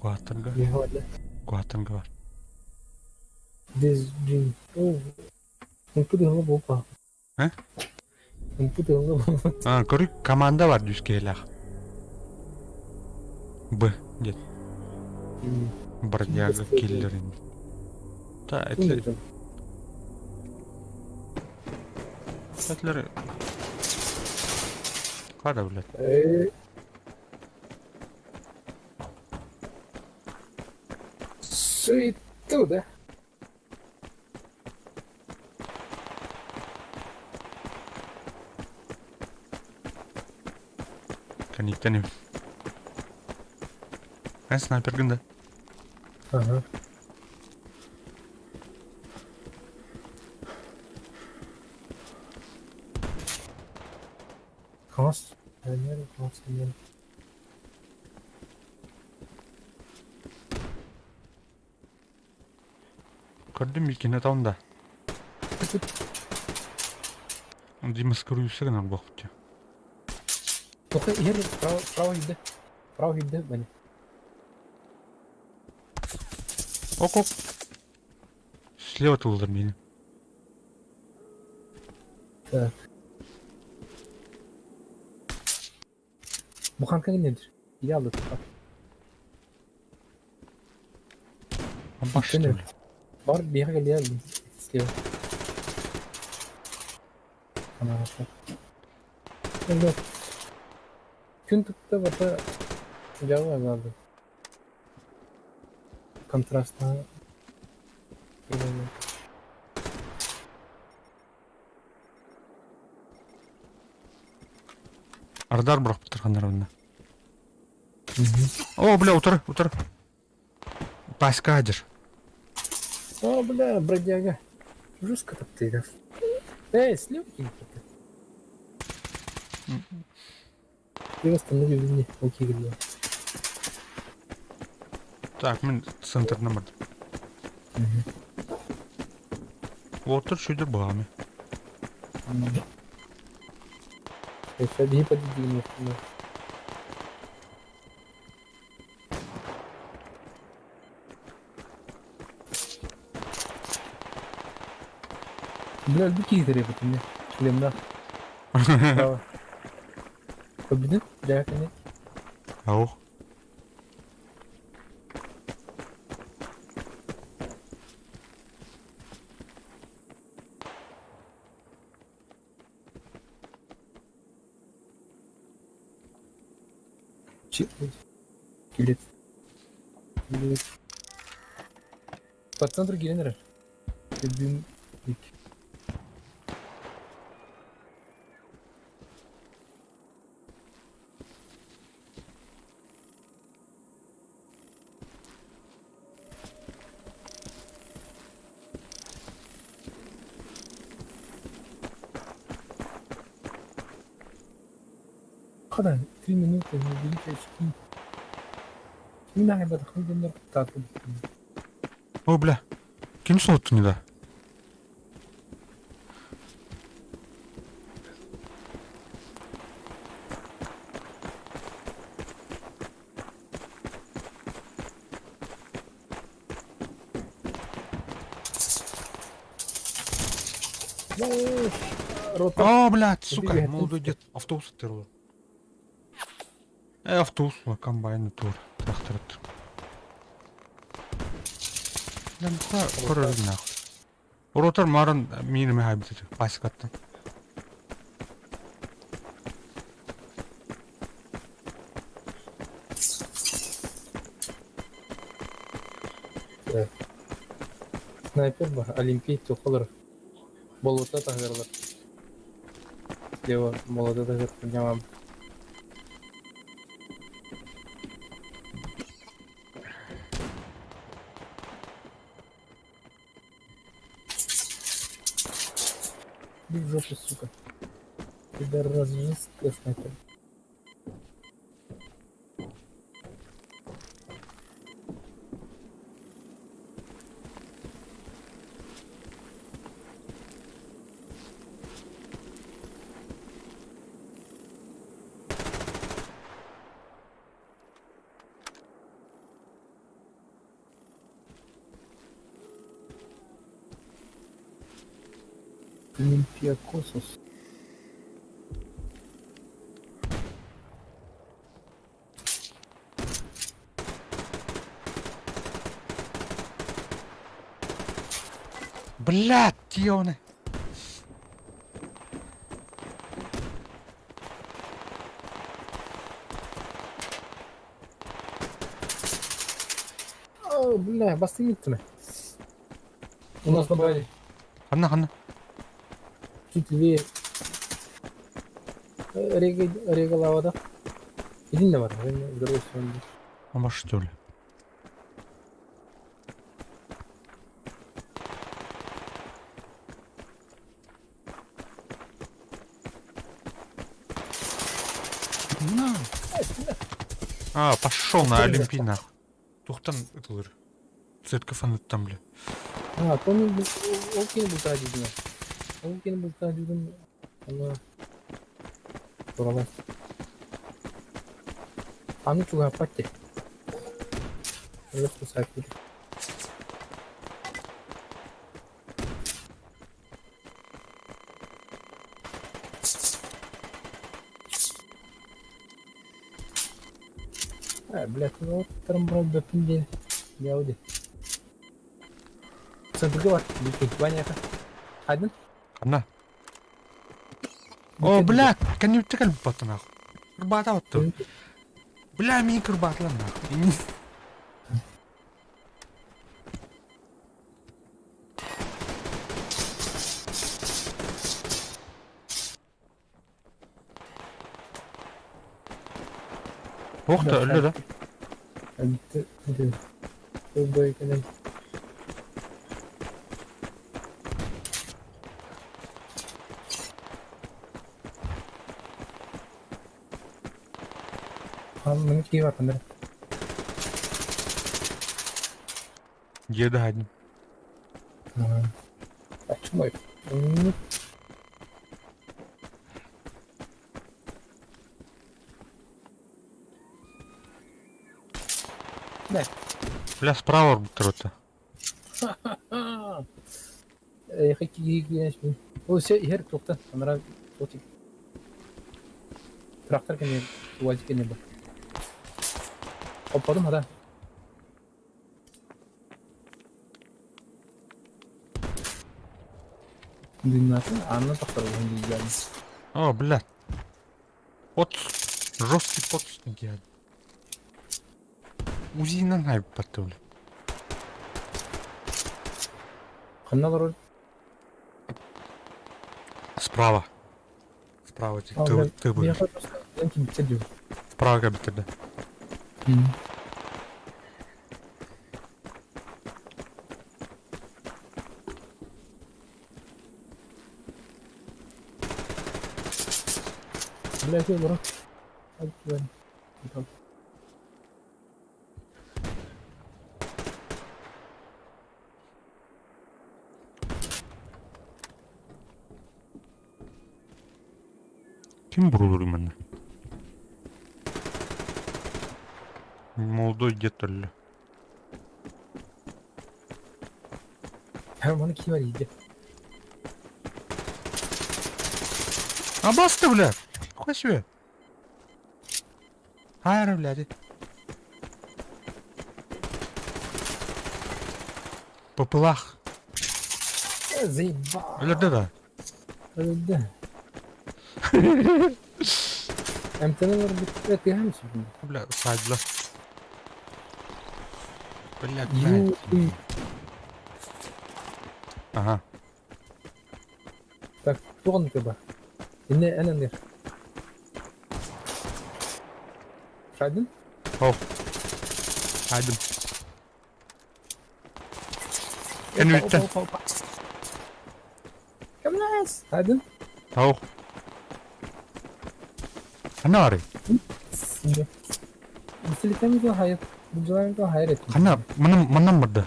Куаторга. Куаторга бар. Дезджин. Умпут ыла. Э? Умпут ыла. А, көрүк команда бар дүүскээлэх. Б, дед. Бродяга киллер. Та, это... Этлер... Када, блядь. Суету, да? Каниктен Эн снайпер гында. Ага. Класс. Класс, Көрдүм икини таунда. Димас көрүүсэ гына буохту. Тоха иһэр справа, справа иһдэ. Справа иһдэ бани. Ок, ок. Слева тулдар мени. Так. Буханка nedir? İyi aldı. Баш Көнөр. Бар биһиэхэ кэлиэ слева. Ана Күн тутта бата жауа алды. Контрастно. Ардар бырахпыттар ханнарабына. О, бля, утары, утары. Паська адер. О, бля, бродяга. Жестко так ты, да? Эй, сливки ты. Ты восстановили мне, окей, бля. Так, мен центрынан бардым. Уоттар шүйдер баҕами. Ходи подойди, Бля, бики требует мне. Шлем, да. Право. Победы? Бля, нет. Аух. Че? Келет. Келет. По центру Генера. Любим. Хада, 3 минуты, наберите очки. Не надо, хуй О, бля. Ким суоттун да? О, блядь, сука, молодой дед. Автобус оттырылар. Э, автобус, комбайн тур. Трактор. Көрөр нахуй. Ротор марын минеме хайбит. Пасикаттан. Снайпер бар, Олимпий тухолар. Болота тагырлар. Слева молода тагыр поднялам. Иди в жопу, сука. Пидорас, жесткая снайпер. Олимпиакосос. Блядь, тионы. О, бля, бастымиттimi? У нас на базе. Ханна, ханна. Чуть левее. Рега, рега лава, да? Иди на бар, в другую сторону. Ама что ли? На. А, пошел на Олимпий нахуй. Тухтан ытылыр. Церковь там, бля. А, помню, ол кини бултаа дидин. Ол кини бултаа дидин. Ана туралар. Аны чугаппат Легко сапили. А, блядь, ну вот там брать бэпинде. Я уди. Центрга бар, бики, Ваня. Один? Ханна. О, блядь, кәнептек баттı нахуй. Кырбата батты. Бля, мин кырбатлар нахуй. Туох да өллө да? Дьиэ да один. Бля, справа орбуттар. Иһэр туохтан анараа трактор кэннигэр УАЗик кэннигэр бар. Оппотум хата. Дыннатын анна тохтор уһун О, блядь. Вот жесткий подсудник. УЗИнан хайбатты, бля. Ханна олорор? Справа. Справа ты, ты будешь. Справа как бы Блядь, я дурак. Ким бурулур именно? Молодой дед өллө. Маны ким бар иди. А баста, бля! Хуй себе! Хайра, блядь. По пылах. Заебал. Өлөрдө да. Өлөрдө. Эмтэнэн барбыт тыһам сүбүн. Бля, сайдла. Блядь, блядь. Ага. Так, туган кыба. Инне энен Шайдын? О. Шайдым. Кэнүттэн. Кэмнээс. Шайдын? Ау. Ханна бары? Силиками хайыр. Бұлжыларым хайыр еттім. Ханна, манан барды.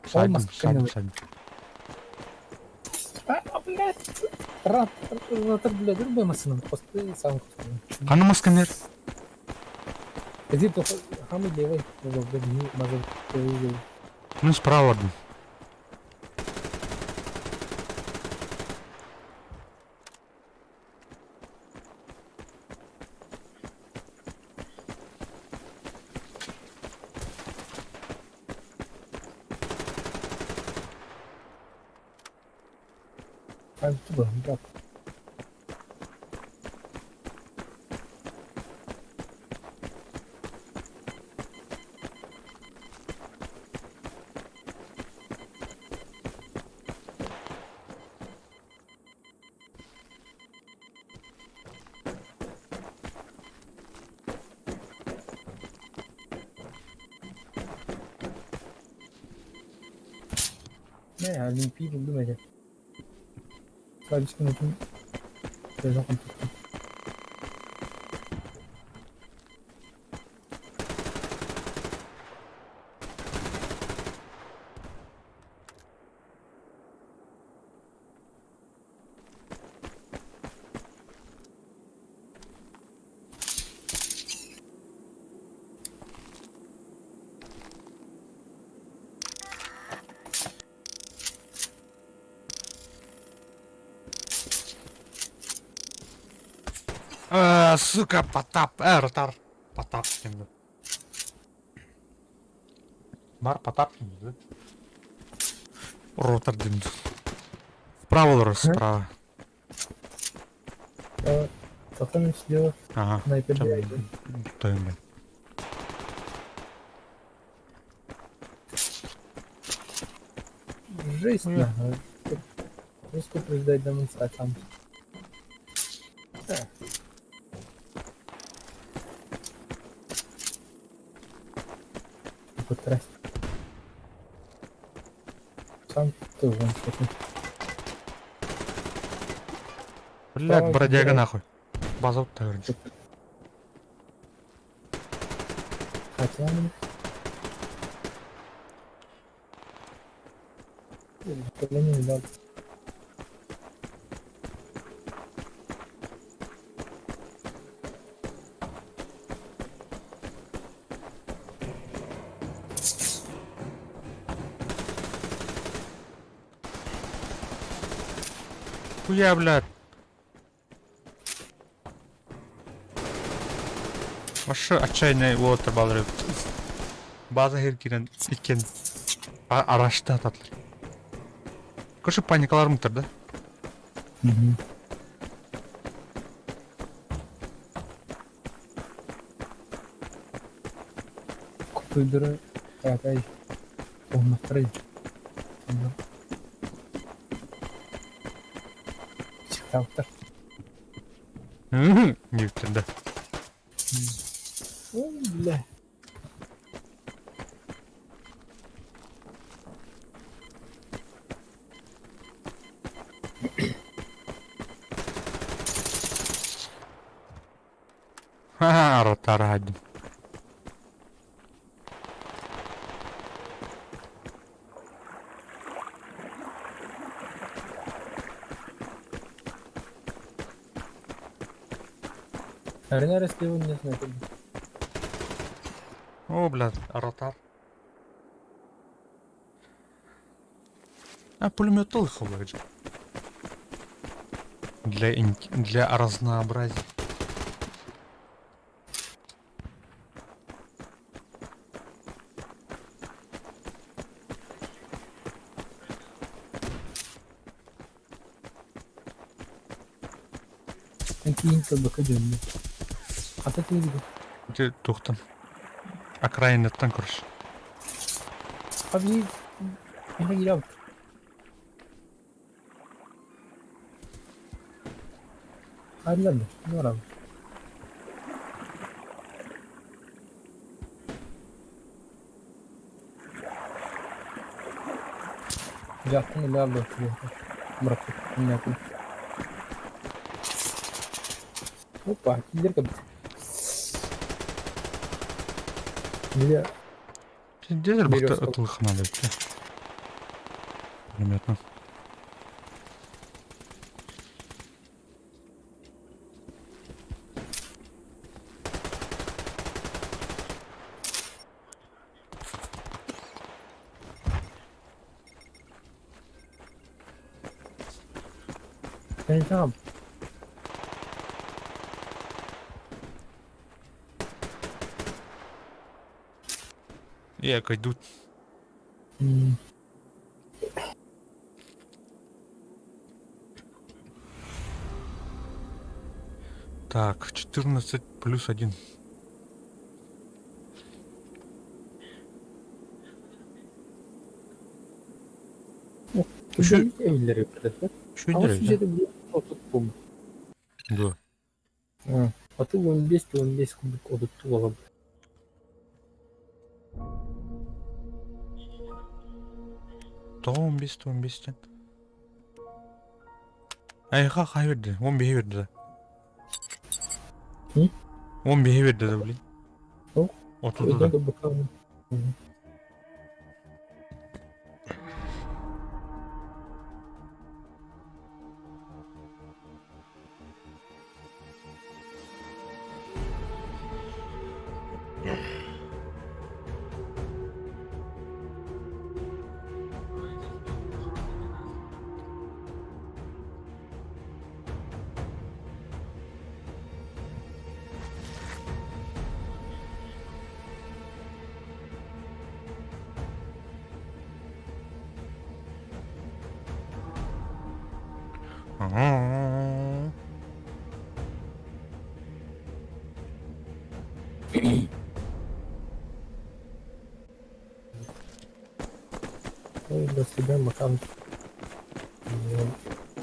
Сайдым, сайдым, сайдым. А, блядь. Рат, рат, блядь, рубай машину. Посты сам. Ханна масканер. Иди, хамы левый. Ну, справа одну. Брат. Не, Олимпий булдум эже. Садичкин үчүн Сука, Потап, Ротар. Потап кимди. Бар Потап кимди. Ротар дейм. Справа олорор, справа. Потом слева Ага. снайпер. Тойм, блядь. Жесть, нахуй. Русскую демонстрацию. Да. Потряс. Сам ты вон что-то. Блядь, бродяга нахуй. База вот Хотя... Не дал. Хуя, блядь. Вообще отчаянный уотер балры. База хер кирен иккен арашта татлар. Короче, паникалар мыктыр да? Угу. Купидыры атай олмактыры. Чыктаптыр. Диптер да. Ой, бля. Ха, ротара один. Арена слева не знаю. О, блядь, ротар. А пулемет лыхал, блядь. Для разнообразия. Кийин кылбака дөннү. Ата тиги. Те тухтан. Окраинаттан, короче. Abi Aha gir Hadi Ne var abi? Жақтың ілі Мұрат, Опа, киллерка. Бля. Пиздец, бахта ытылыхна, блядь. Пулеметно. Там. Я идут. Так, 14 плюс 1. Еще Да. А ты 15 кубик отут тула. То 15 15 Айха хайверди, 15 верди. 15 верди да, блин. Отуду да. Ага. Ой, до свидания, Макан.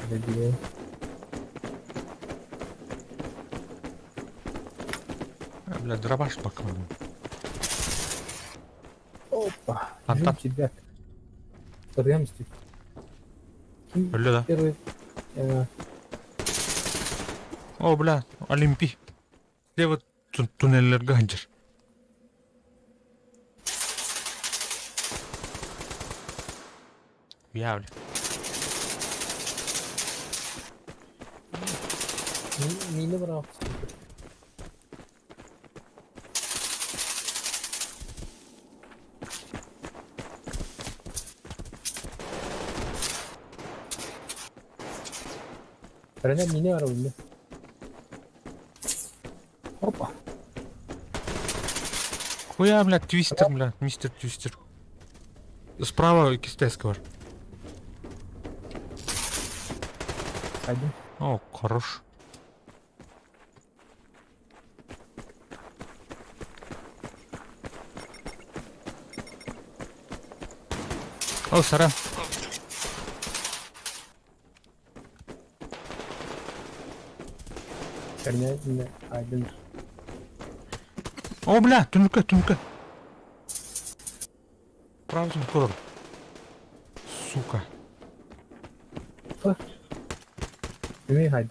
Добил. А, бля, дробаш бакмын. Опа. Антон. Жду тебя. Подъемстик. Өллө да. Первый. О, бля, Олимпий. Слева туннеллергэ сылдьар. Я, бля. Миini быраҕа Рена миини барабын Опа. Хуя, бля, твистер, бля, мистер твистер. Справа кистеска бар. Один. О, хорош. О, сара. Рена один. О, бля, түнүккэ, түнүккэ. Право түнүккэ олор. Сука. Эмиэ хайда.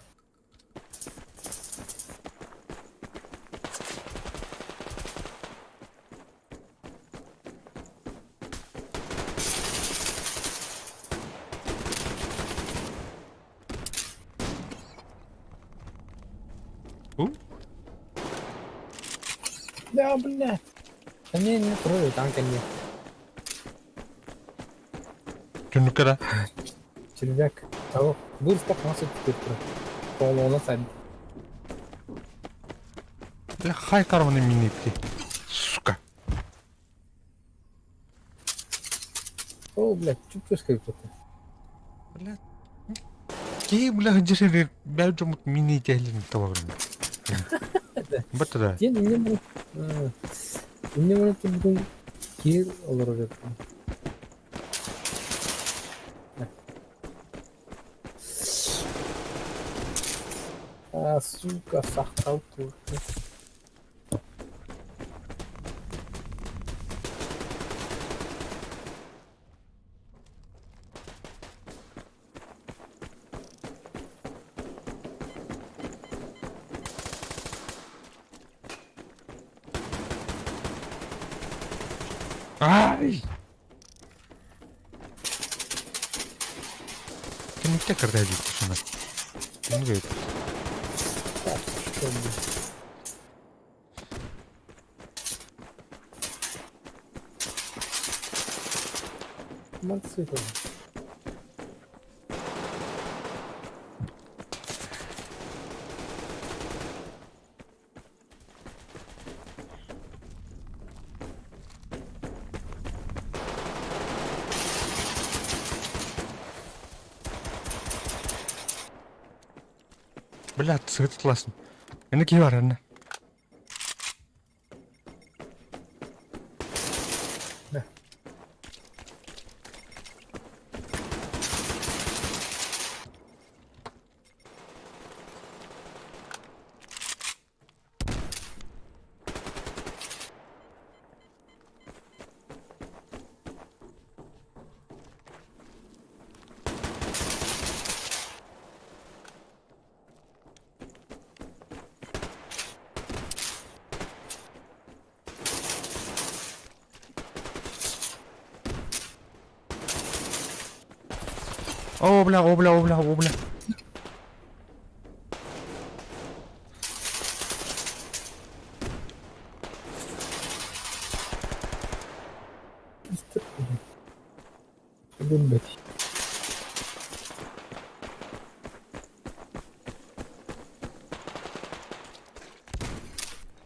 У? Да, блядь. Да мне не трое, танка нет. Түнүккэ да. Червяк. Того. Быстро носит теперь. Полуона сад. Бля, хай карманы минипти. Сука. О, блядь, чувствуешь какой-то. Бля. Киһи бля дьири бэл дьоммут мини тиһэлин табабын. Бата да. Дьиэн инньэ баран инньэ баран турбутун киэр олорор эбиппин. А, сука, сахтал тур. Ай! Кэнникте кырда диэбит шуна. Түнүгэ Так, что, блядь. Мотоцикл. Бля, сытытласын. Эне киһи бар аны. О, бля, о, бля, о, бля, о, бля. Блядь.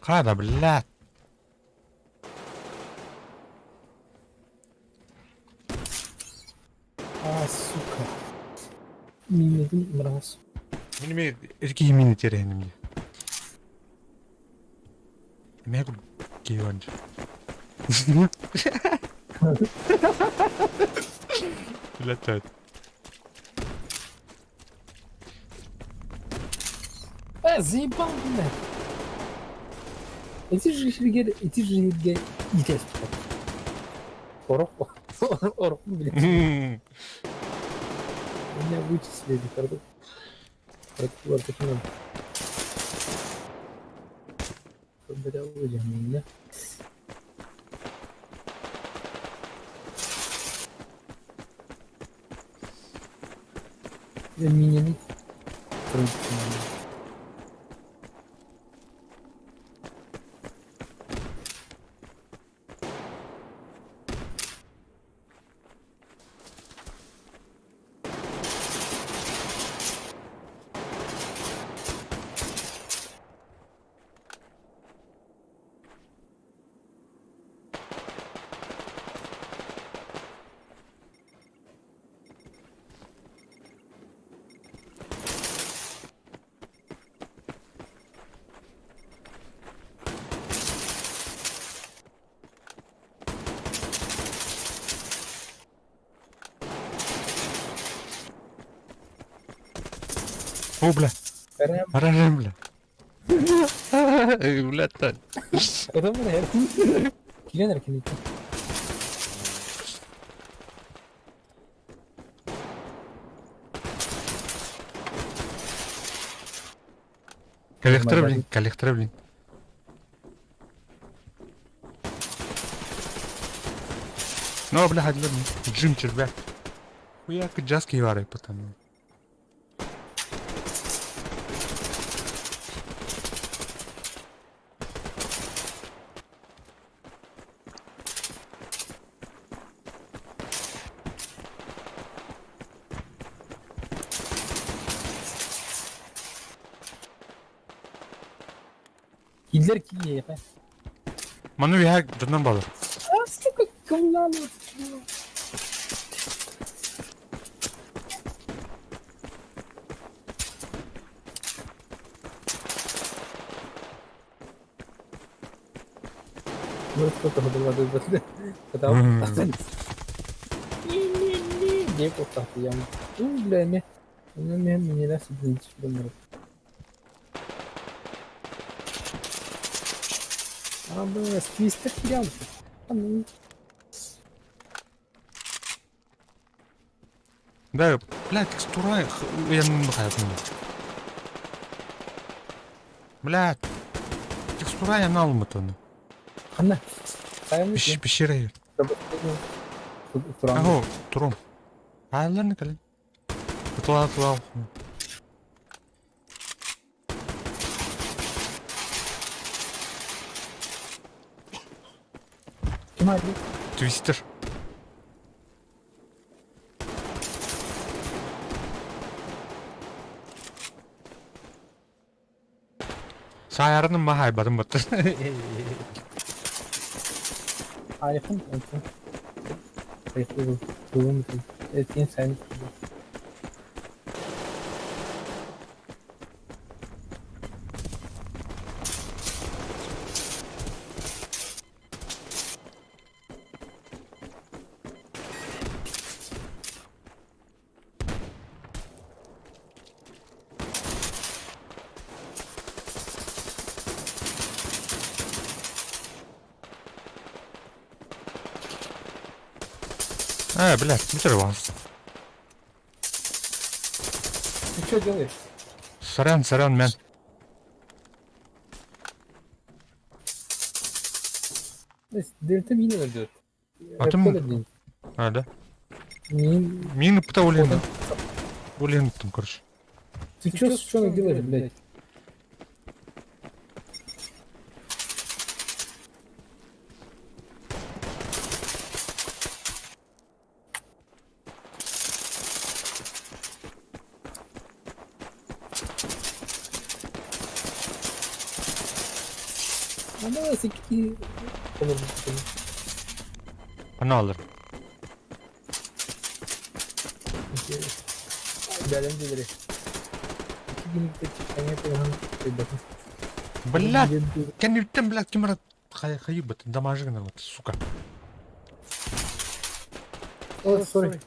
Хада, блядь. А, сука. Мини мразь. Мин эрки мини тереним. Эмэ киһи бар. Блядь. Заебал, блядь. Ити же ити же итэс. Орох, орох, блядь. Меня вычислили, протокол. Протокол, Бля, меня. Меня О, бля. Гаражым, бля. Бля, та. Это бля. Килен эркин Коллектор, блин, коллектор, блин. Ну, бля, хадлер, джим червяк. Хуяк джаски вары потом. Киллер киһиэхэ. Ману виһак дьоннор балар. А, сука, говна Ну, сколько было Когда Не-не-не, не я. Ну, бля, мне. Ну, мне не раз А, бля, твистер терял. Да, бля, текстура, я не бахаю. Бля, текстура я налмытаны. Ханна. Пещ, пещера. Аго, туром. Айларны кален. Тла тла. Твистер. Саярным махай бадым баттыр. Айхын, айхын. Сайн. А, блядь, не вас. Ты что делаешь? Сорян, сорян, мен. Дельта мина идет. А ты А, да? Мин... Мины пыта улен. Улен там, короче. Ты чё, что делаешь, блядь? А давай сики. Аны алыр. Блядь, кәнүттен, блядь, кемера хайы бит, дамажы гына вот, сука. О, сори.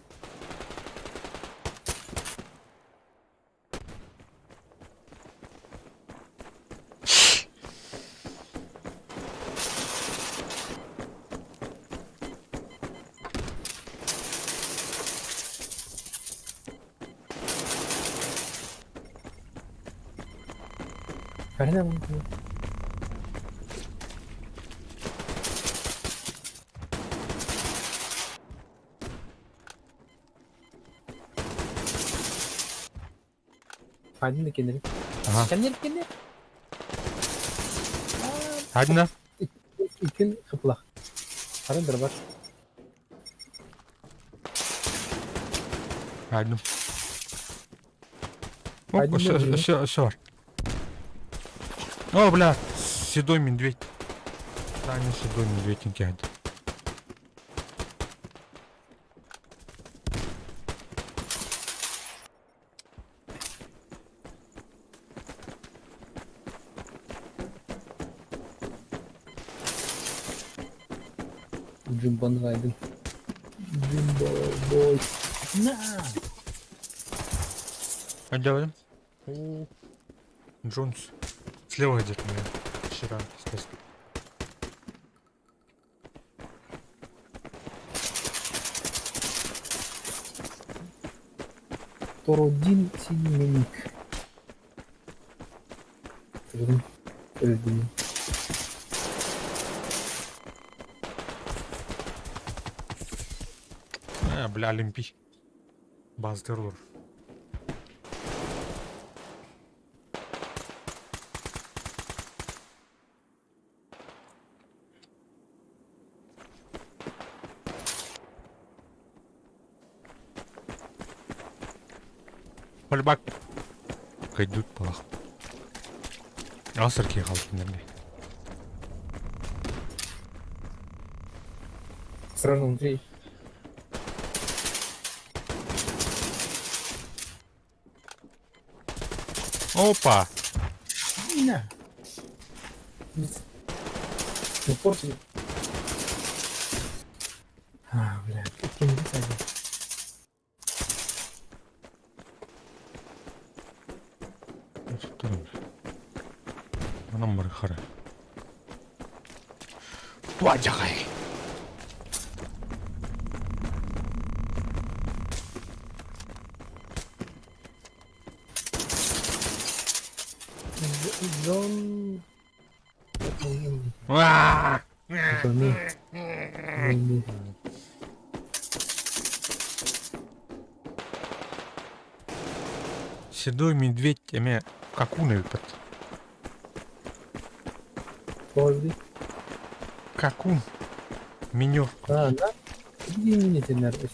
Карина. Ханна кенери? Ага. Кенер кенер. Одна. Икин хыплах. Харын дырбар. Одну. Оп, все, все, все. О, бля, седой медведь. Таня седой медведь не тянет. Джимбон Райден. Джимбо бой. На! А делаем? О, Джонс. Слева где-то, наверное. Вчера, естественно. Тородин Синеник. Өлдүм. А, бля, Олимпий. Баздыр Полбак. Кайдут палах. Асыр кей қалды киндерге. Сразу внутри. Опа! На! Ну, портили. А, бля, какие не Анам бар хара. Туа жахай. Джон... Уа! Джонни. Джонни. Седой медведь эме какун ыппыт. Подожди. Какун. Минер. А, да? Иди меня теперь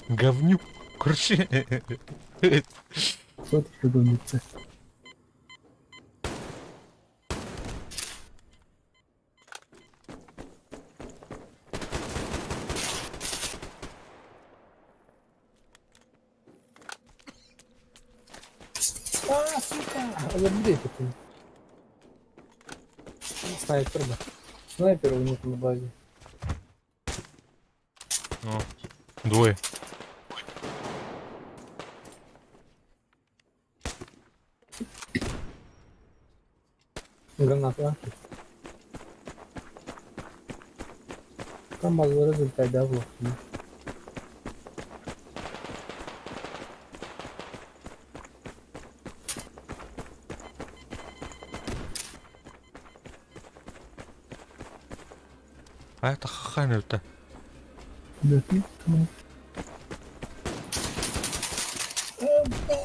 Говнюк. Короче. Что ты гонится? А, сука! Алабуды это. Снайпер, да. Снайпер у них на базе. О, двое. Граната. Там база результат, да, вот. А это хахамер-то. Да ты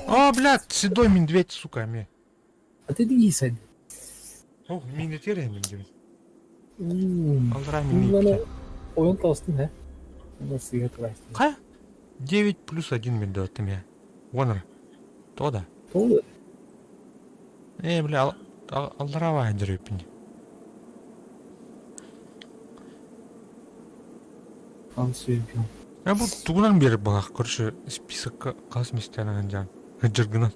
О, блядь, седой медведь, сука, ми. А ты иди садь. О, мини теряем медведь. Алдыра Мына ойын толстың, ә? Мына сыға тұрасың. Қа? 9 плюс 1 медведь меня. Вонер. То да. Толы? Э, бля, алдырава дерепин. Ан сүйбін. Я бу тугунан берип балах, короче, список кас местянан жан. Жыргынан.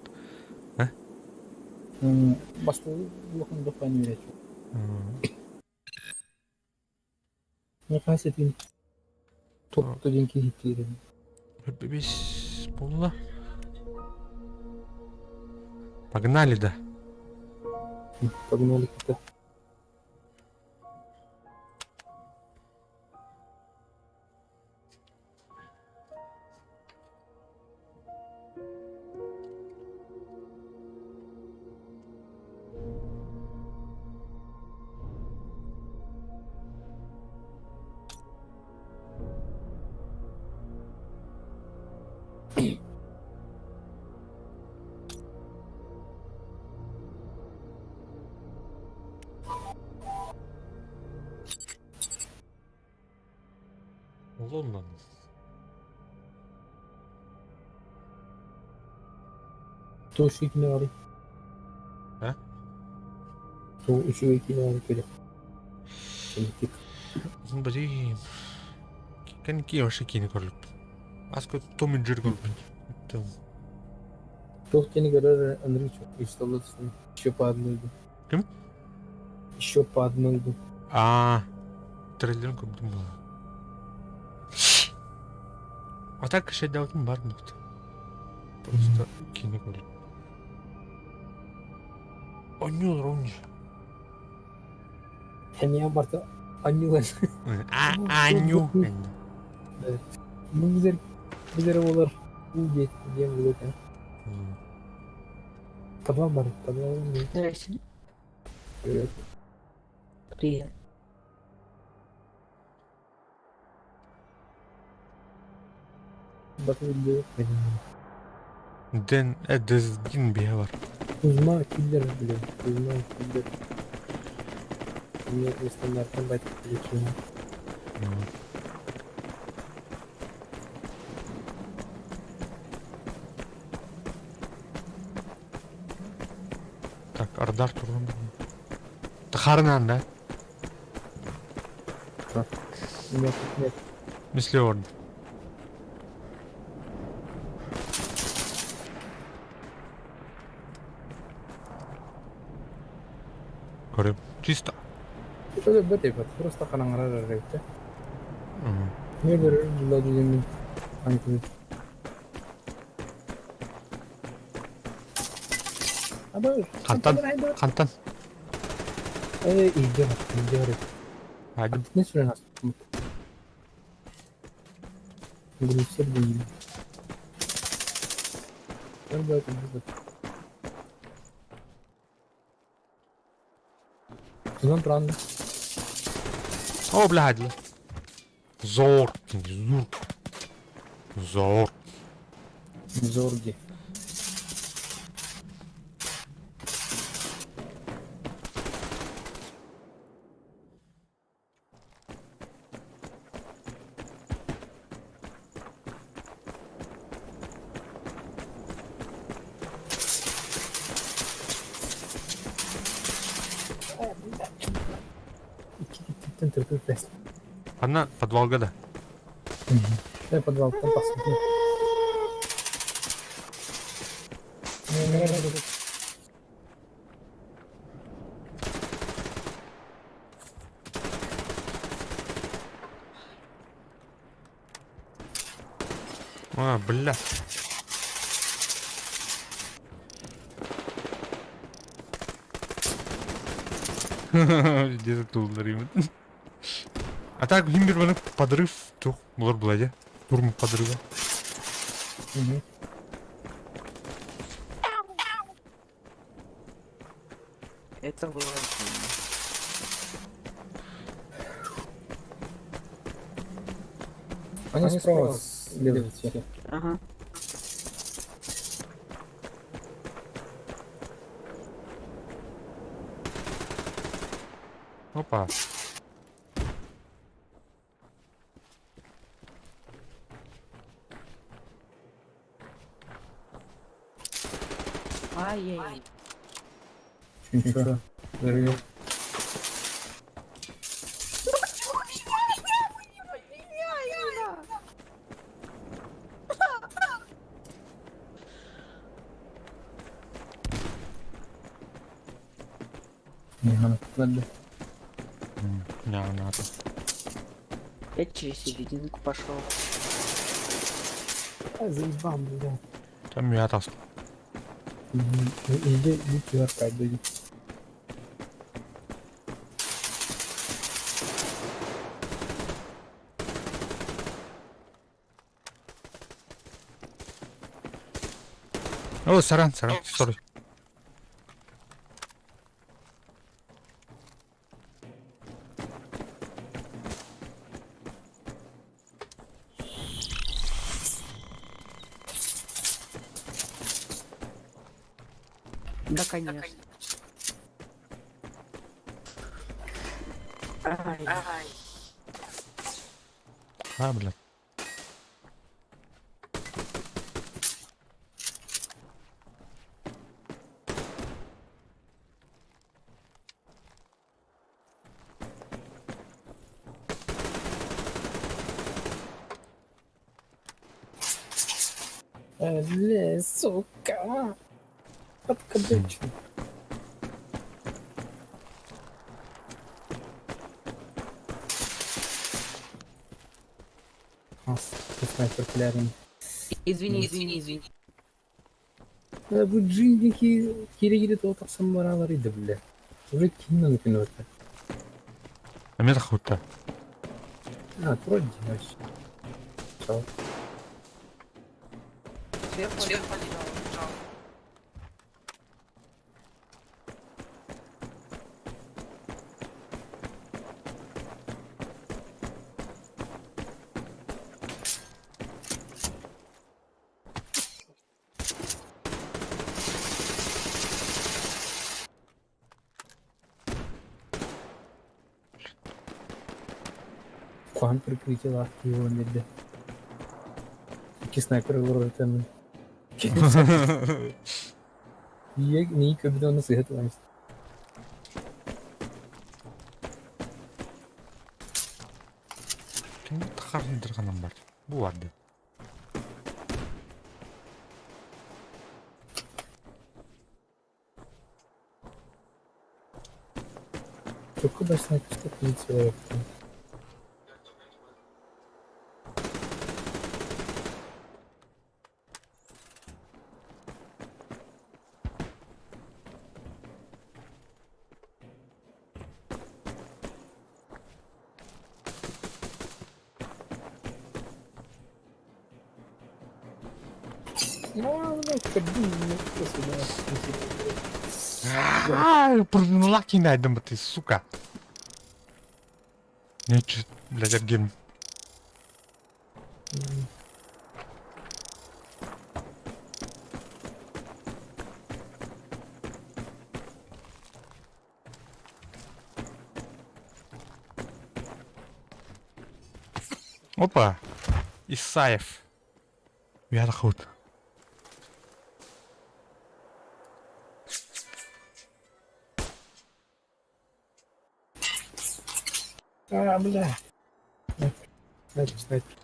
Баста лохын дофан берет. Ну, қасетін топ деген кейіптерін. Бес болла. Погнали, да. Погнали как-то. Лондон. Туох үчүгэй киинэ баарый? А? Туох үчүгэй киинэ баарый көрүөх. Кэнники. Блин. Кэнники вообще киинэ көрүлүкпүн. Аска Том и Джерри көрбүт. Туох диэни көрөр Андрей Усталыцын еще по одной иду. Ким? Еще по одной иду. А, трейлерин көрдүм буолла. А так шедеврин бар мыкты. Просто киинэ көрдүм. Оонньуулар оонньуу. Эмиэ барыта анньыылар. Аанньуу. Бу билэр билэр буолар уу диэт диэн буолуо этэ. Подвал бар, подвал. Здрасте. Привет. Привет. Батыл Дэн Эдездин биһэ бар. Кузьма киллер, блин. Кузьма киллер. Мне нестандартный батя включил. Так, Ардар турган. Тахарынан, да? Нет, нет. Мисле орда. Көрүм. Чисто. Өлбөт просто хараҥарар эрэ Не көрөр Владимир Анкович. Хантан? Хантан? Э, иди, иди. Не сүрэн астым. Грусер дейм. Өлбөт, өлбөт. Тунан туран. О, блядь. Зор. Зор. Зор. Зорги. Она подвалга да. Дай подвал, там посмотри. А, бля. Где-то тут А так, хим бир подрыв тух, булар буладя. Турм подрыва. Угу. Это было обидно. Они справа слева все. Ага. Опа. Ай-яй-яй. Ничего. Взорвем. Не, надо. Не, надо. Я через серединку пошел. А, заебал, блядь. Там я тас. Иди, иди, Аркадий, иди. О, саран, саран, сори. Да, конечно. Ай. А, блядь. Бля, сука! Подкаблучный. Снайпер популярный. Извини, извини, извини. Бу джинники кире-кире тохсан баралар иди, бля. Уже кино кино. Эмиэ таххыбыттар. А, вроде вообще. Чао. Сверху, сверху лежал, лежал. Куан прикрытие лавки его медля. Ики снайпер вроде Не көбүдө оны сыһыт ылан. Ким тахар дырганан бар. Бу барды. Только баш снайперская позиция. Ну, Аа, прыгнула найдем ты, сука. Не, чё, блядь, обгин. Опа! Исаев. Я худ. А, бля. Снайпер, снайпер.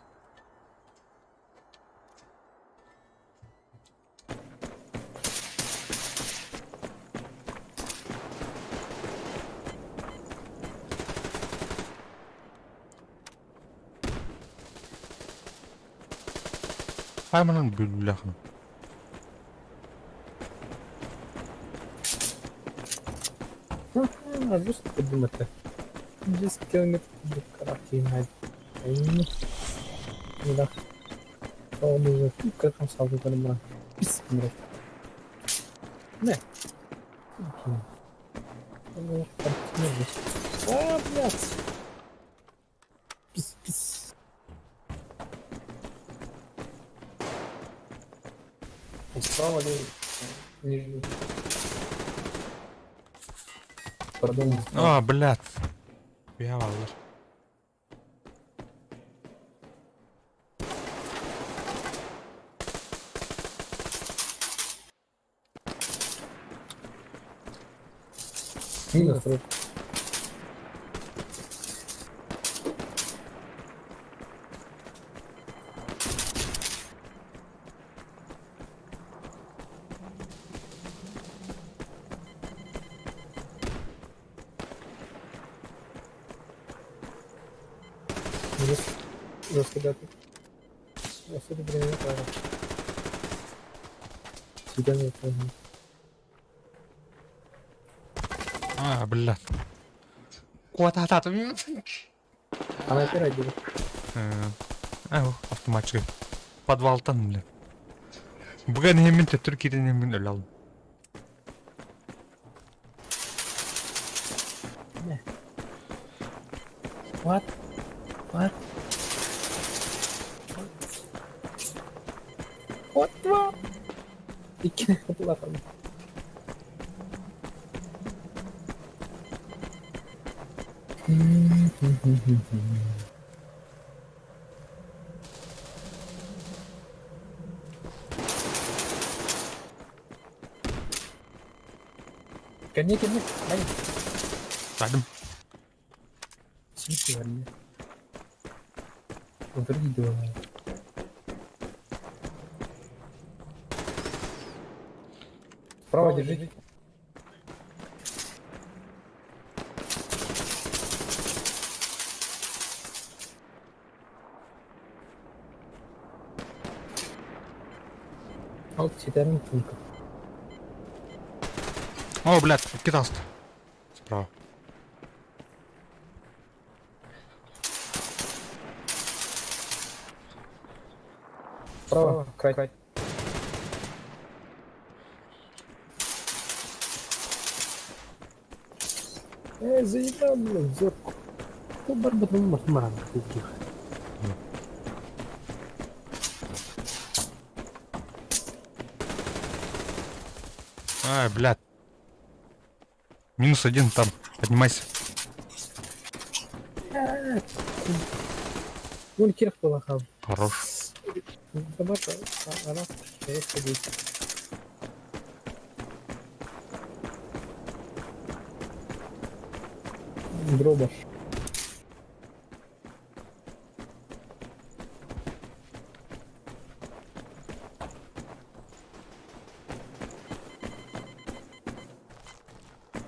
Хайманын бүлләхін. А, жестко подумать-то. 10 километров до карантина. Не да. Как там салды барма. Пис, блядь. Не. А, блядь. Пис, пис. Справа ли? Нижний. Пардон. А, блядь. Я валлар. Минус рук. Жестко даты. Особо броневая. Свидание тоже. А, блядь. Куда та Она опирает где-то. А, автоматчик. Подвалтан, блядь. Бүгін хемин төттүр кирен хемин өлө алдым. What? What? What the? Икки капылар. Кәне, кәне, ай, Тадым. Светло. Вот видео. Справа держите. Алт ситэрин тунка. О, блядь, кидался. Справа. Справа, край. Э, заебал, блядь, зорку. Бу барбытын мартмаран кытыгих. Ай, блядь. Минус один там. Поднимайся. Вон кирх полахал. Хорош. Собака, она ходить. Дробаш.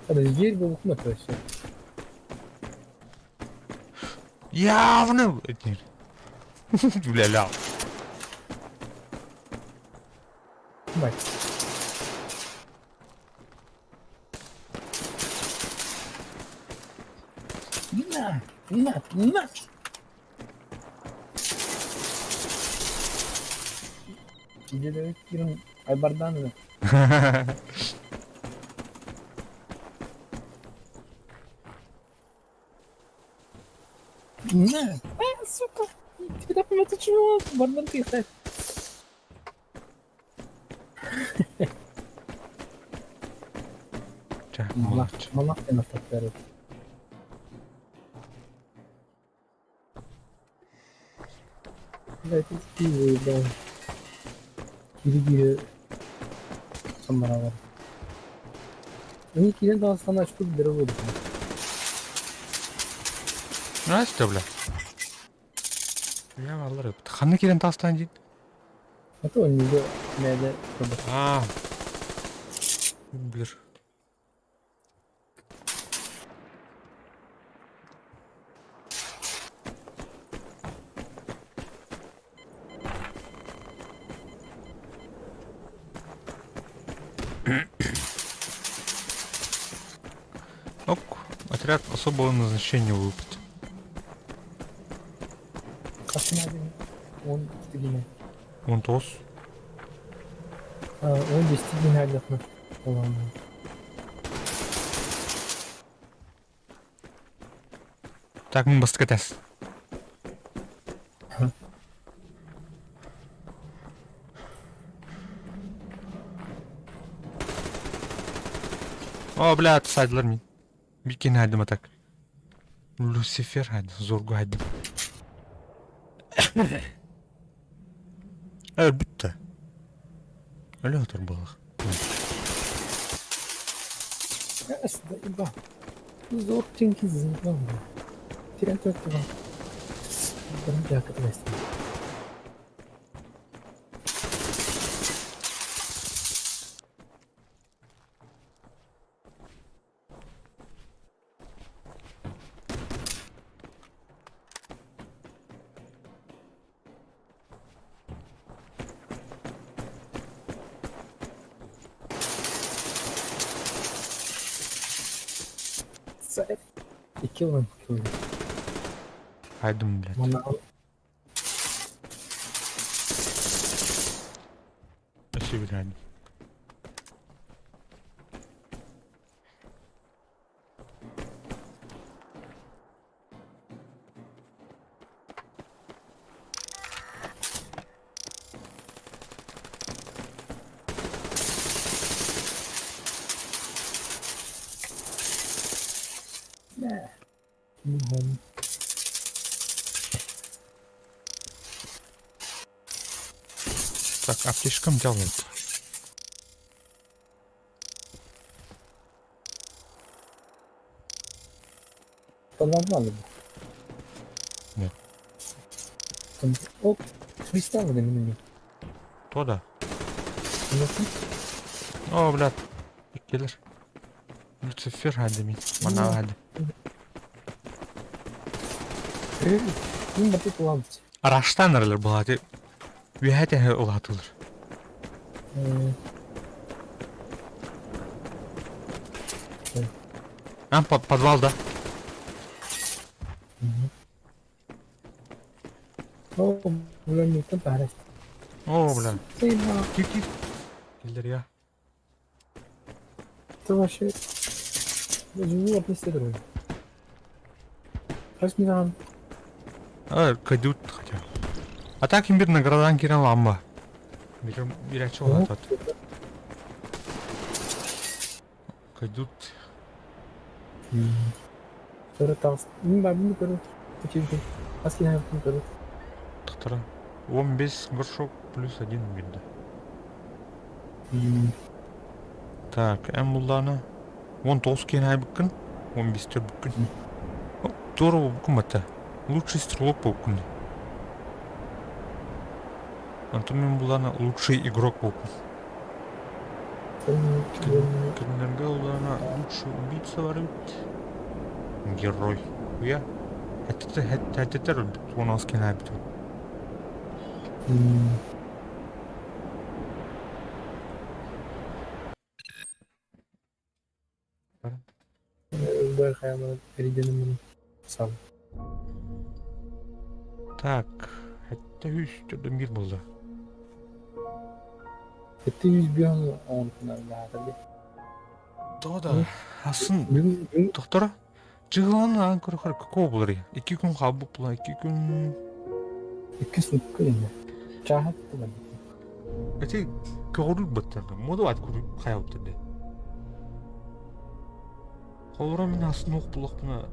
Подожди, дверь был вообще. Явно! Бля, ля. Мать. На, на, на! Где-то Айбардан. На! А, сука! Тебя это чего? Бардан ты, кстати. Малах ты на топеру. Блять, ты заебал. Кири-кири самаралар. Они кирен дагыстан очку беріп отыр. Здрасте, бля. Я алар. Ханны кирен тастан дейт. А то неге мәді А. Блин. Ок, отряд особого назначения выпад. Он тигине. Он тос. Он 10 тигине айлықны. Так, мы бастык этес. О, бля, сайдылар мин. Бикени айдым атак. Люцифер айды, зоргу айдым. Э, бітті. Өлі отыр балақ. Заебал. Зор теньки заебал. Терян только вам. Бля, как это? И килл килл. Айдым, блядь. Спасибо, блядь. Мгм. Так, аптечкам делают. Поломали бы. Нет. Там, оп, кристаллы на меня. То да. Ну, О, блядь. Иккилэр. Люцифер хаадымин. Манаа хаады. Мин баты туламт. Араштан аралар булааты. Үөһэ тэһэ улаатылар. А, подвал, да? О, бля, не там таһарас. О, бля. Кир, кир. Киллер я. Это вообще... Живу отнести Хас не А, кадют хотя. А так им бир наградан кирен ламба. Бир бирәче улатат. Кадют. Көрө тағыс. Мин бар, мин көрө. Училки. Хас кин хайын көрө. Тохтора. 15 горшок плюс 1 бирде. Так, эм булланы 19 кен ай бүккін, 15 төр бүккін. Здорово бүккін бата. Лучший стрелок бүккін. Антон мен булланы лучший игрок бүккін. Кімдерге улана лучший убийца бар бит. Герой. Я. Хәттә 16 кен ай бит. Бэр хаямын эриденин сам. Так, хәтта үс түрден бир булды. Эти 101 он да. Да. Асын доктора. Жыгылан ан көрөхөр какого булар? 2 күн кабып була, 2 күн. 2 сутка енді. Чахат да. Эти көрүл баттан. Моду ат көрүп кайып турду. Холора мен асын ок булакпына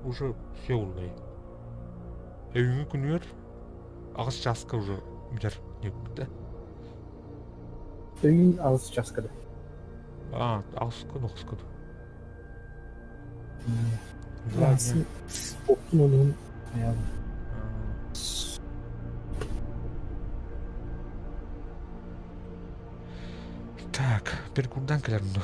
уже все улай. Эйүңү күнүгөр агыс часка уже битер деп да. Үйүн алыс часкада. А, агыс күн окус күн. Асын октун олугун аягы. Так, бир курдан келермин.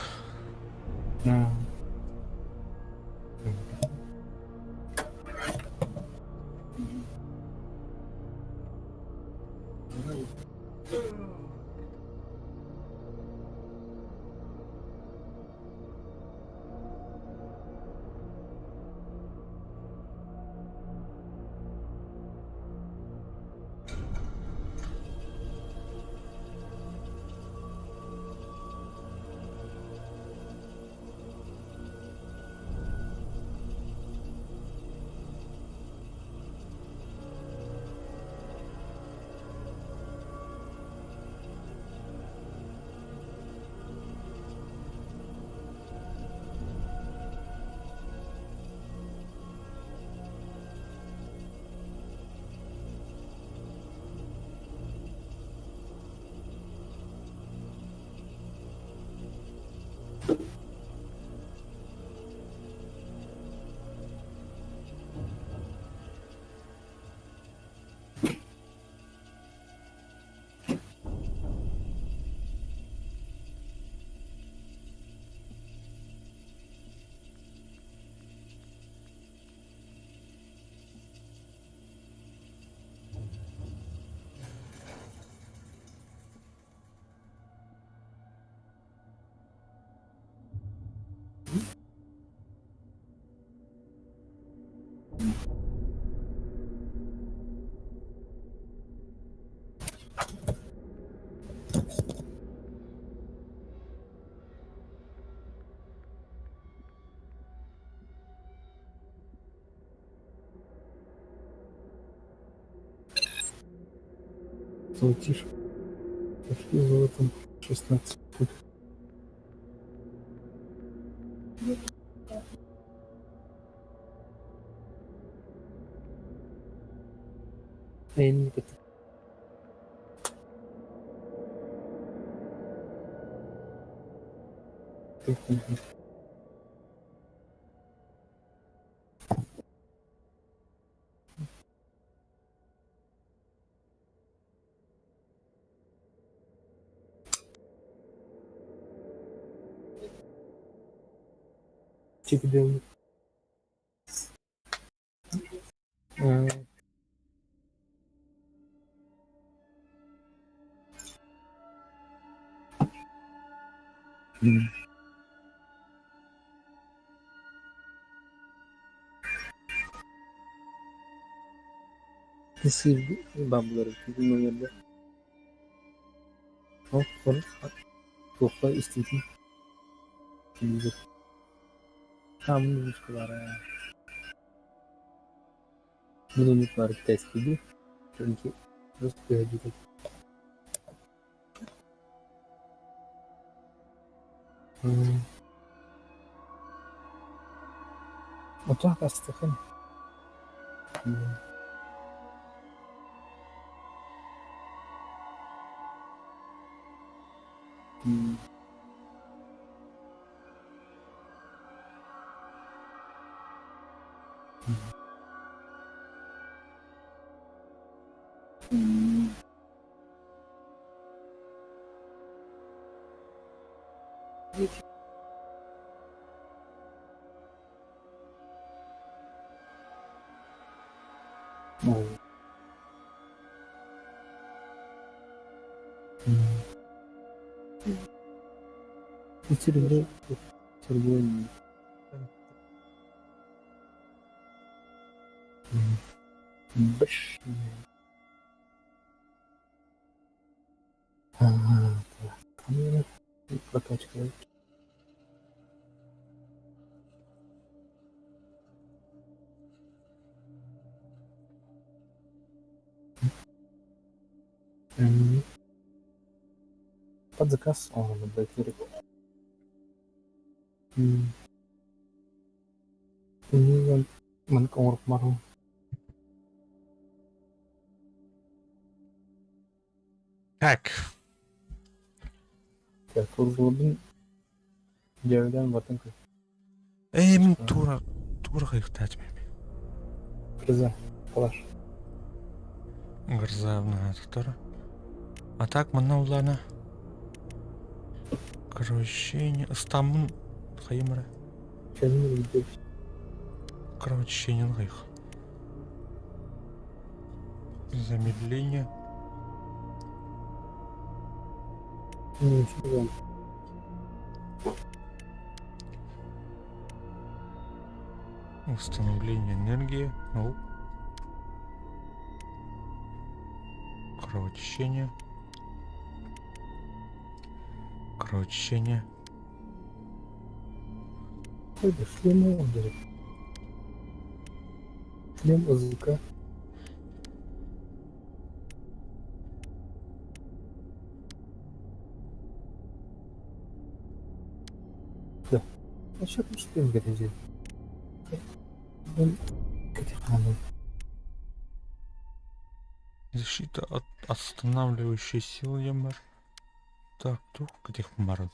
Золотишь. Пошли золотом 16 пуль. Эй, это. Чикидем. Баблары номерде. Туохха истибитин телевизор. Там музыкалара. Мин баар китайский Чөнки русский диэн. Отоох астыхын. Серебро. Бш. Ага, так. Камера и прокачка. Под заказ он на Ini маннык оҥорук Так. Так, ургулабын дьээбэлээн бартан көр. Ээ мин тура тура хайыктаачым. Гроза, палаш. Гроза тора. А так манна улана. Кровообращение. Ыстаммын хайымара. Кэлин видео. Кровообращение хайых. Замедление. Ничего. Восстановление энергии. Ну. Кровотечение. Кровотечение. Это шлем он даже. Шлем ОЗК. Да. А что там шлем где-то взять? Защита от останавливающей силы Ямар. Так, тух где марат.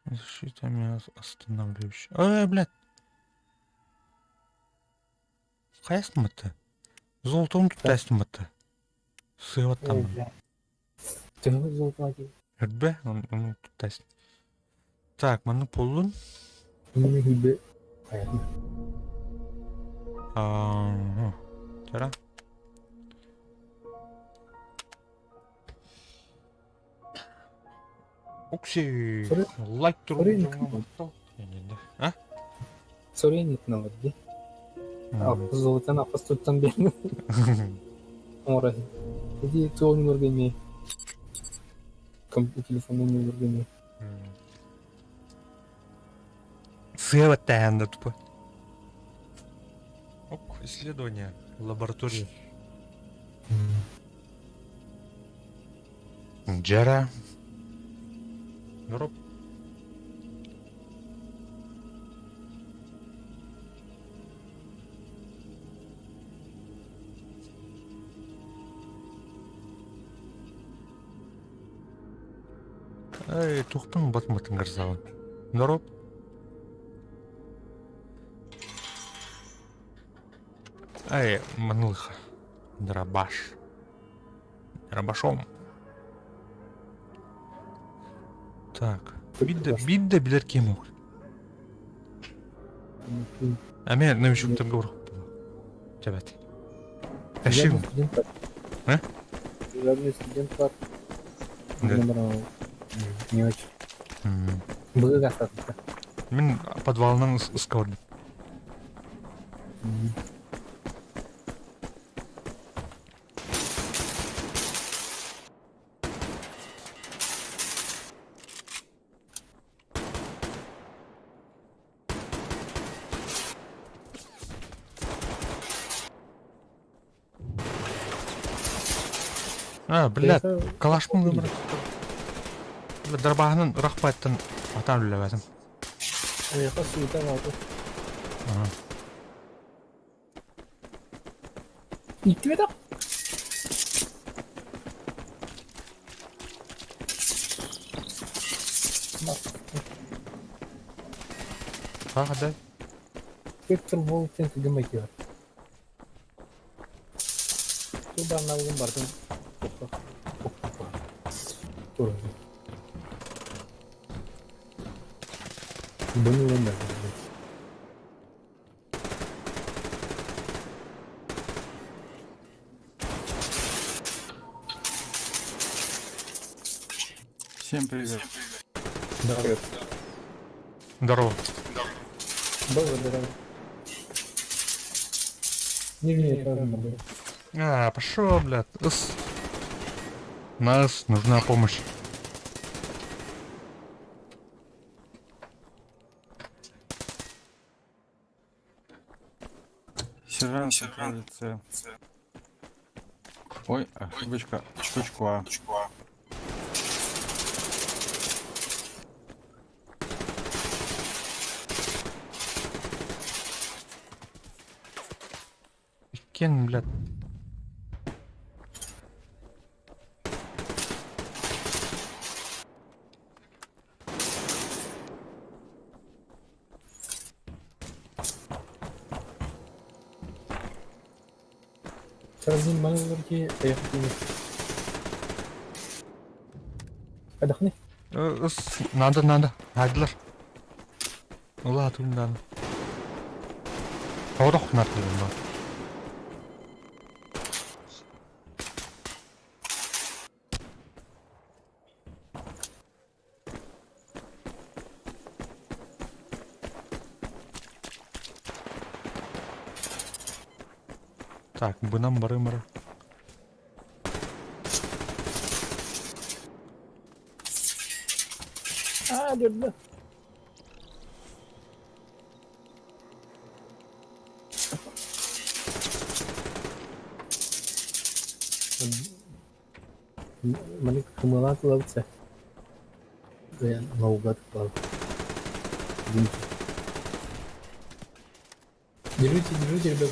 Защита меня останавливающая. Эй, блядь. Хайасмыты? Золотом тут тастымыты. Сыва там. Төһө золото Эрбе, он тут таст. Так, маны полун. Мин хибе. Понятно. Ага. Тара. Окси. Лайк тур. А? Соренник на воде. А золотана постуттан берин. Ора. Иди туон нургами. Телефон нургами. Сыва тэнда тупо. Ок, исследование. Лаборатория. Джера. Дроп. Эй, тухтан батматын гарзавын. Дроп. Эй, манылыха. Дробаш. Дробашом. Так. Биир да билэр киһим ол. Эмиэ новичоктарга барах Чэбэт. Жадный студент бар. А? Жадный студент бар. Да. Не очень. Было достаточно. Мин подвалынан ыскабардым. А, блядь, калашпын выбрать. Дарбаһынан ырахпаттан атаан үлэлээбэтим. Эйиэхэ суета наада. Ииттибэтэх. Хаах да? Спектр Волк диэн тугу майгыга. Ту бааннаабытын барытын туруордум. Бұны ылан бардым. Всем привет. Да. Привет. Здорово. Добрый, здорово. Нижний этаж надо. А, пошел, блядь. Ыс. Нас нужна помощь. Сержант отправится. Ой, ошибочка. Точку А. Кен, блядь. Сразу маневрки поехали. Отдохни. Надо, надо. Хайдылар. Ула туйдан. Орох надо. Так, бынан бары-мары. А, дерді. Маленько кымылат лавце. Я наугад клал. Держите, держите, ребят.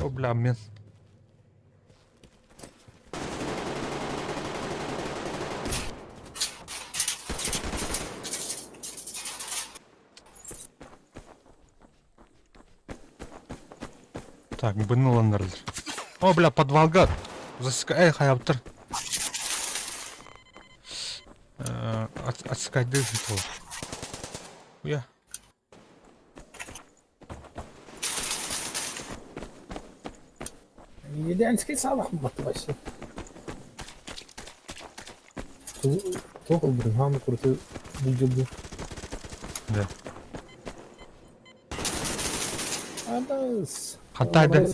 О, бля, мен. Так, быны О, бля, подвалга. Засека... Эй, хайаптыр. Отсекать дышит его. Я. Идеальский салах вообще. Туох ылбырын куруту булдьулду. Да. Адас. Хаттайды.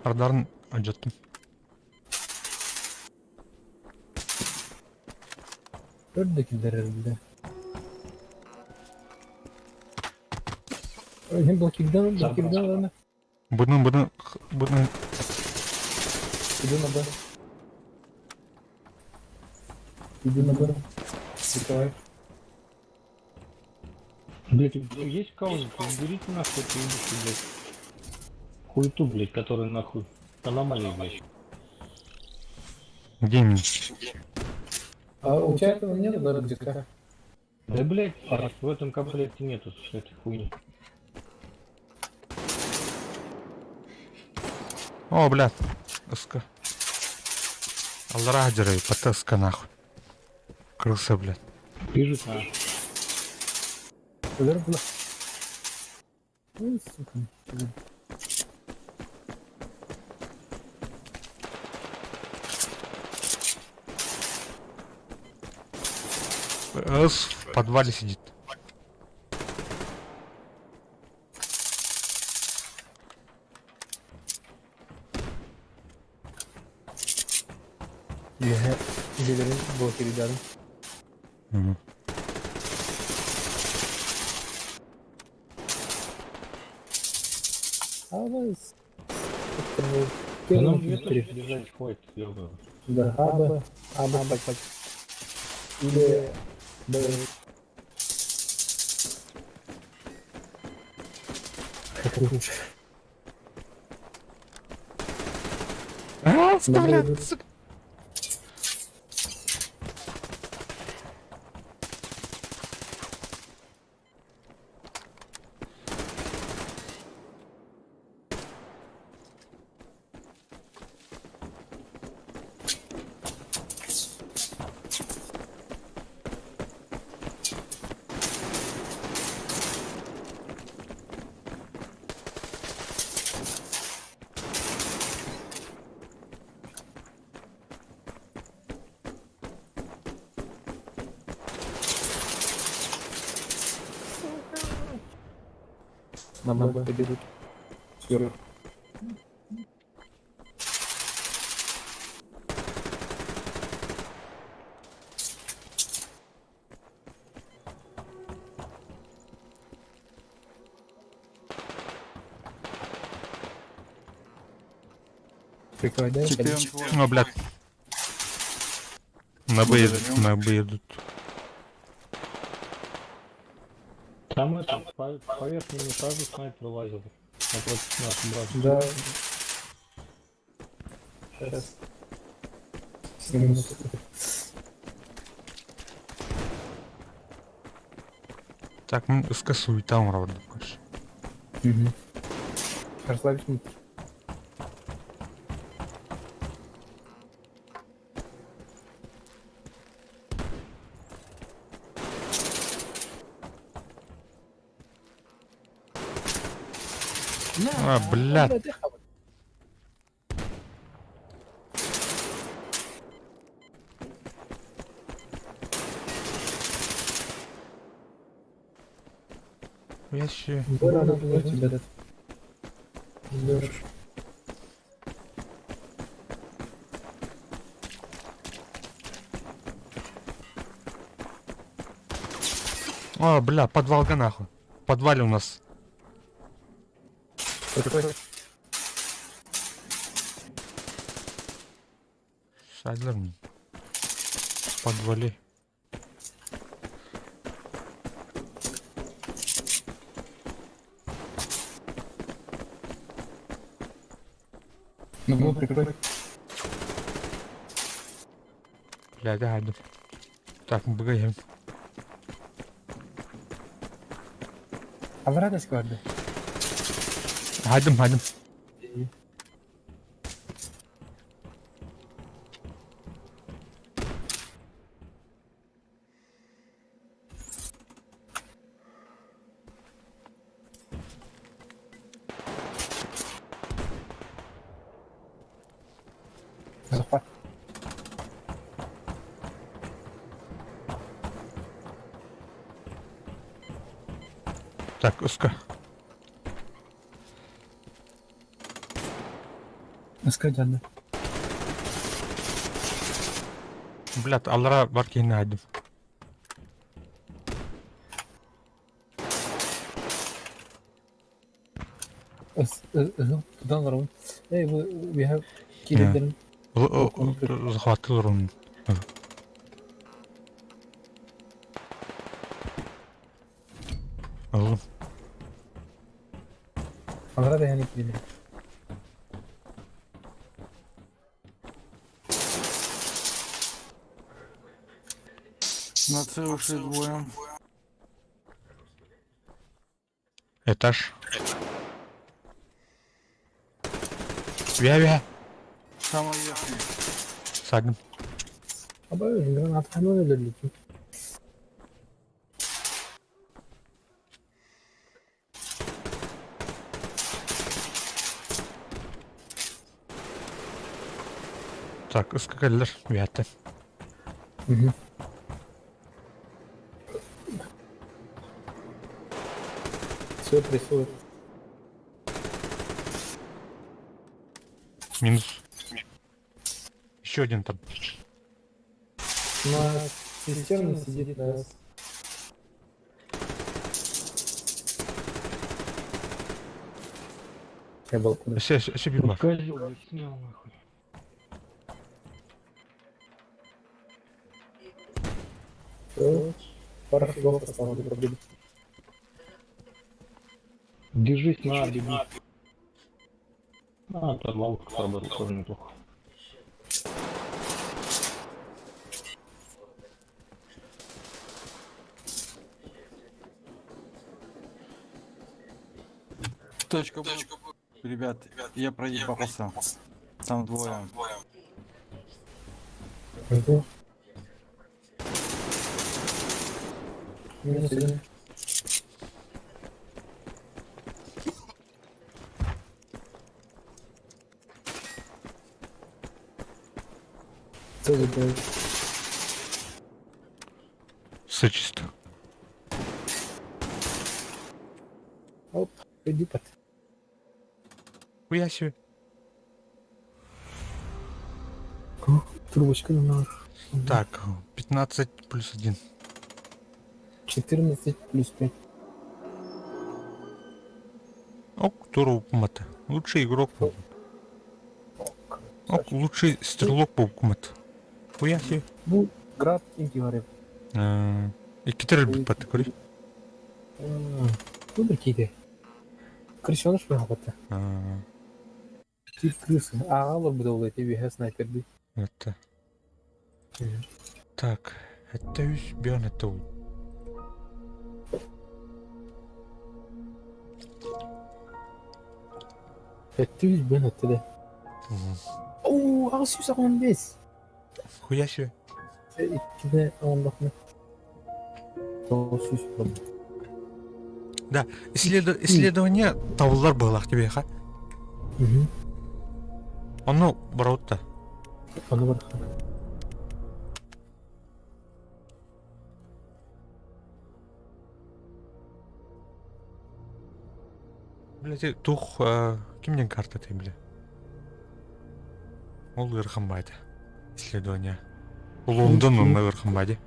Ардарын ажаттым. Төрдө килдерер биле. Ой, блокигдан, блокигдан, ладно. Бұны, бұны, бұны. Иду на Б. Иду на Б. Николай. Блять, есть кого-нибудь? Уберите нахуй эту ебучую, блядь. Хуету, блядь, которая нахуй аномалия, блядь. Где именно? А у тебя этого нет, да, рюкзака? Да, блядь, в этом комплекте нету этой хуйни. О, блядь. СК. Аллараа дьарай, потаска нахуй. Крыса, блядь. Бежит на. Өлөр була. Ой, сука. С в подвале сидит. Үөһэ дьиэлэрин блокирдарын. Мгм. А, Да нам две точки держать хватит, ёбаный. Да, А, Б, А, Б, Б, Б. Или Б. Как лучше. А, Добре, блядь, сука. На Б побегут. Сверху. Прикрывай, да? Теперь он твой. Ну, блядь. На Б едут, на Б едут. Там это, по верхнему этажу снайпер лазил. Напротив нас, брат. Да. Сейчас. Сниму. Так, скасуй, там правда больше. Угу. Расслабься. А, блядь. Я ще... Да, надо было тебя этот. Ждёшь. А, бля, подвалка нахуй. В подвале у нас. Прикрой. Шадлер. В подвале. Ну, был прикрой. Бля, да, да. Так, мы бегаем. А в радость гварды? Хадим, хадим. Захват. Так, узко. Искать надо. Блядь, аллара бар кейин хадим. Туда народ. Эй, we have killed them. Захватил рун. Алло. Аллара я не кидали. На С ушли двое. Этаж. Вя-вя. Самый верхний. Сагын. Аба гранатаны өлөрдүм. Так, ыска кэллэр үөһэттэн. Угу. Все прессует. Минус. Еще один там. На цистерне сидит на С. Я был куда. Все, все, все бит бар. Козел, блядь, снял нахуй. Все. Пара шагов осталось до победы. Держись на, беги. А, там ловушка сработала тоже неплохо. Точка Б. Ребят, я проебался. Там двое. Жду. Минус один. Целый бой. Все чисто. Оп, иди под. Хуя себе. Трубочка на Так, 15 плюс 1. 14 плюс 5. Ок, туру кумата. Лучший игрок. Ок, лучший стрелок по кумат. Хуя себе. Ну, град инки говорит. Иккитер бит көрүй. Ну, прикиньте. Крысёныш быһаҕыта. Тип крысы. Ааҕалар бу эти биһэ снайперди. Это. Так, это үс бион это у. Эттүүс бен өттүдэ. Оо, аҕыс сүүс аҕыс бэс. Хуя себе. Иккитэ оҥондохно. Тоҕус сүүс буолла. Да, исследование табыллар быһылаах тебе ха. Ону бараутта. Ону барха. Бля, тух кимнен карта ты, бля? Ол ыархан байды. Исследование. Лондон онно ыархан байды.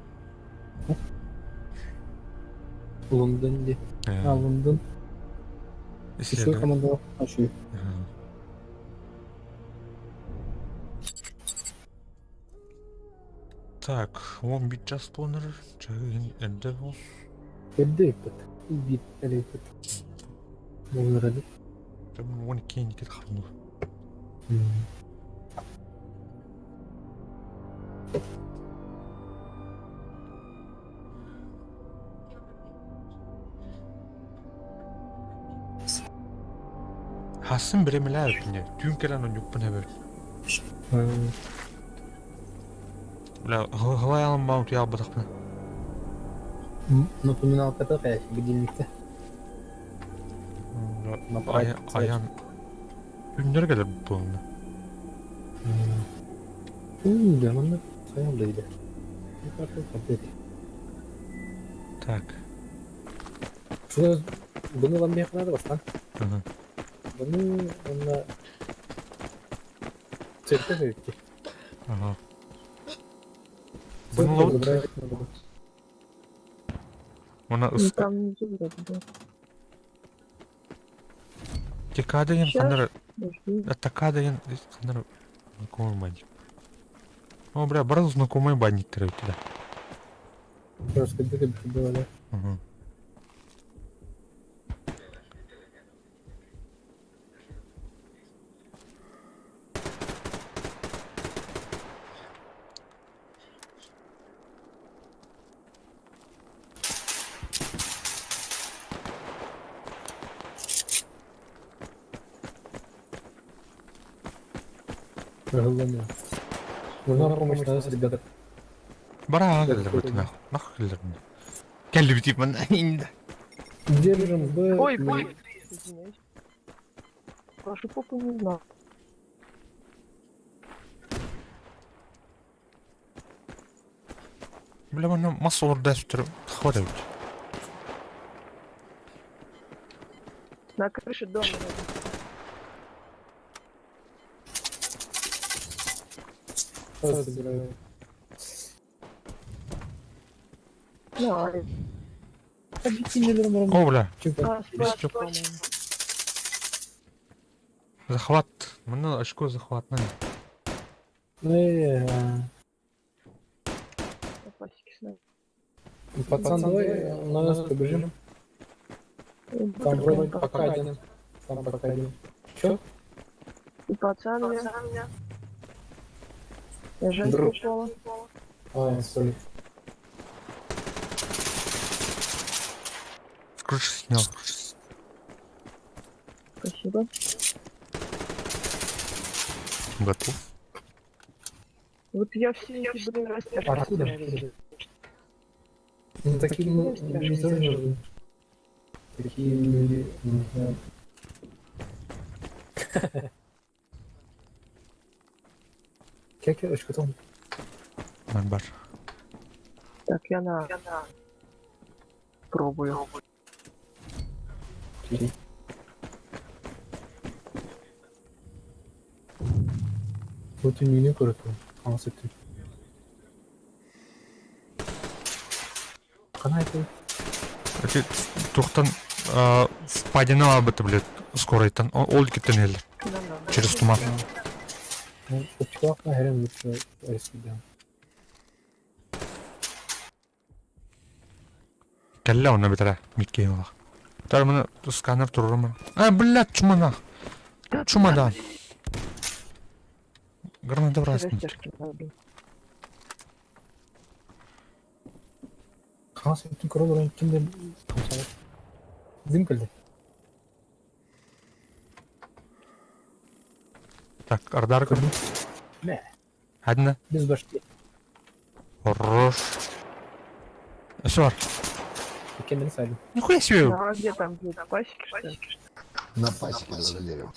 Лондон де. А, Лондон. Еще Исследование. команда ашу. Так, он бит час планер, чагын энде бол. Эрдэ эппит. Бит элеппит. Болар Там он кейн кет харну. Хасын биремелер бine. Түүн келен он юкпун хебер. Бля, хылай алын баун туя батақпын. Напоминал КТХ будильникте. Аян. Түүннер келер буолна. Да, манна хайал да иде. Так. Шуны бұны лан бияқынады бастан. Ага. Бұны онна церковь өтті. Ага. Бұны лаут. Она Ну, там внизу вроде бы. Текадайын Щас. қандар Подожди. Такадайын қандар знакомый банник. О, бля, брал знакомый банник өтті да. Просто где-то было, да. Ага. Головне. Нужна помощь на нас, ребята. Бара кэллэр бу нах. Нах кэллэр. Кэллибит тип манна. Держим Б. Ой, ой. Извиняюсь. Вашу попу не знал. Бля, манна мас олорда сүтэр хватит. На крыше дома. рядом. С собираю. Да. Объясни, О, бля. Чё, А, Бесчок. по-моему. Захват. Манна очко захват. На. На пасеке с нами. Пацан, давай на нас побежим. Там вроде пока один. Там пока один. Чё? И пацан я. Я женского Друг. пола. А, сори. Крышу снял. Спасибо. Готов. Вот я все эти, блин, растяжки Откуда? ненавижу. Ну, такие ну, не тоже нужны. Такие люди, не знаю. Как я очко там? Бар. Так, я на... Пробую. Вот и не коротко. А, сыпь. Канай ты. Эти тухтан впадина абыты, блядь, скорайтан. Ол киттен эллер. Через туман. Ну, оптикалахна херен лучше рисует. Кэллэ онно бүтэрэ миккейн олах. Тар мына сканер турурум. А, блядь, чумана. Чумадан. Граната Все врасни. растяжки надо. Хас бүтүн көрөлөр кимде камсалар. Дым кэлди. Так, ардар көрдүм. Мэ. Хадна. Без башки. Хорош. Все бар. Кемени сайлым. Нихуя себе. Ну, а где там, где, на пасеке, что ли? На пасеке за деревом.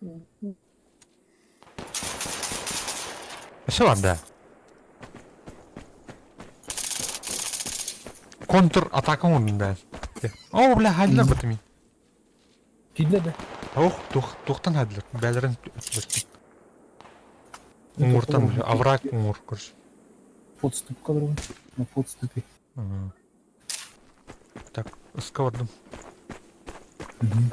Мгм. Все бар, да. Контр атака он, да. О, бля, хадлар бытымин. Кидне да. Ох, тух, тухтан хадлар. Бәлерин Уңуртан, бля, овраг уңур, короче. Подступ кадровый. На подступе. Ага. Так, сковордым. Угу.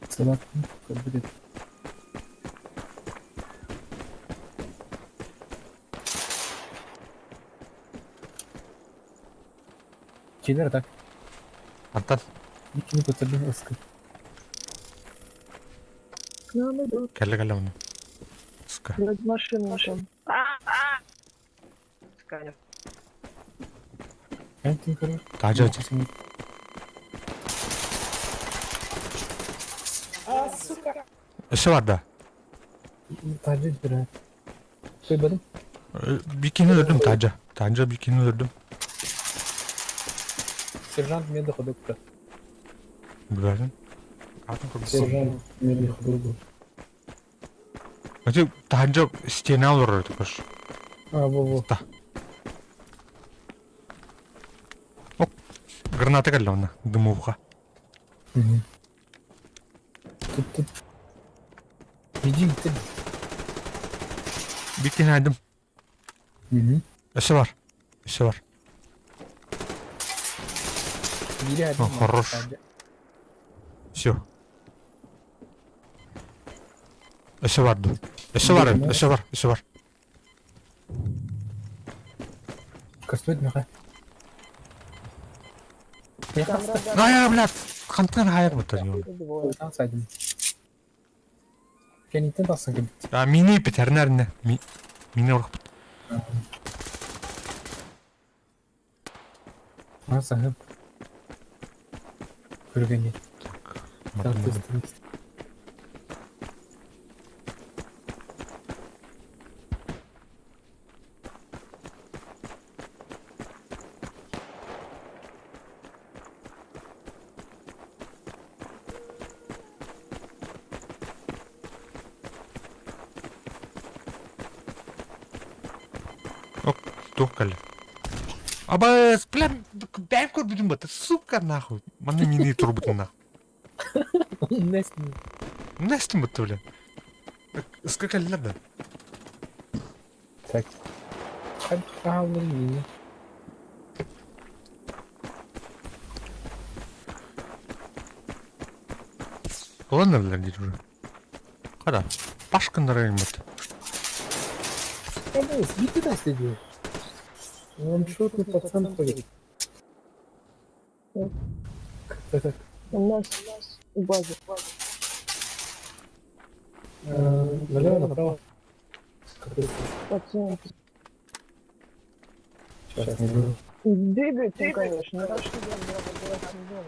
Салат, ну, как будет. Киллер, так? Антон, Никини көтөрдүм ысқы. К нам идут. кәлле кәлле оны. Ска. Вроде машину нашел. Сканер. Кантин көрөр. Тажа жа. Эше бар да. Тажы бир. Койбадым. Бикini öldüm Taca. Taca bikini öldüm. Сержант меда ходокта. Bilmem. Атын көрдüm. Сержант меда ходокта. Öte Taca стена olur öyle koş. А, во, во. Да. Оп. Граната кәлле оны. Дымовға. Угу. Тут, тут. Иди, ты. Бикini айдым. Угу. Эше бар. Эше бар. Бери один. Ну, хорош. Все. Эше бар. Эше бар. Эше бар. Эше бар. Костюм меха. Я Там хаста. радар Ай, блядь. Қантан хайыр бұтар. двое. Там сайдым. Кенеттен тасың кем. А, мини бит, әрнәріне. Мини ұрық бит. А, сахып. Көргенде. Там ты стоишь. Оп, туох кэллэ. Абас, бля, бэйэм көрбүтүм бата, сука нахуй. Манна мини турбутун нахуй. Настя. Настя бутта, бля. Ыска кэллилэр да. Так. Хааллар мини. Ладно, бля, диир уже. Хара, пашканнара бут. Абас, иди туда сиди. Ваншотный пацан ходит. Как так? У нас у базы. Налево, направо. Какой По центру. Сейчас не буду. Двигается он, конечно. Но что делать, надо было дома.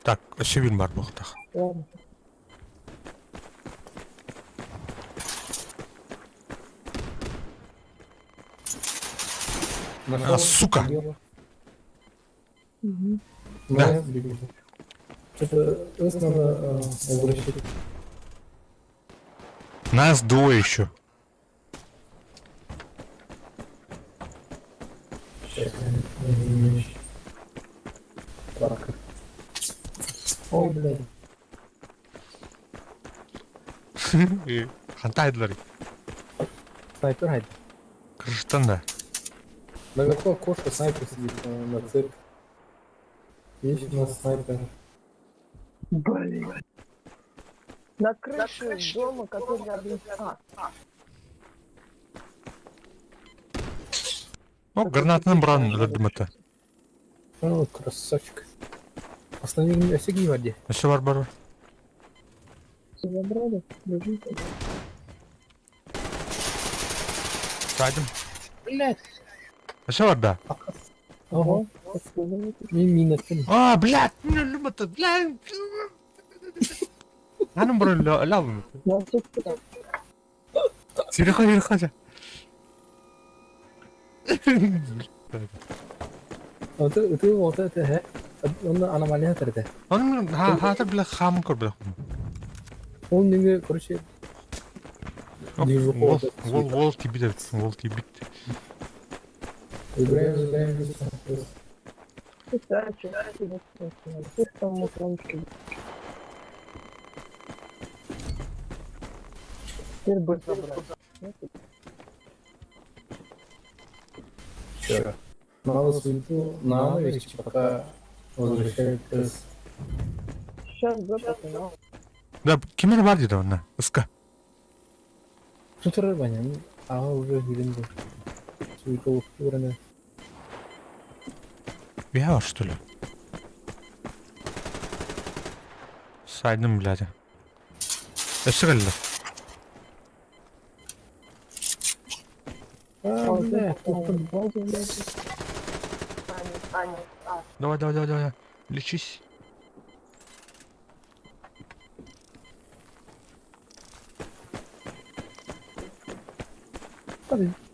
Так, өссө биир баар буолуохтаах. Ладно. Нашел. А, сука! Убил. Угу. Да. Что-то С надо возвращать. Нас двое еще. Сейчас я не Так. Ой, блядь. Хантайдлар. Снайпер хайд. Крыштан да. Наверху окошко снайпер сидит на цирк. Есть у нас снайпер. Блин. На крыше дома, который рядом с А. О, гранатным бран өлөрдүм это. О, красавчик. Останови, останови в воде. Өссө бар бар бар. Все забрали? Лежите. Сайдым. Блядь. Өссө бар да. Ого. Откуда? Не мина ты. А, блядь, не это, блядь. Анам брон лавым. На всех там. Серега, серега. Вот это, вот это, he. Оны аномалия тарда. Onun ha ha бля хам көр бля. Он неге, короче, Вол вол вол тибит, вол тибит. Выбираем, выбираем, выбираем. Всех там муфлончики. Теперь бы забрать. Чё? Надо суету на навести, пока возвращают С. Сейчас Б потом. Да, кимер бар диде онна. Ыска. Тут рыбаня, а уже билинди. Суету уровня. Я что ли? Сайдым, блядь. Өссө кэллэ. А, бля, тут Давай, давай, давай, давай. Лечись.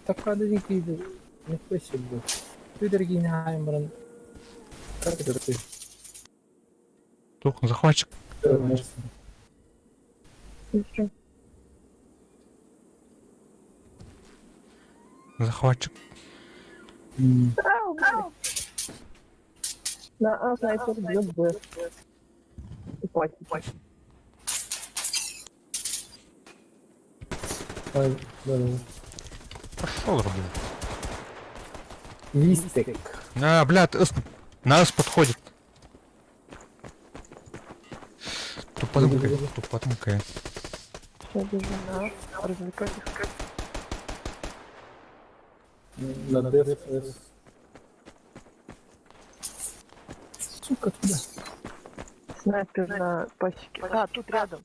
Такая дорогие, нихуя себе, блядь. Ты дорогие не Как это ты? Тух, захватчик. Захватчик. На А снайпер бьет Б. И платит. Да, да. Пошел, блядь. Листик. А, блядь, нас подходит. Тупотумкая, тупотумкая. Сейчас бежу на А, развлекать их. На деф С. Сука, туда. Снайпер на пасеке. А, тут рядом.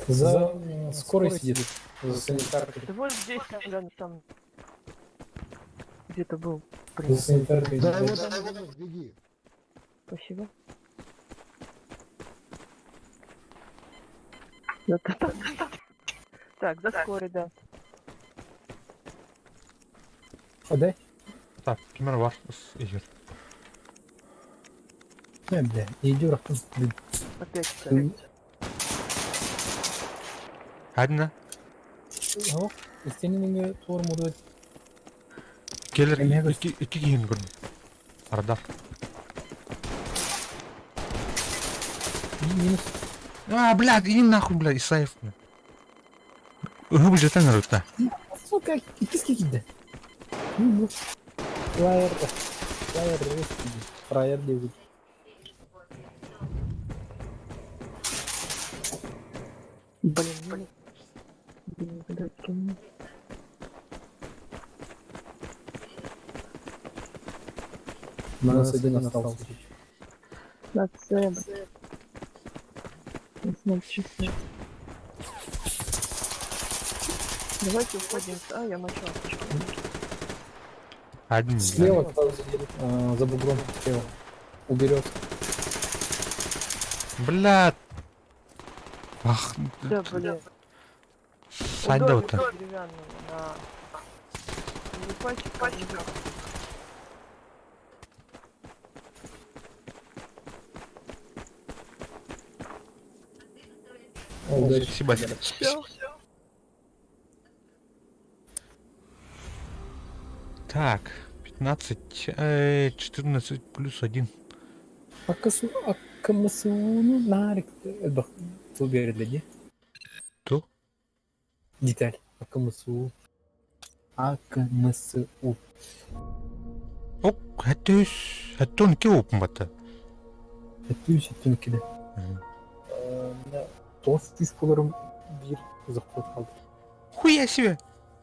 За скорой сидит. За санитаркой. Да вот здесь рядом там. Где-то был. За санитаркой. Да его там нет, беги. Спасибо. Да, да, да. Так, заскоре, да. Одай. Так, кимер бар? Игорь. Не, бля, иди рахтан. Опять ставить. Одна. О, истинный тур мудует. Келер iki киһин көрдүм. Ардар. Минус. А, блядь, иди нахуй, блядь, Исаев. Ыһы быжатан арытта. Сука, иккис киирдэ. Ну, Флайер, флайер русский, фраер диэбит. Блин, блин. Блин, куда кинул? У нас один остался. На С. Часы. Давайте уходим. А, я мочу. Один. Слева, сразу за, за бугром, слева. Уберет. Блядь. Ах, Да, блин. Сань У да домика деревянного на... Не пачка, пачка. Удачи. Спасибо. Все. Так, 15, 14 плюс 1. Акасу, акамасуну нарик. Элбэх тыл биэрэллэр дии. Ту? Деталь. АКМСУ. АКМСУ. Ок, хэттүүс, хэттүүн ки опын бата. Хэттүүс хэттүүн киде. Тоғыз жүз боларым биир заход қалды. Хуя себе!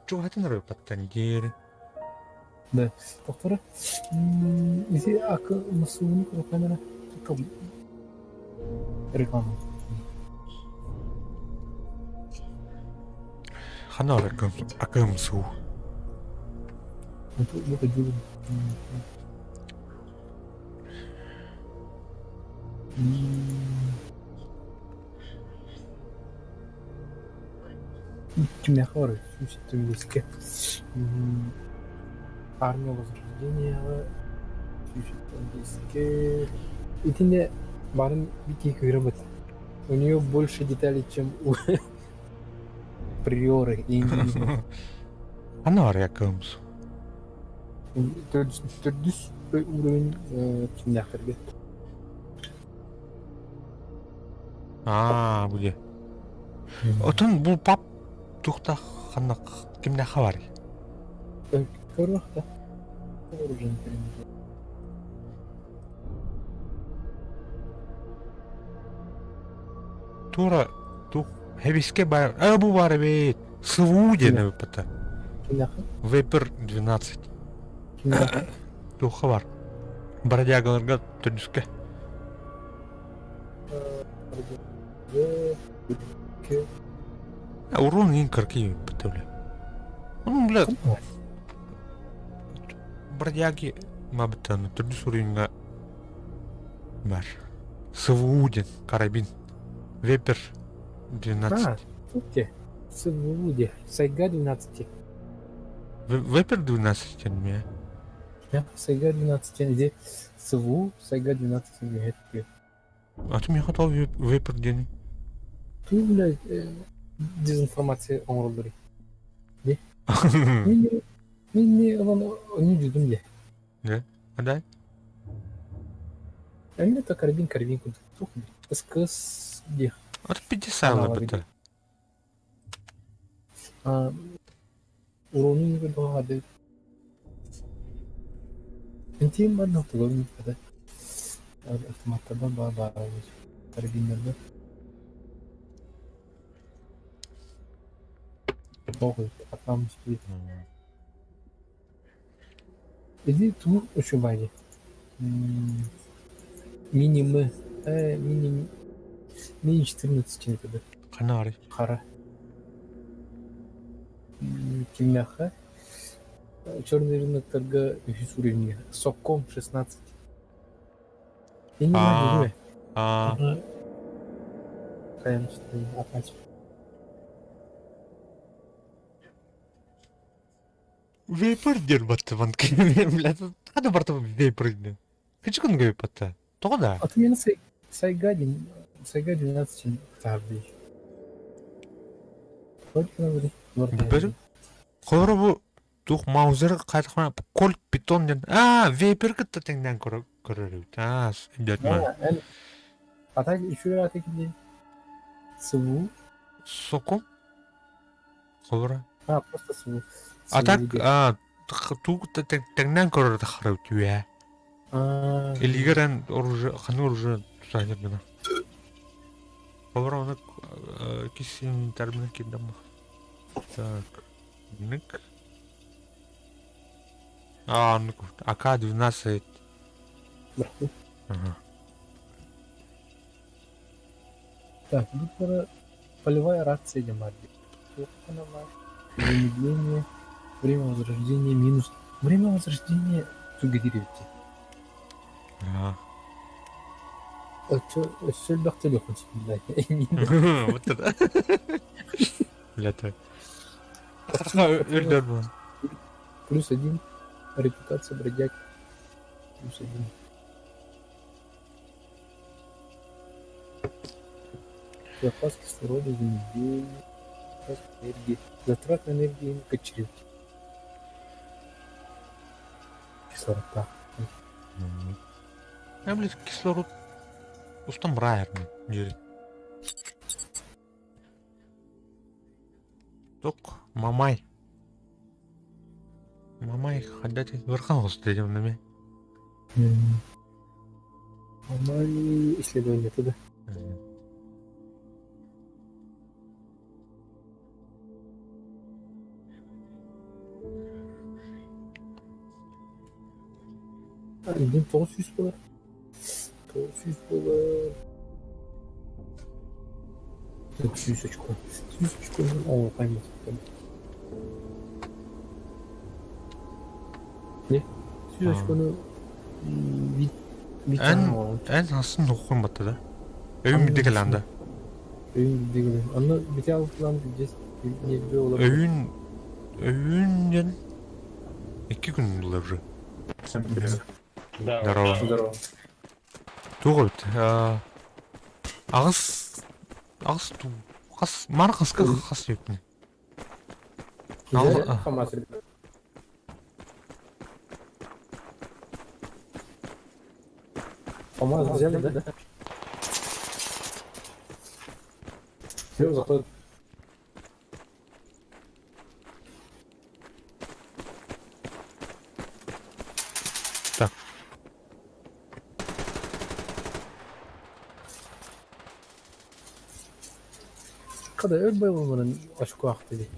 Чугатын рой паттан дери. Да. Доктора, изи АКМСУ-ну камера реклама. Хана АКМСУ. Выходил. Кимнäхэ сүүс Армия Возрождения сүүс Итинне барын бики кыырабыт. У нее больше деталей, чем у Приоры и Хана бар АКМСУ. Төрдүс уровень кимнäхтерге. А, буде. Отон бу пап тухта ханна кимнäхэ бар. Көрүөхтэ. Вооружение. Тура тух хебиске бар. А бу бар бит. СВУ ден бата. Кимнäхэ? Вейпер 12. Кимнäхэ? Туха бар. Бродягаларга төрдүскэ. А урон ин карки бата бля. Ну, бля. Бродяги мабытан төрдүс уровеньга бар. СВУ ден карабин. Вепер 12. А, тут СВУ де. Сайга 12. Вепер 12 тен Я Сайга 12 где СВУ Сайга 12 не А ты мне хотел вепер ден. Ту, блядь, дезинформация оҥороллор. Де? Мин мин ылан они жудум де. Да? А да? А это карабин карабин куда? Тух, СКС где? А ты 50 бата. А урону не выдавали. Интим одно тугом не Автоматтардан ба ба карабиннерде. Тоҕус, атам үстүй. Иди ту учубайди. Мини-М. Мини... Мини 14 чем-то. Канары. Хара. Кимняха. Черный рынок торга үһүс уровеньге. Сокком 16. Я не А, могу. А, Опять. Вейпер диэн баттыбан блядь, хада барта вейпер диэн. Кычыкын вейпер Тоҕо да? А ты меня Сайга, Сайга 12 тарди. Билбэтим. Холоро бу туох Маузер хайдах Кольт Питон диэн. Аа, вейпер кытта тэҥнээн көрөр эбит. Аа, өйдөөтүм. А так еще раз такие СВУ. Соку? Холоро. А, просто СВУ. А так, а, тугу тэҥнээн көрөр таххара үтүө. Илиигэр эн оружие, ханнык оружие тутаанньар гына. Холоро оны кис инвентарьбынан киирдэммэ. Так, нык. А, ну АК-12. Ага. Так, тут полевая рация Ямарди. Замедление, время возрождения минус. Время возрождения тугадирите. Ага. Өссө телефон блядь. Вот это. Бля, Үрдер был. +1. Репутация бродяг. +1. Запас кислорода, замедление, запас энергии. Затрат на энергию качрет. Кислород, да. Я, блядь, кислород устам райер, блядь. Ток, мамай. Мамай, ходять верхан дедим нами. Мамай исследование туда. Един 900 болар. 900 болар. 100 очко. 100 очко. О, пойму. Не? 100 очкону вид Эн эн хасын нохун батта да. Өйүн бидде келанда. Өйүн бидде келен. Аны бите алып здесь не было. Өйүн өйүнден 2 күн булар уже. Да. Здорово. Здорово. Туға бит. Ағыс ағыс ту қас мар қасқа қас епні. Ал ФАМАС. ФАМАС взяли, да? Все, заходит. Так. Когда я был, он очко ахтели.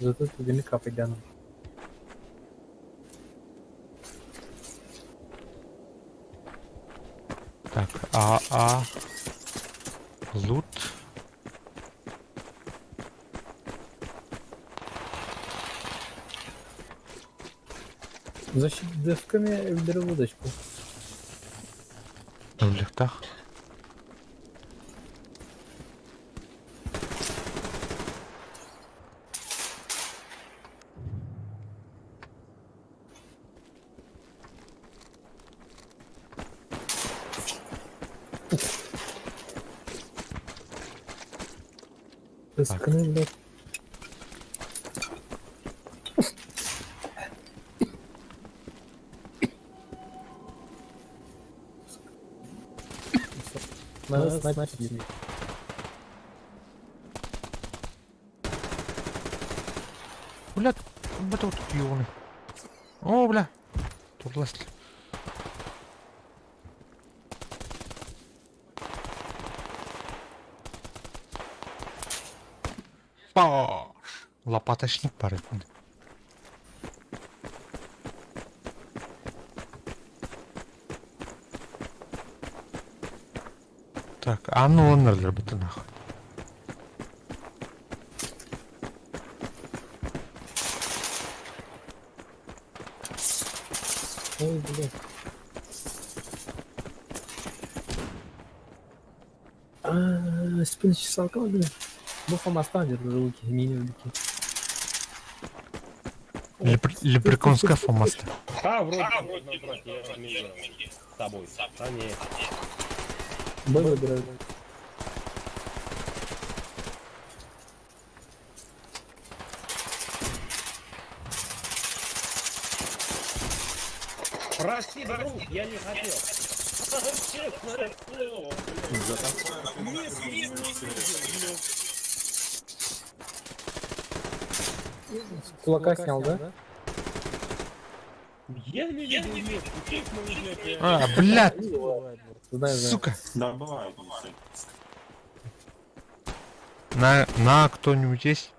Зато тебе не капать да. Так, А, лут. Защит девками вдервудочку. В лифтах. Сканы, блядь. Надо снайпер. Бля, это вот ёбаный. О, бля. Тут ласли. Паш. Лопаточник пары. Так, а ну он это нахуй. Ой, блядь. Спин чесалка Бу фамастан руки, не руки. Лепреконская фамаста. А, вроде можно брать, я менял. С собой. А, не. Б выбираю. Прости, друг, я не хотел. Честное слово, блядь. С кулака снял, да? Я не видел метку, честно, блядь, я- А, блядь, Знаю, знаю. сука. Да, бывает. На кто-нибудь есть?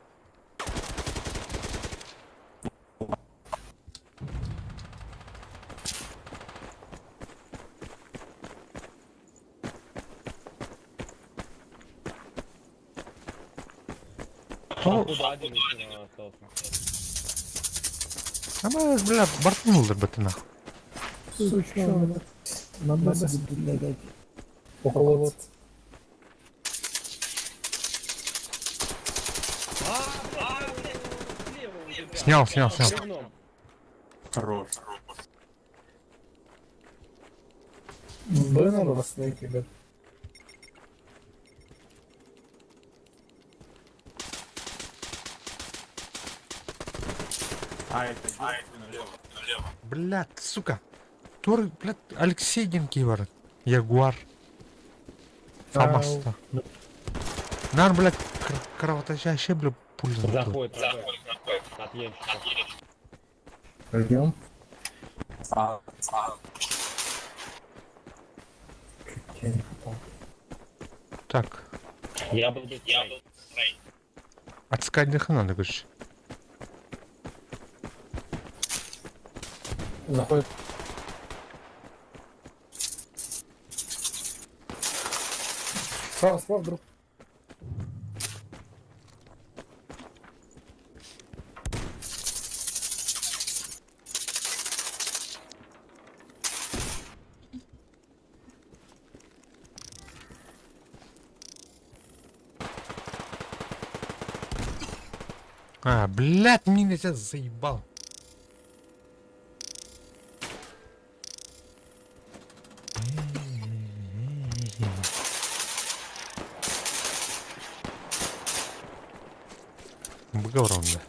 А куда один еще остался? А мы, бля, бортнул бы ты нахуй. Сучонок. На Б сидит, блядь. Около А, блядь, слева у тебя. Снял, снял, снял. Бревном. Хорош. Б надо восстановить, ребят. А, это налево. Блядь, сука. Тур, блядь, Алексей Генкивар. Ягуар. Фамаста. Нар, блядь, кровоточащая, бля, пуля. Заходит на Б. От ящика. Ждем. А, Я не попал. Так, Я был бы я был. отскать надо, короче. Заходит. Справа, справа, друг. А, блядь, меня тебя заебал. Бговорон, да.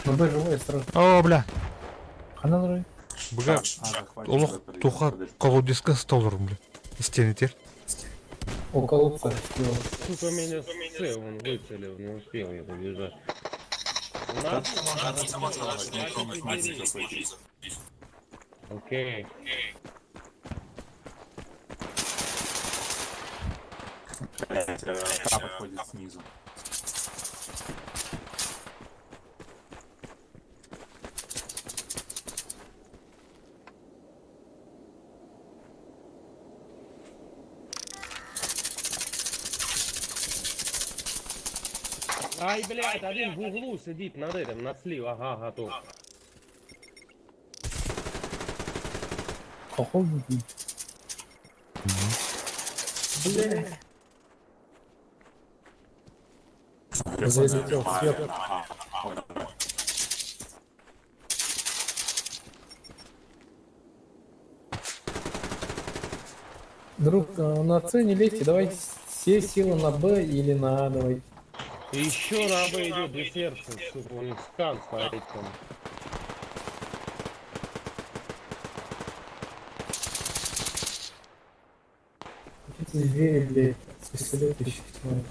На Б живой, осторожно. О, бля. Она нарой. Быга олох туха колодиска столырым, бля. Стены тер. Около колодца. слева. Сука, меня с С он выцелил, не успел я добежать. У нас Окей. Блять, та подходит снизу. Ай, блядь, один в углу сидит над этим, над слив, ага, готов. Хохол будет. Бля. Залетел сверху. Друг, на С не лезьте, давай все силы на Б или на А давай. Еще на Б идет две сердца, сука, у них скан стоит там. Эти звери, блядь, с пистолета еще снимают.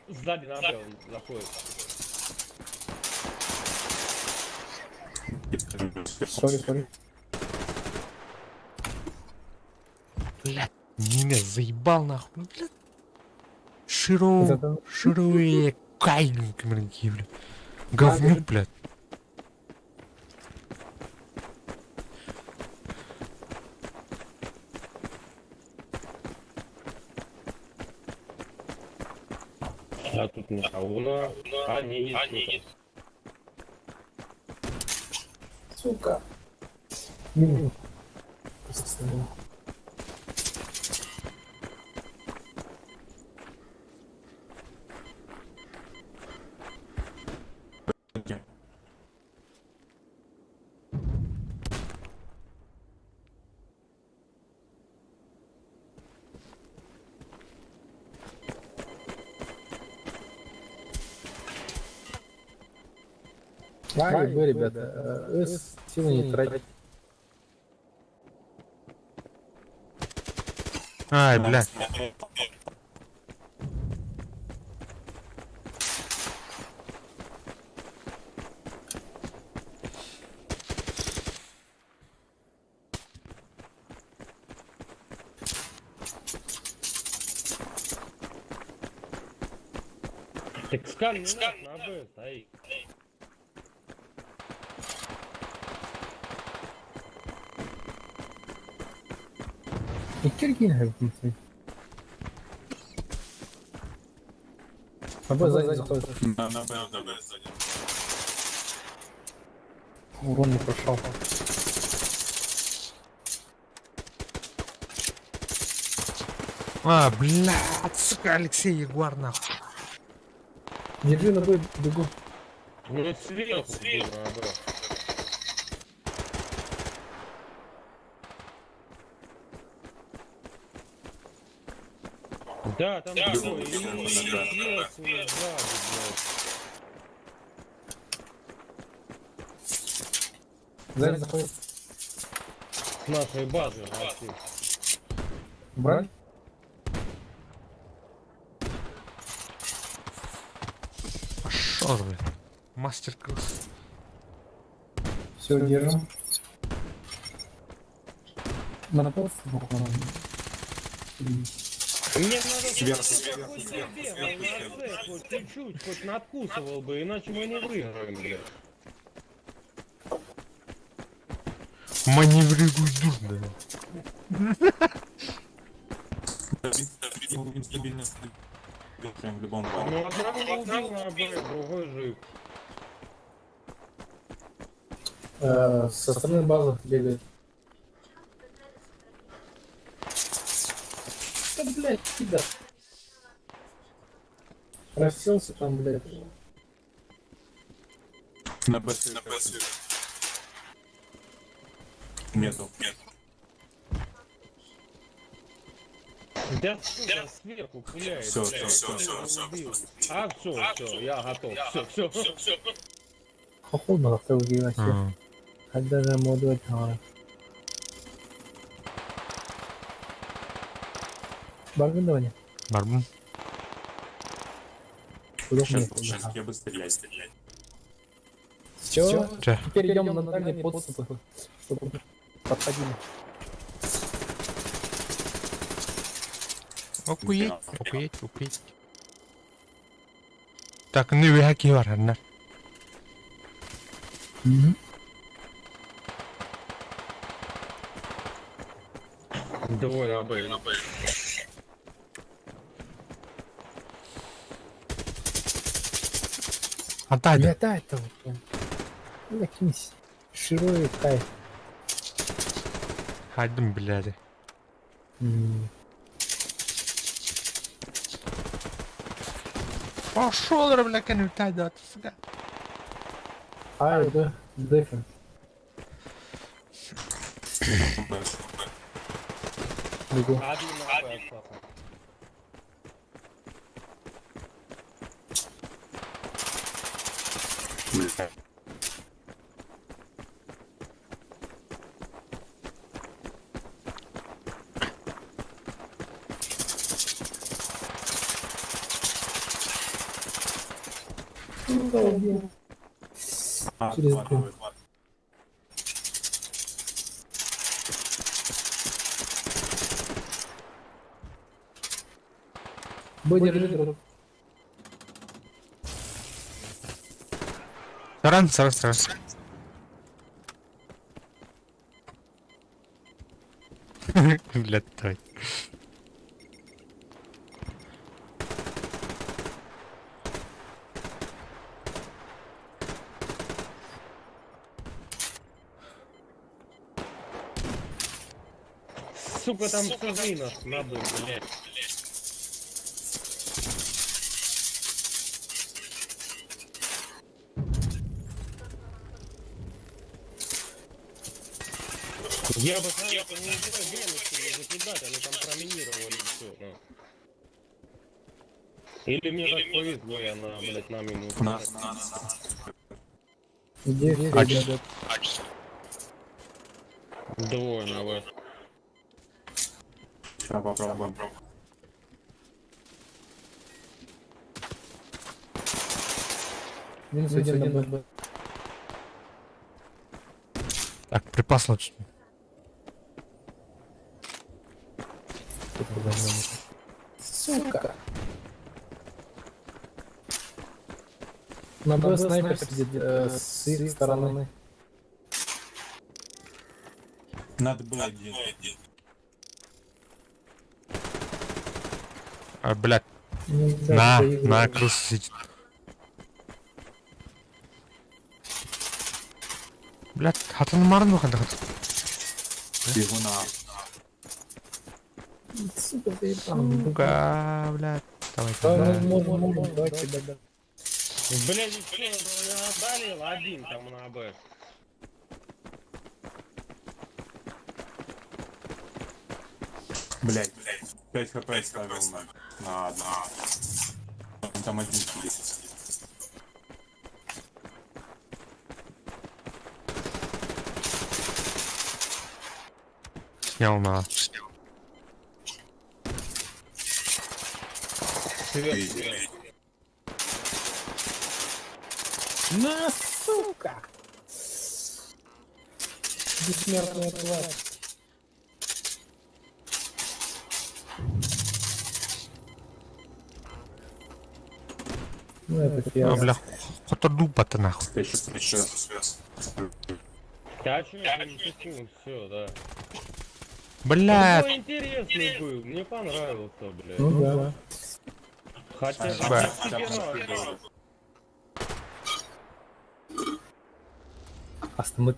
Сзади на Б он заходит. Sorry, sorry. Блядь, меня заебал нахуй. Блядь. Широ, Это- широ, кайнк, бля. Говнюк, блядь. А тут никого на... А, не есть. Сука. Мимо. Просто. А и Б, ребята. С силы не тратить. Ай, блядь. Так скан не наш, на Б стоит. Иккиргин хабитный. А Б сзади заходит. На, на Б, на Б сзади. Урон не прошел. А, блядь, сука, Алексей Ягуар, нахуй. Держи на Б, бегу. Ну сверху, сверху. На Б. Да, там двое. И сверху, и сзади, блядь. Сзади заходит. С нашей базы, вообще. Брать? Пошел, блядь. Мастер-класс. Все, держим. На подступах надо. Мне надо, Сверху, чтобы сверху, хоть сверху, бегал сверху, на сверху. С, хоть чуть-чуть, хоть надкусывал бы, иначе мы не выиграем, блядь. Маневрируй, дур, блядь. Стабильно в любом плане. Ну одного убил на Б, другой жив. Со стороны базы бегает. Да, блядь, пидор. Расселся там, блядь. На Б на Б сверху. Нету. Да, сука, сверху пуляет. Всё, блядь. всё, всё, всё, Убил. А, все, все, я готов. Все, все, все, все. Хохол на вообще. А. Когда же молодой Баргын давай. Барбун. Сейчас, сейчас я бы стрелять, стрелять. Все. Че? Теперь идем на дальние подступы, чтобы подходили. Охуеть, охуеть, охуеть. Так, ну вы хаки бар, на. Двое на Б, на Б. Отдай. Бля, это вот. Ну, кинься. Широй кайф. Хайдым, блядь. Пошел, бля, канютайда, сука. А, это дефен. Б. Бегу. Один на Б остался. Бля. Сука, убил. А, Через два, дым. два. Б, держи, друг. Саран, саран, саран. Блядь, давай. Сука, там сажи нас надо, блядь. Я бы советовал не убивать греночки, не закидать, они там проминировали все. Или мне так повезло, я на, блядь, на мину. Нас, Где А ребята? Двое на В. Сейчас попробуем. Минус один на Б. Так, припас лучше. Сука! На Б снайпер сидит с их стороны. Надо было один. А, блядь, Нельзя на, проигрывать. на, крыса сидит. Блядь, хатын марын бахан хат. Бегу на. Сука, заебал. Сука, блядь. Давай, Да, давай. ну, можно, можно, давайте, да, да. Блядь, что, отдали один там на Б. Блять, 5 хп оставил на, на одну. Он там один сидит. Снял на. На, сука! Бессмертная тварь. Ну, это А, фиаско. бля, хотор дупа-то нахуй. Я сейчас еще. Да чё, я не секунд, все, да. Блядь. Такой интересный был, мне понравился, блядь. Ну да. Хотя, Б. хотя бы Астмыт.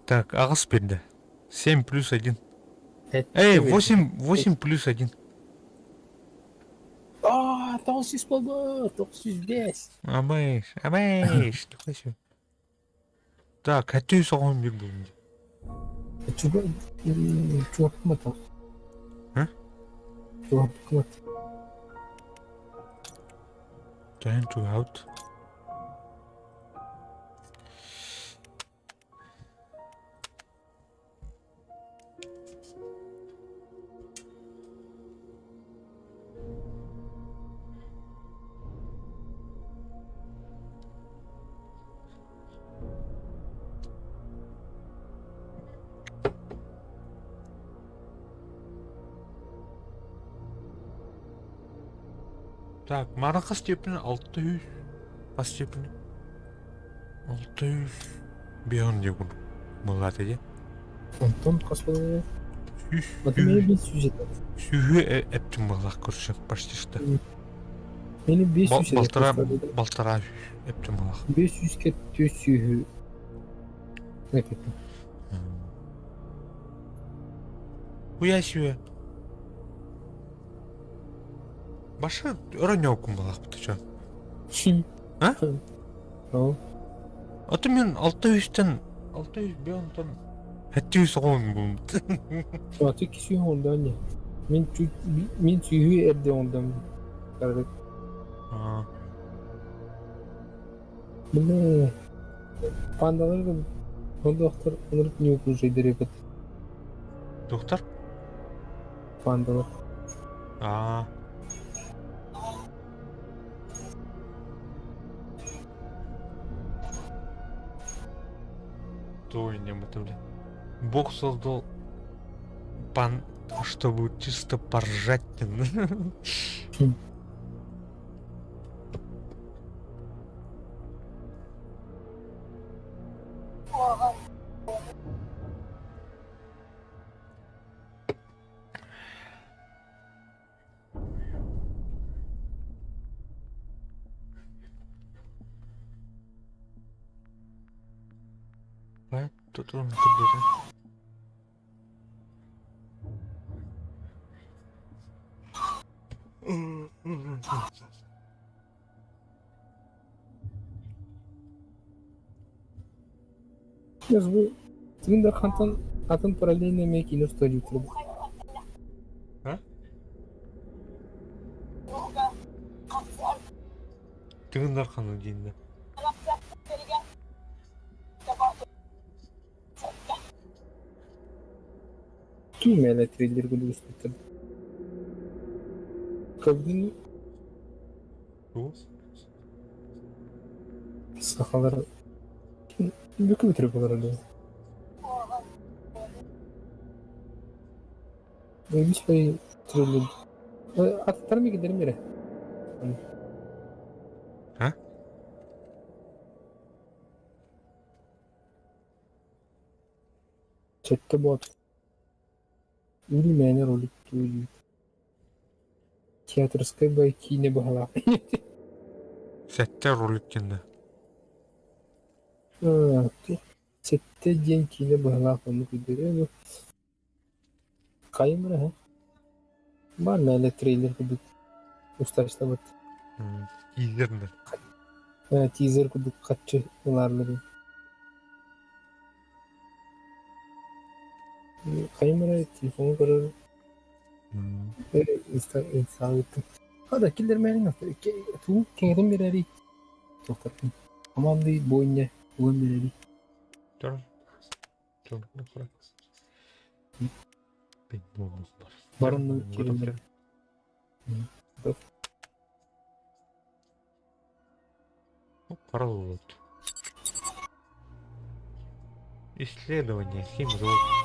Так, ағыс берді. 7 плюс 1. Эй, 8, 8 плюс 1. А, тоғыз болды, 905. Абайш, абайш. Нихуя Так, хотел соған бер бүгін. Чувак, чувак кім там? А? Чувак кім Time to out. Так, Мараха степені 600. Бас степені 600. Бейон деп Мылат еде. Антон қоспады. Сүүс. Вот мені 500 жетеді. Сүүһү эптим былах көрсө почти что. Мені 500 жетеді. Балтара балтара эптим былах. 500 ке 400. Не кетті. Хуя себе. Башы өрөнөкүм былах ты чё? А? Ау. А ты мен 600-тен 600 бионтон 700 оғын бұл. Аты кісі онда не? Мен мен сүйі әрде ондан. Қарадық. А, Міне пандалар доктор онырып не окружай деребет Доктор? пандалар. А. То не это, бля. Бог создал пан, чтобы чисто поржать. Тут он где-то. Бу Тыгын Дархантан атын параллельно эмиэ киинэ устуо турбут. А? Тыгын Дарханы диэн Ким мэлэ трейлер курдук устубуттар. Көрдүн сахалар бүкү бүтүрүп олорор дуу. Үгүс бай трейлер. Аттар мигидерим эрэ. А? Сэттэ буолбут. Или мээнэ ролик дуу Театрскай бай киинэ быһалаах. Сэттэ ролик диэн Сэттэ диэн киинэ быһалаах оннук өйдөрүө Хайым эрэ Баар мээлэ трейлер курдук устарыстабыт. Тизер да. Тизер курдук хаччы ылаарларын. Хайым эрэ телефону көрөр инстаграмыттан. Хада киллэрмээрин туу кэҥэтэн биэрэрий. Туохтарбын. Командый бойня уган биэрэрий. Барынны кирилер. Пароль. Исследование, 7 золота.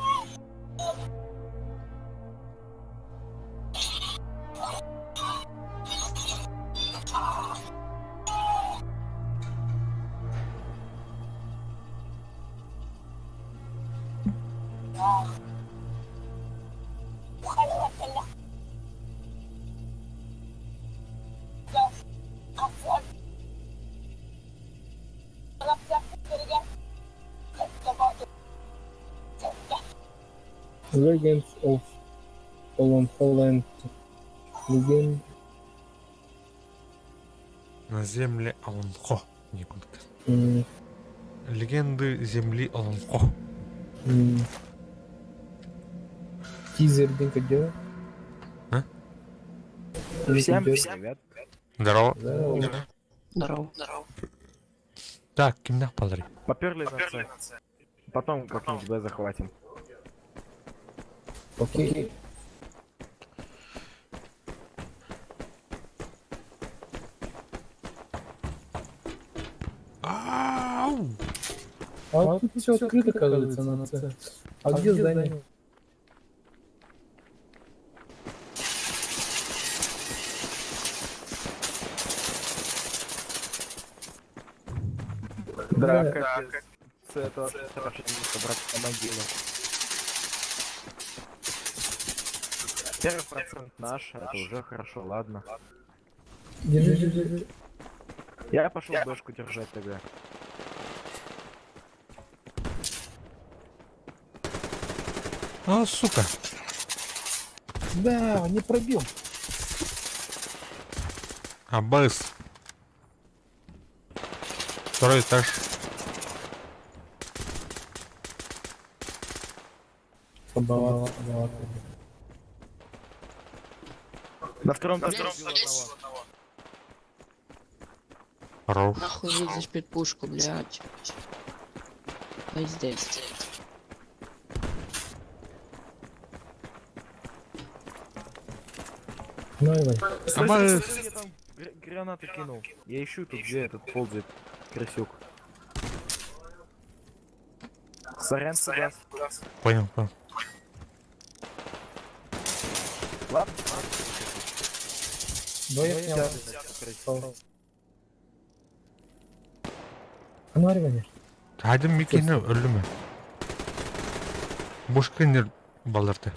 Legends of Holland. Legend. На земле Олонхо. Легенды земли Олонхо. Тизер день как дела? А? Всем привет. Здорово. Здорово. Здорово. Здорово. Так, кимнах палари. Поперли на С. Потом как-нибудь Б захватим. Окей. Ау! А тут все открыто, оказывается, на С. А где здание? Драка. С это хорошо собрать на могилу. Первый процент наш, это уже хорошо, ладно. Держи, держи, держи. Я пошел бэшку держать тогда. А, сука. Да, не пробил. Аббас. Второй этаж. Слабовато, слабовато. На втором этаже убил одного. Хорош. Нахуй лезешь під пушку, блядь. Пиздец. Ну, давай. Стой, Аббас. стой, стой, я там гранату кинул. Я ищу тут, где этот ползает крысюк. Сорян, сорян. Понял, понял. Ладно. Двоих снял. А ну, Ариване. Хайдым микини өллүмэ. Бушкинер балырды.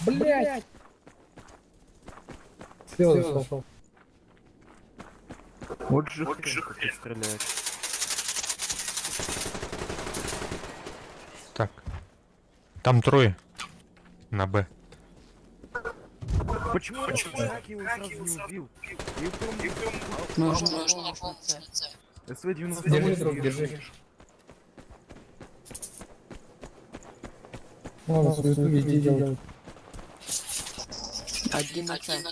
Блять! Слева зашел. Вот же хрен, как ты стреляешь. Так. Там трое. На Б. Почему Почему как его сразу не убил? И Нужна помощь на С. СВ-98. Держи, друг, держи. Ладно, суету везде делают. Один на С.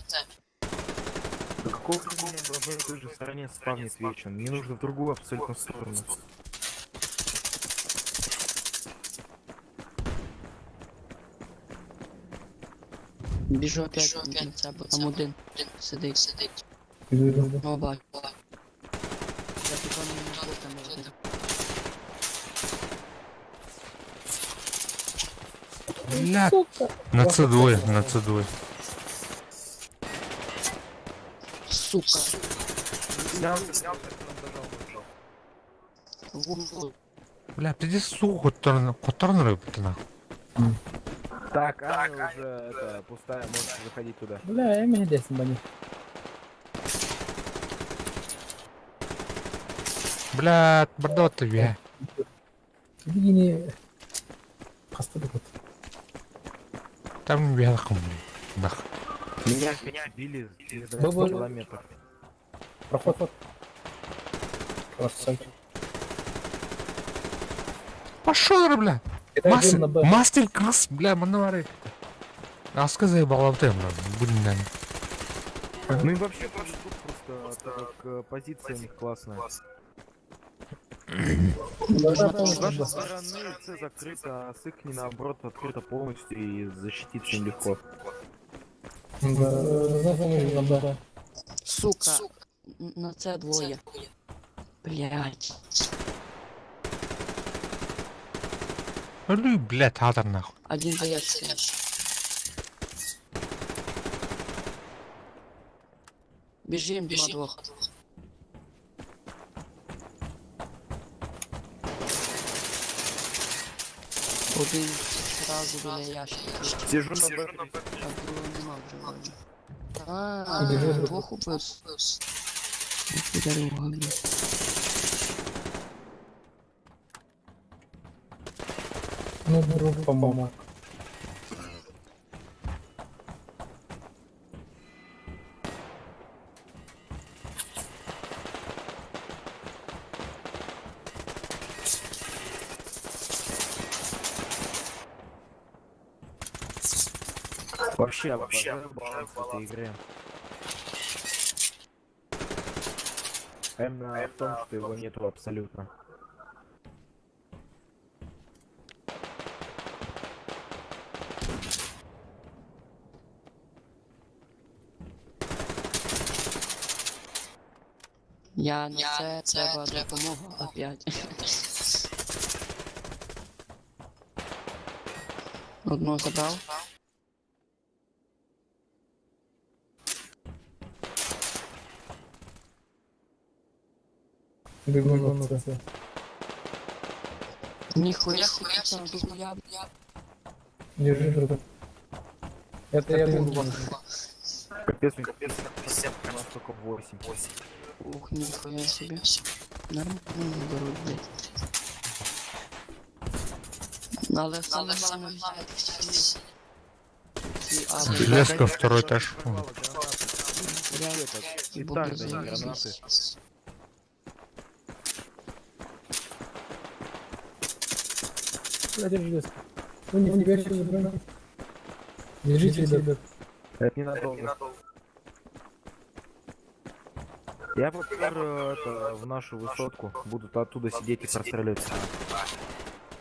Да какого хрена я в одной и той же стороне спавнит вечно? Мне нужно в другую абсолютно сторону. Біжу опять на С, бо там один сидить. Сидить. Иду, иду, иду. О, бачу. Я типа не можу там один. Бля. На С двое, на С двое. Сука. Снял, снял, В углу. Бля, пиздец, сука, которный рыб-то нахуй. Так, Аня уже это, пустая, можете заходить туда. Бля, я меня здесь бани. Бля, бардот ты, бля. Видение. Хаста вот. Там верхом, бля. Нах. Меня опять били через Был- был- километр. Проход. вот. Красавчик. Пошел, бля. Кидай Мастер, дым на Б. мастер крас, бля, мануары. А сказай, балавты, бля, будем, наверное. Ну и вообще тоже тут просто, так как позиция у них классная. Нужна С помощь на нашей Б. стороны С закрыто, а с их не наоборот открыто полностью и защититься им легко. Да, нужна помощь на Б. Сука. На С двоє. Блять. Ну, бля, татар нахуй. Один боец. Бежим, на двох. Один сразу біля ящика. Сижу на Б. А другого нема вже вроді. А, Біжи, друг. двох убив. Дорога, блядь. Ну, друг помог. Вообще, вообще баланс в этой игре. А Именно в том, что его нету абсолютно. Я на це треба допомога опять. Одного забрав. Бегу на С. Ніхуя собі там дохуя, бля. Держи, друг. Это я буду. Капец, у них у нас только 8. Ух, ніхуя собі. Нормально беруть, блядь. Ну, Але саме головне взяти всі. Ці аби, Железка, второй этаж. блядь, И буду так, да, заебись. гранаты. Бля, держи железку. Ну, нифига себе, броню. Держите, ребят. Это ненадолго. Я попер это, в нашу высотку. Будут оттуда сидеть и простреливать.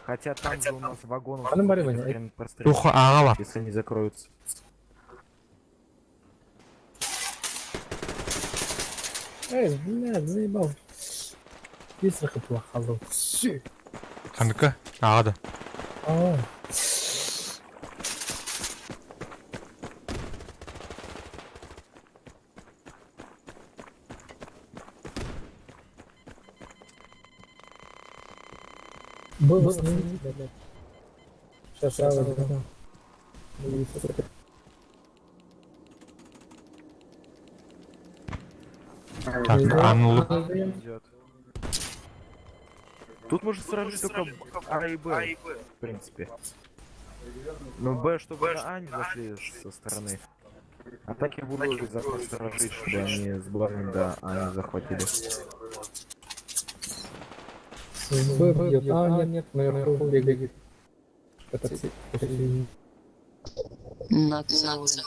Хотя там же у нас вагонов А ну, Марина, хрен прострелят, Ухо, ага, если они закроются. Эй, блядь, заебал. Быстро плохо, Все. Ханка, ага, да. А, Было снимите, блядь. Сейчас я возьму. Так, Анлу. Идет. Тут можно сражить только А и Б, в принципе. Но Б, чтобы на А не зашли со стороны. А так я буду завтра сторожить, чтобы они с главным до А не захватили. С Б бьет. А, нет, наверху бегает. Это посередине. На С1.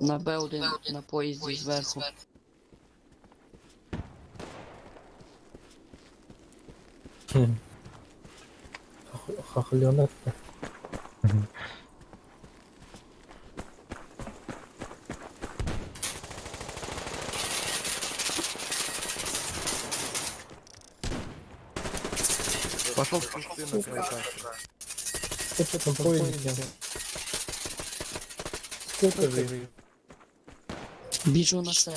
На Б1 на поїзді зверху. Хохленок. Пошел в кусты на край тачки. Что там поезде? Сколько же их? Біжу на С.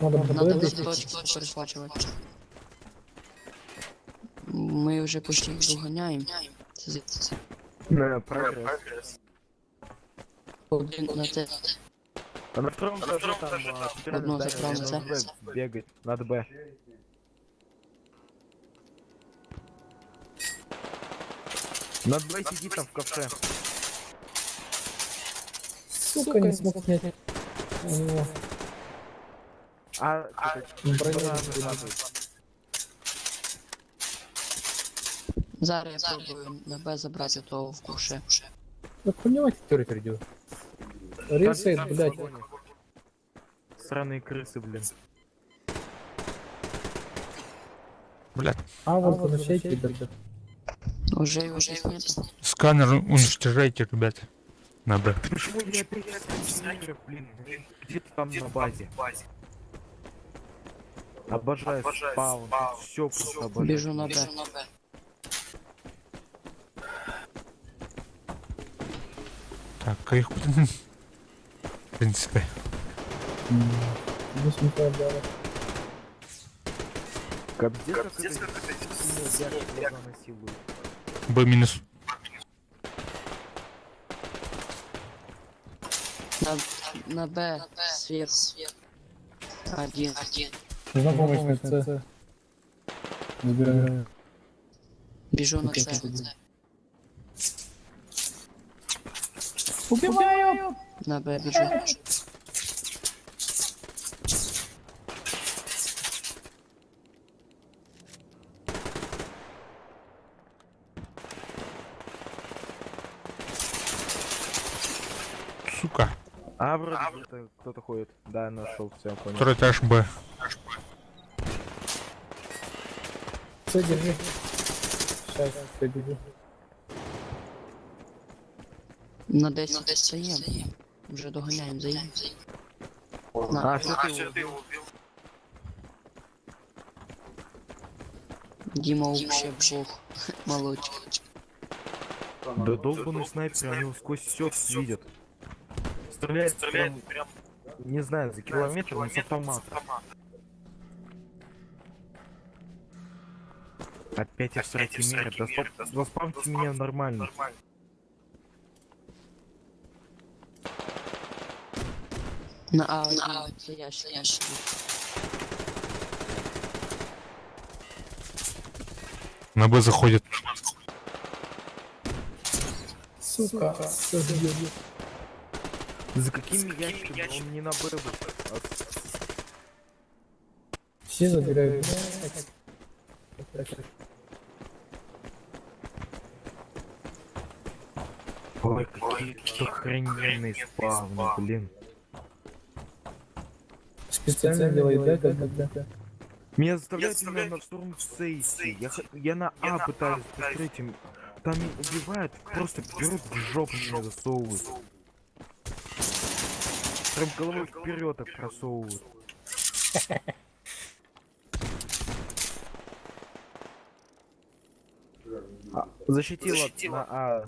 Надо Б Надо бить. всі точки перехвачувати. Ми вже почти їх доганяємо. Це за- На прогресс. Один на Т. А на втором этаже там центральное Одно здание, забрал на надо Б бегать, надо Б. Над Б сидит там в кафе. Сука, не смог снять. У него А, это, броня бананы не падают. Зараз я пробую на Б забрати того в куше. Ну понимаете, который идет. Рисает, Там блядь. в вагоне. Сраные крысы, блин. Блядь. А, вот возвращайте, ребята. Уже його десь нету. Сканер уничтожайте, ребята. На Б. Почему я опять снайпер, блин, где-то там на базе. Обожаю спаун, все просто обожаю. Біжу на Б. Так, а их В принципе. 8 продали. Капздец, как это синяя бяка глаза насилует. Б минус. На Б сверху. Один. Нужна помощь на С. Забираю. Біжу на С. Убиваю! На Б біжу. Сука. А, вроде где-то кто-то ходит. Да, нашел, все, понял. Второй этаж Б. С, держи. Сейчас, побегу. На 10 стаємо. Вже доганяємо, заїм. А, На, все, ты его убил. Діма вообще бог. Молодчик. Да долбанный снайпер, они его сквозь все видят. Стреляет прям, не знаю, за километр, но с автомата. Опять я в сраке мира, да стоп, заспамьте меня нормально. На А, на А, за ящиком. На Б заходит. Сука, С бьет. За какими ящиками? Он не на Б был. А Все забирают. Ой, какие тут охрененные спавны, блин. Специально делает, да, как будто. Меня заставляют именно на штурм с идти. Я на А пытаюсь посмотреть им. Там меня убивают, просто берут в жопу меня засовывают. Прям головой вперед так просовывают. А, защитила на А.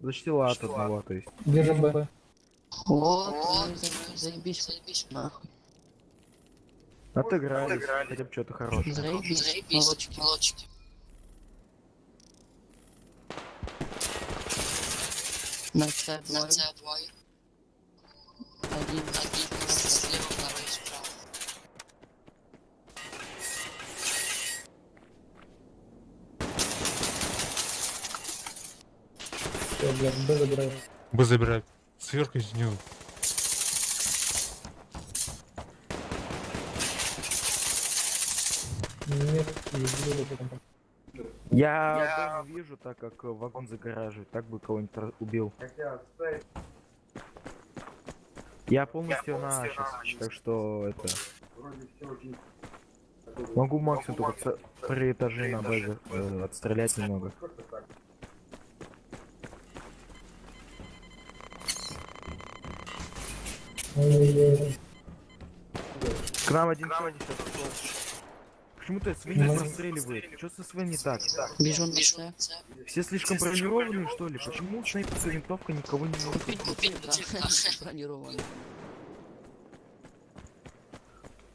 Защитила от одного, то есть. Держим Б. Вот, ну, заебись, заебись, нахуй. Отыгрались, хотя бы что-то хорошее. Заебись, молодчики. На С двое. Один, один, слева, второй справа. Все, блядь, Б забираю. Б забирают. Сверху снизу. Нет, не буду там. Я Б не вижу, так как вагон загораживает, так бы кого-нибудь убил. Я полностью на А щас, так что это... Могу максимум только три этажи на Б отстрелять немного. Ой-ой-ой. К нам один чел сейчас ушел. Почему-то СВ не простреливает. Что с СВ не так? Бежим на С. Все слишком бронированные, что ли? Почему снайперская винтовка никого не может? Купить, купить, да. Бронированный.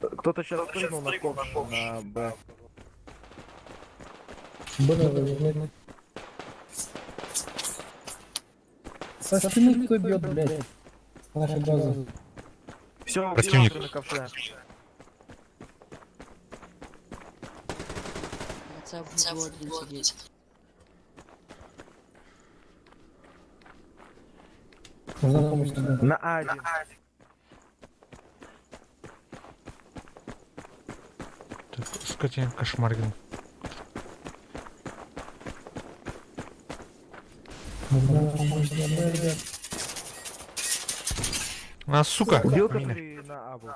Кто-то сейчас прыгнул на ковш на Б. Б надо вернуть. Со спины кто бьет, блядь? С нашей базы. Все, Противник. на ковше. На С в углу один сидит. Нужна помощь тебе. На А1. Так, скотина кошмаргин. Нужна помощь на Б, ребят. А, сука! Убил, Мина. который на А был.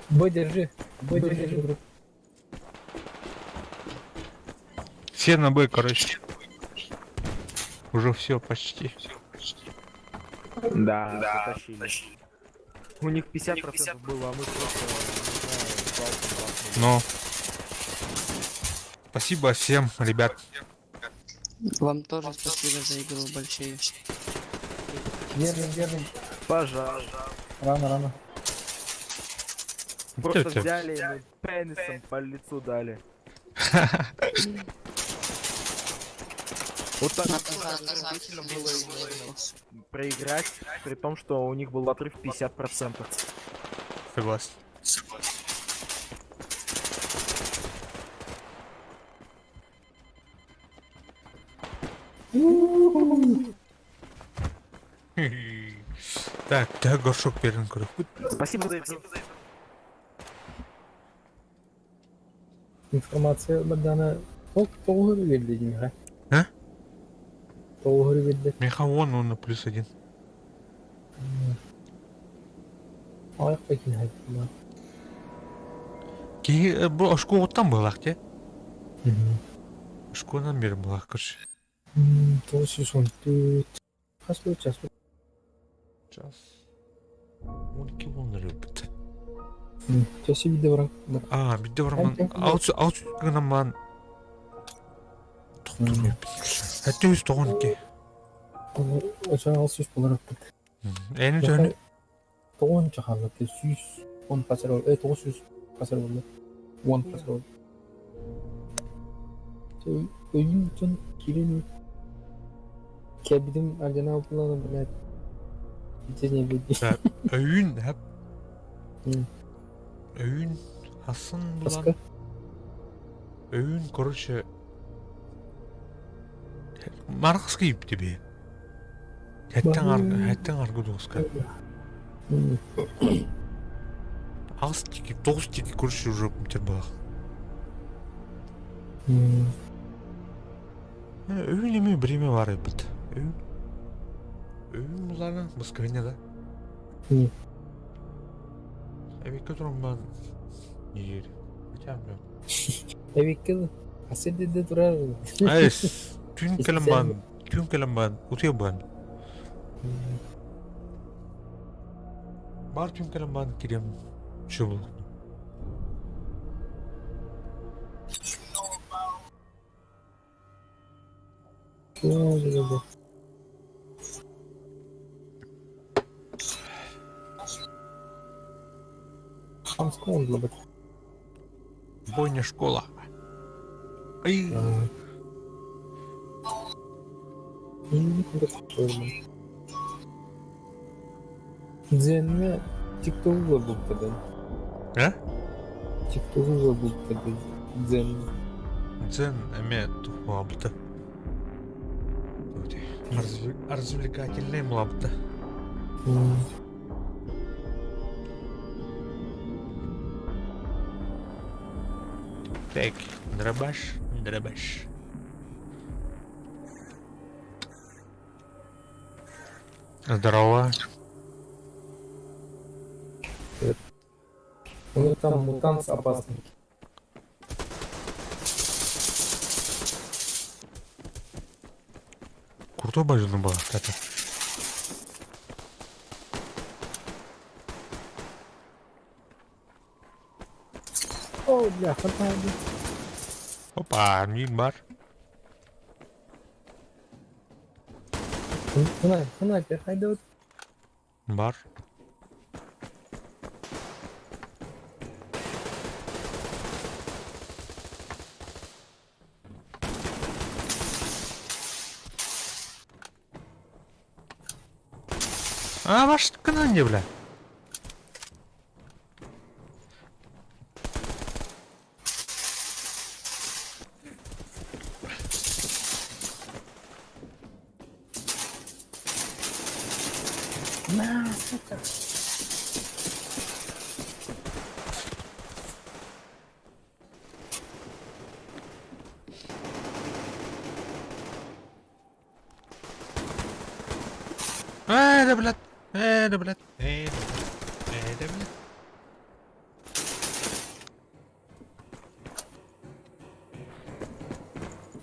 Б держи. Б держи, друг. Все на Б, короче. Уже все почти. Да, затащили. У них 50% было, а мы просто, не знаю, залпом бахнули. Но. Спасибо всем, ребят. Вам тоже спасибо за игру большие. Держим, держим. Пожалуйста. Рано, рано. Просто Тё-тё. взяли и мы пенисом по лицу дали. Вот так На вот оскорбительно было им. проиграть, при том, что у них был отрыв 50%. Согласен. Так, так, горшок перен Спасибо за игру. Информация Богдана. Пол полгода видели, Миха. А? Полгода видели. Миха вон он на +1. Ай, покинь, да. Ки, бу школа там была, где? Школа мир была, короче. Тоғыз жүз он төрт. Қас болды час? Час. Он кило любит. Часы виде барам. А, виде бараман. Аут аут гынаман. Тоқтор Хәтте үз тоғын ки. Оча алты жүз болар өттік. Әні төні. Тоғын чахалы, сүүс он қасар болды. 900 қасар болды. Он қасар болды. Өйін түн кирин кәбидим ардена буланы блядь. Итезне беди. Өйін хәп. Өйін Хасан булан. Өйін, короче, Маркс кийип тебе. Хәттен аргы, хәттен аргы доска. Ағыс тики, тоғыз тики, короче, уже бітер балақ. Өйін еме біреме бар ебіт. Өйін. Өйін бұланы, Москвене да. Әбекке тұрам бан. Егер. Хотя бы. Әбекке Аседде тұрар. Айс, түн кәлім бан, түн кәлім бан, утыя бан. Бар түн кәлім бан кирем. Чубыл. Чё, Хамского он быть. Бойня школа. Ай. Дзене тиктогу был тогда. Э? Тиктогу был тогда. Дзен. Дзен эме тухуабыта. Развлекательный млабыта. Так, дробаш, дробаш. Здорово. Ну там мутант опасный. Крутой бажаны была, кстати. О, бля, хватает. Опа, мин бар. Снайпер, хайдут. Бар. А, ваш не, бля. На, сука. Э, да, блядь. Э, да, блядь. Э, да, блядь. Э, да, блядь.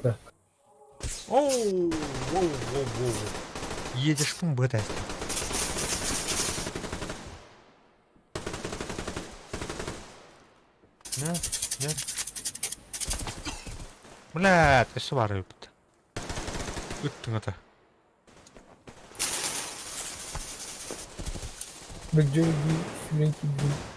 Так. Оу, воу, воу, воу. Едешь в БТ. Нет, нет. Бля, ты свары, ёпта. Ыттың это. Бэкджоги, Фрэнки Ди.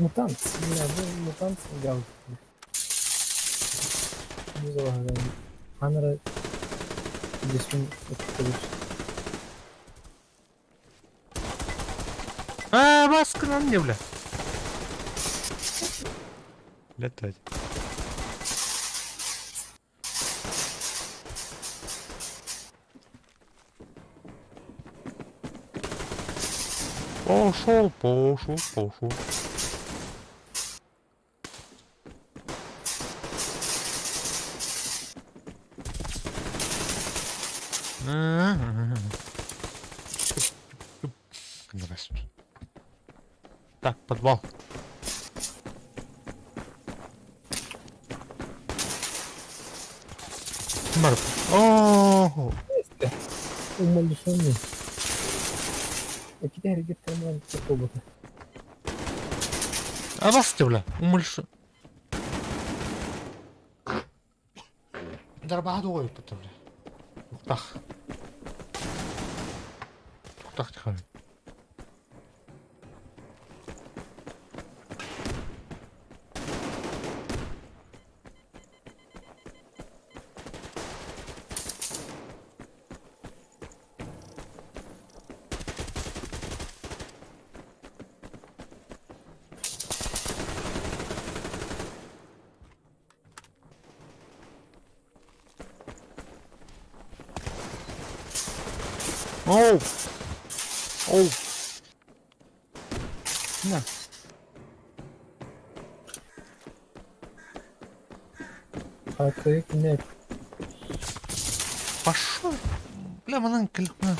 Мутант, бля, ну, мутант гал. Не залагаем. Камера здесь он А, маска на мне, бля. Летать. Пошел, пошел, пошел. Здравствуйте. Так, подвал. Бар. О, Умалишенный. А теперь где-то робота. А вас бля, умалиш. Дарбадой, потом, бля. Ухтах. Ухтах, тихо. Оу! Оу! На. А как нет? Пошел! Бля, манан кілікні.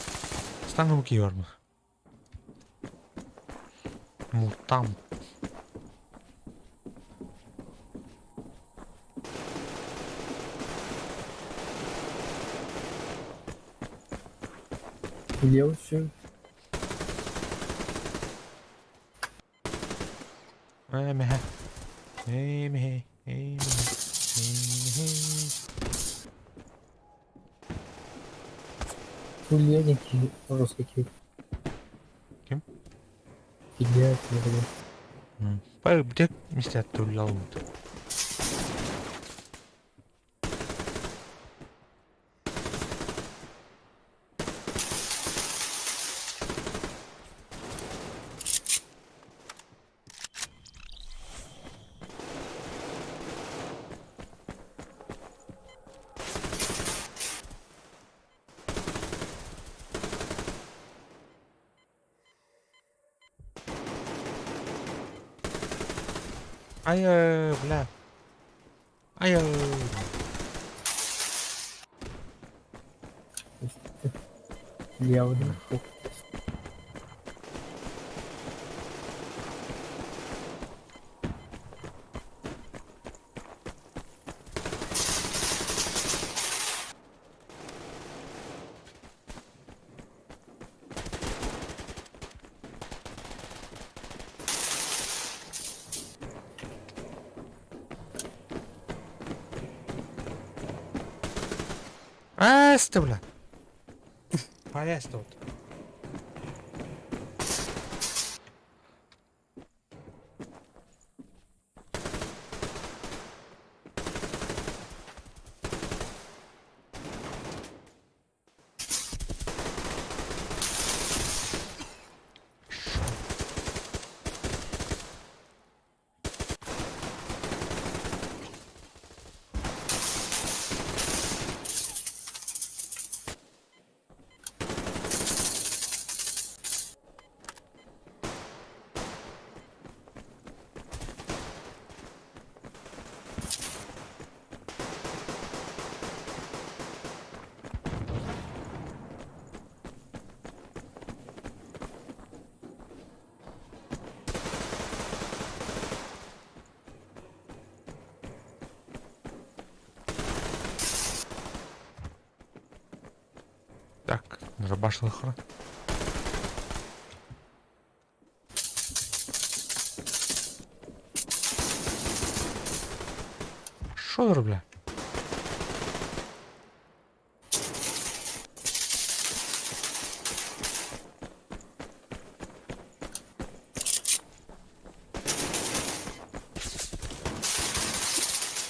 Стану киярмы. Мутант. Лево все. Ээ мэһэ. Ээ мэһэ. Ээ мэһэ. Ээ Илья некий русский киһи. Ким? Илья Кириллов. Бары бүтэ мистер туллалмыт. Айыы, бля. Айыы. Илья один. Ааста, бля. Хайаста вот. Так, рабашлыхра. Шо бля?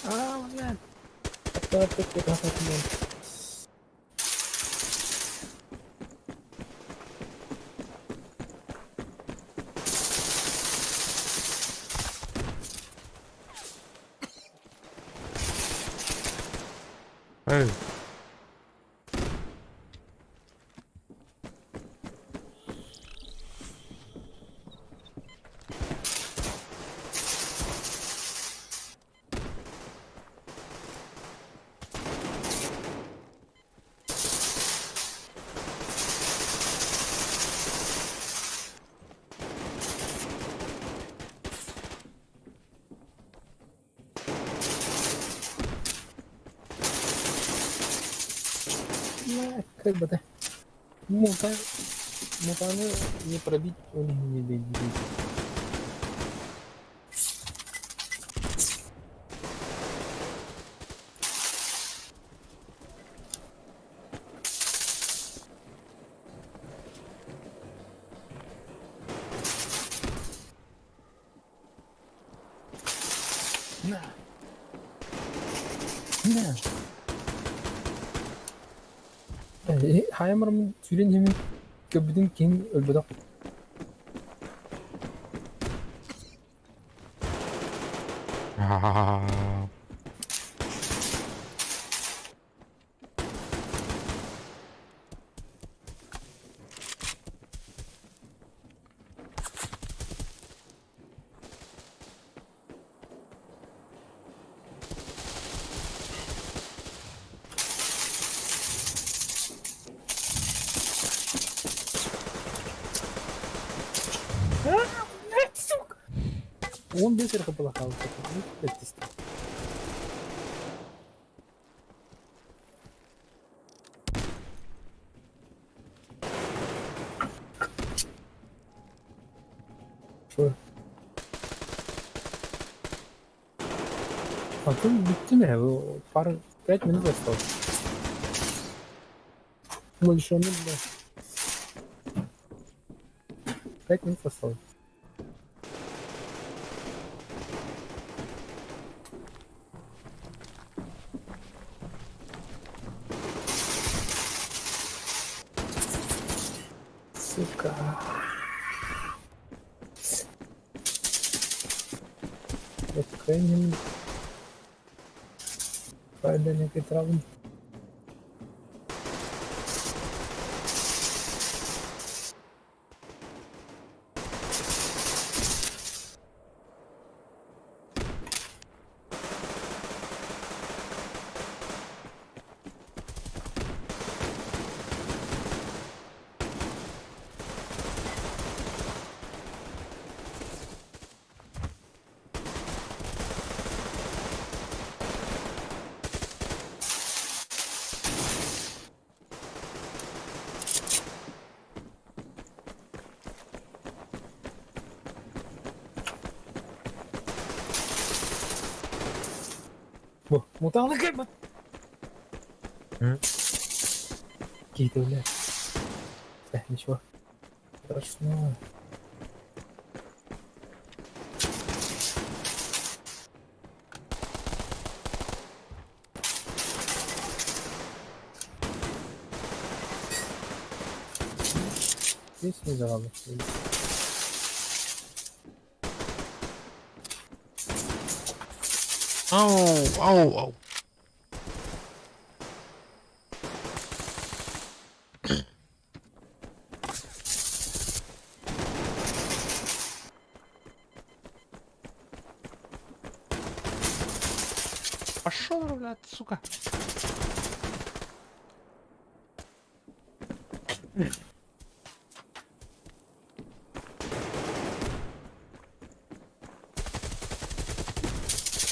А, блядь. Это Эй. Как бы да. Мутан, мутаны не пробить, он не бить. На. На. Хайамарым сүрен хемин көбүтүн кин өлбөтөх. А-а-а. Сука! Он без рахапалахал. Антон бүттүм ээ, бу пара 5 минут осталось. Больше не бля. 5 минут осталось. Сука. Крайним. Правильно, травм. Бу, мутанды кэлбит. Какие-то, бля. Ничего. Страшного. Здесь не завалишь. Ау, ау, ау. Пошел, блядь, сука.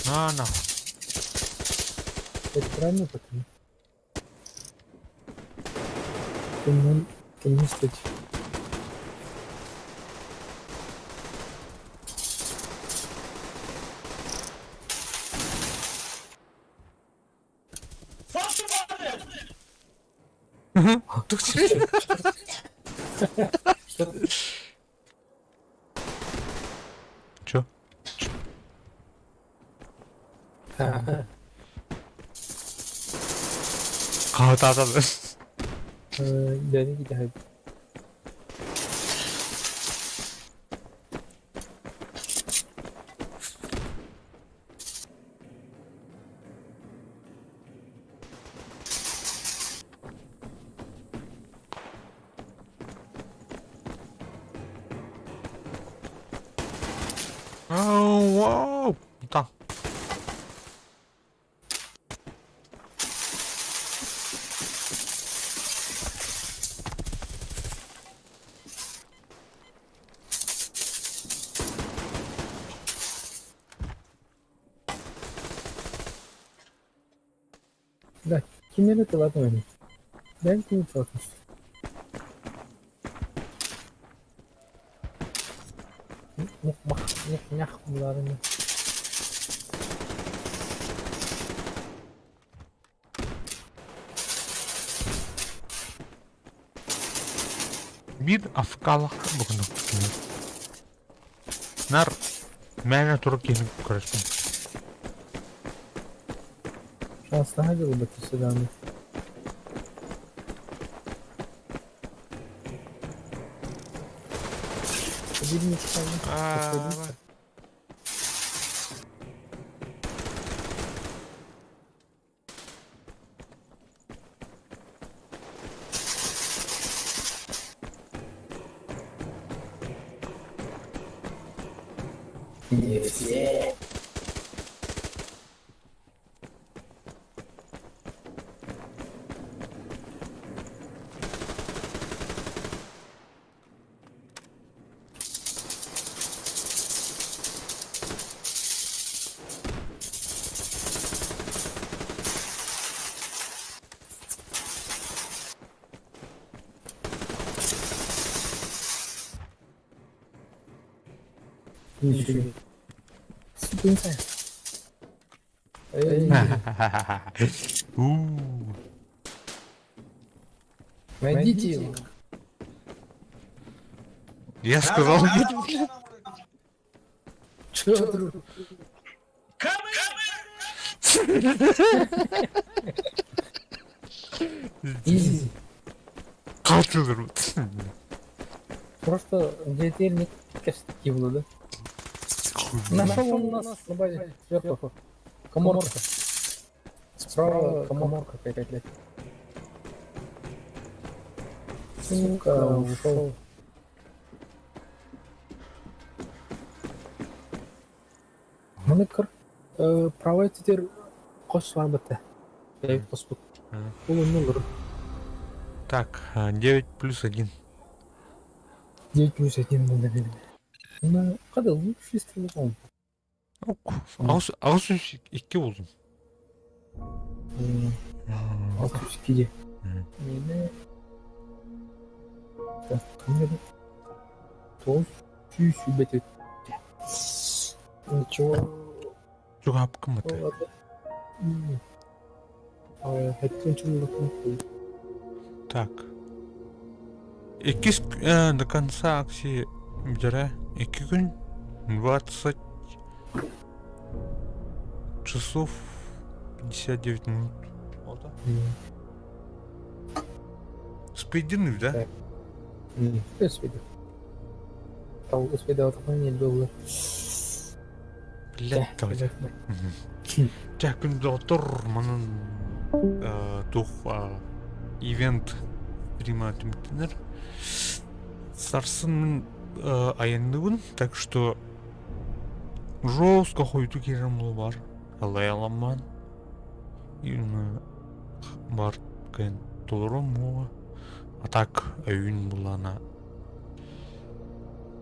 На, на. Это правильно потом? Ты не стать. Что? Чё? Ага. Хаатаатар. Дядя кидает. Ау, ау. Там. Да, кимери тылатын. Дай кими тылатын. Мух мах, мух нях буларыны. Биир афкалах бугуну. Нар мээнэ турук киһини көрөспүн. Шанс находил бы ты сюда. Ну. Аа, Есть. Ничего. Сука, не знаю. Эй, У. Найдите его. Я сказал, Чё, друг? Изи. Калтылыр. Просто теперь не костивло, да? Нашел он нас на базе сверху. Коморка. Справа коморка какая-то, блядь. Сука, ушел. Маны кыр. Правый теперь қос бар бітті. Бәйіп қоспық. Ол онны olur. Так, 9 плюс 1. 9 плюс 1 болды benim. Мына қада лучший стрелок он. Ağız 2 buldum. 602-де. Мені... Так, кім еді? 900 бет өтті. Ничего. Çok кымматы. Ладно. Так. 2 до конца акции бдера 2 күн 20 часов 59 минут. Спидины, да? Успеду. Успеду, отклонение было. Блядь, давай. Ча күн доктор манын тух ивент стрима түмүктенер. Сарсын аянныбын, так что жестко хойду керем бар. Алай аламан. Бар кен толором муа. А так өйүн булана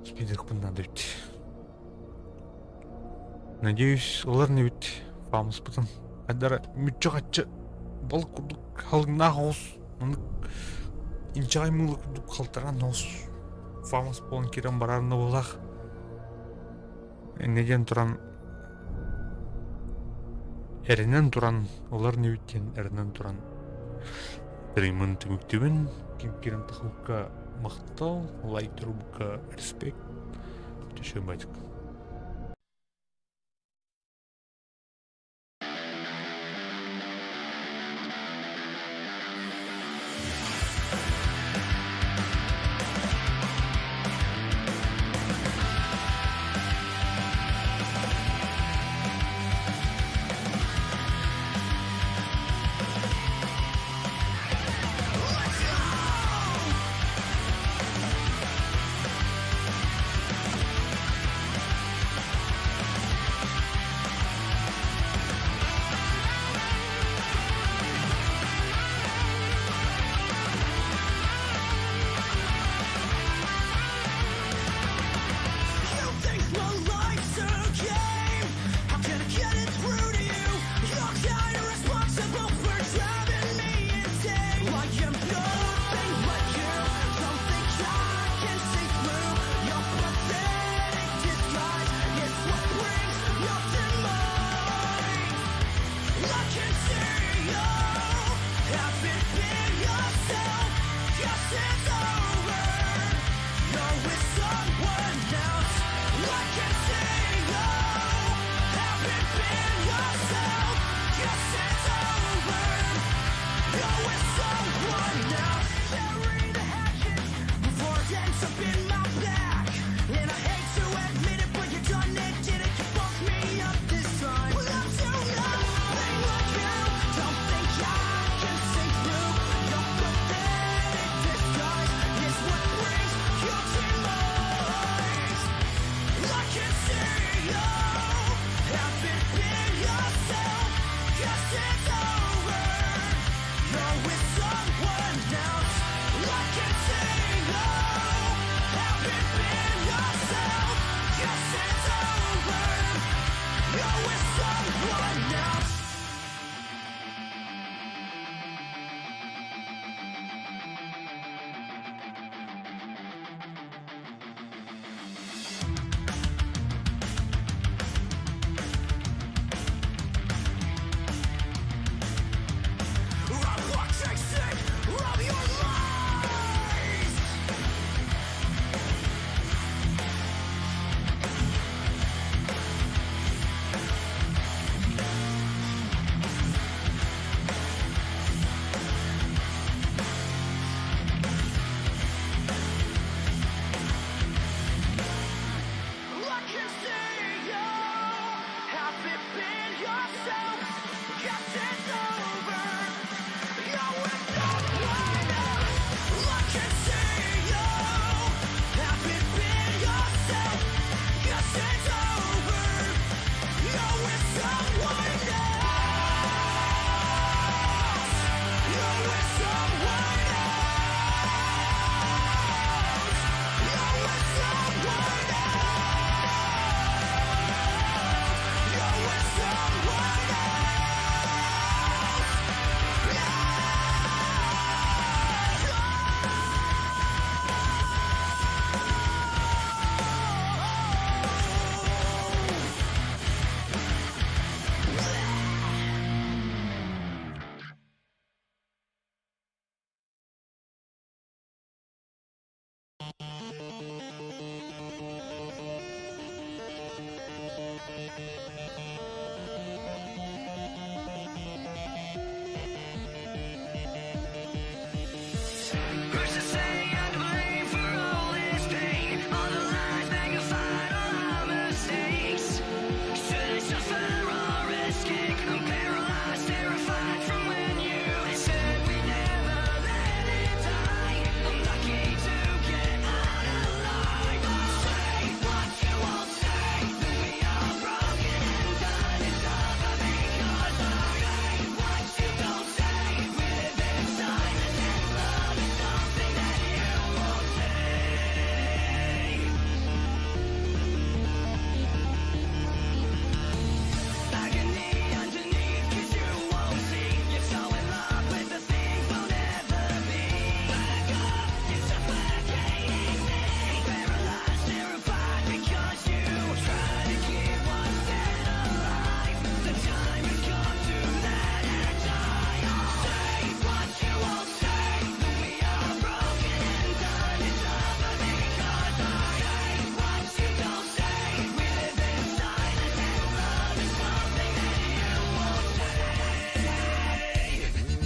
спидерхпын надо бит. Надеюсь, олар не бит фамус бутын. Адара мүччө каччы бал курдук халгына хос. Инчагай мылы курдук халтаран хос. Фамус болон кирен барарына болах. Неден туран эринен туран олар не биттен эринен туран стримын түмүктүбүн ким кирен тахылка мактал лайк трубка респект түшө байтык. I can see you.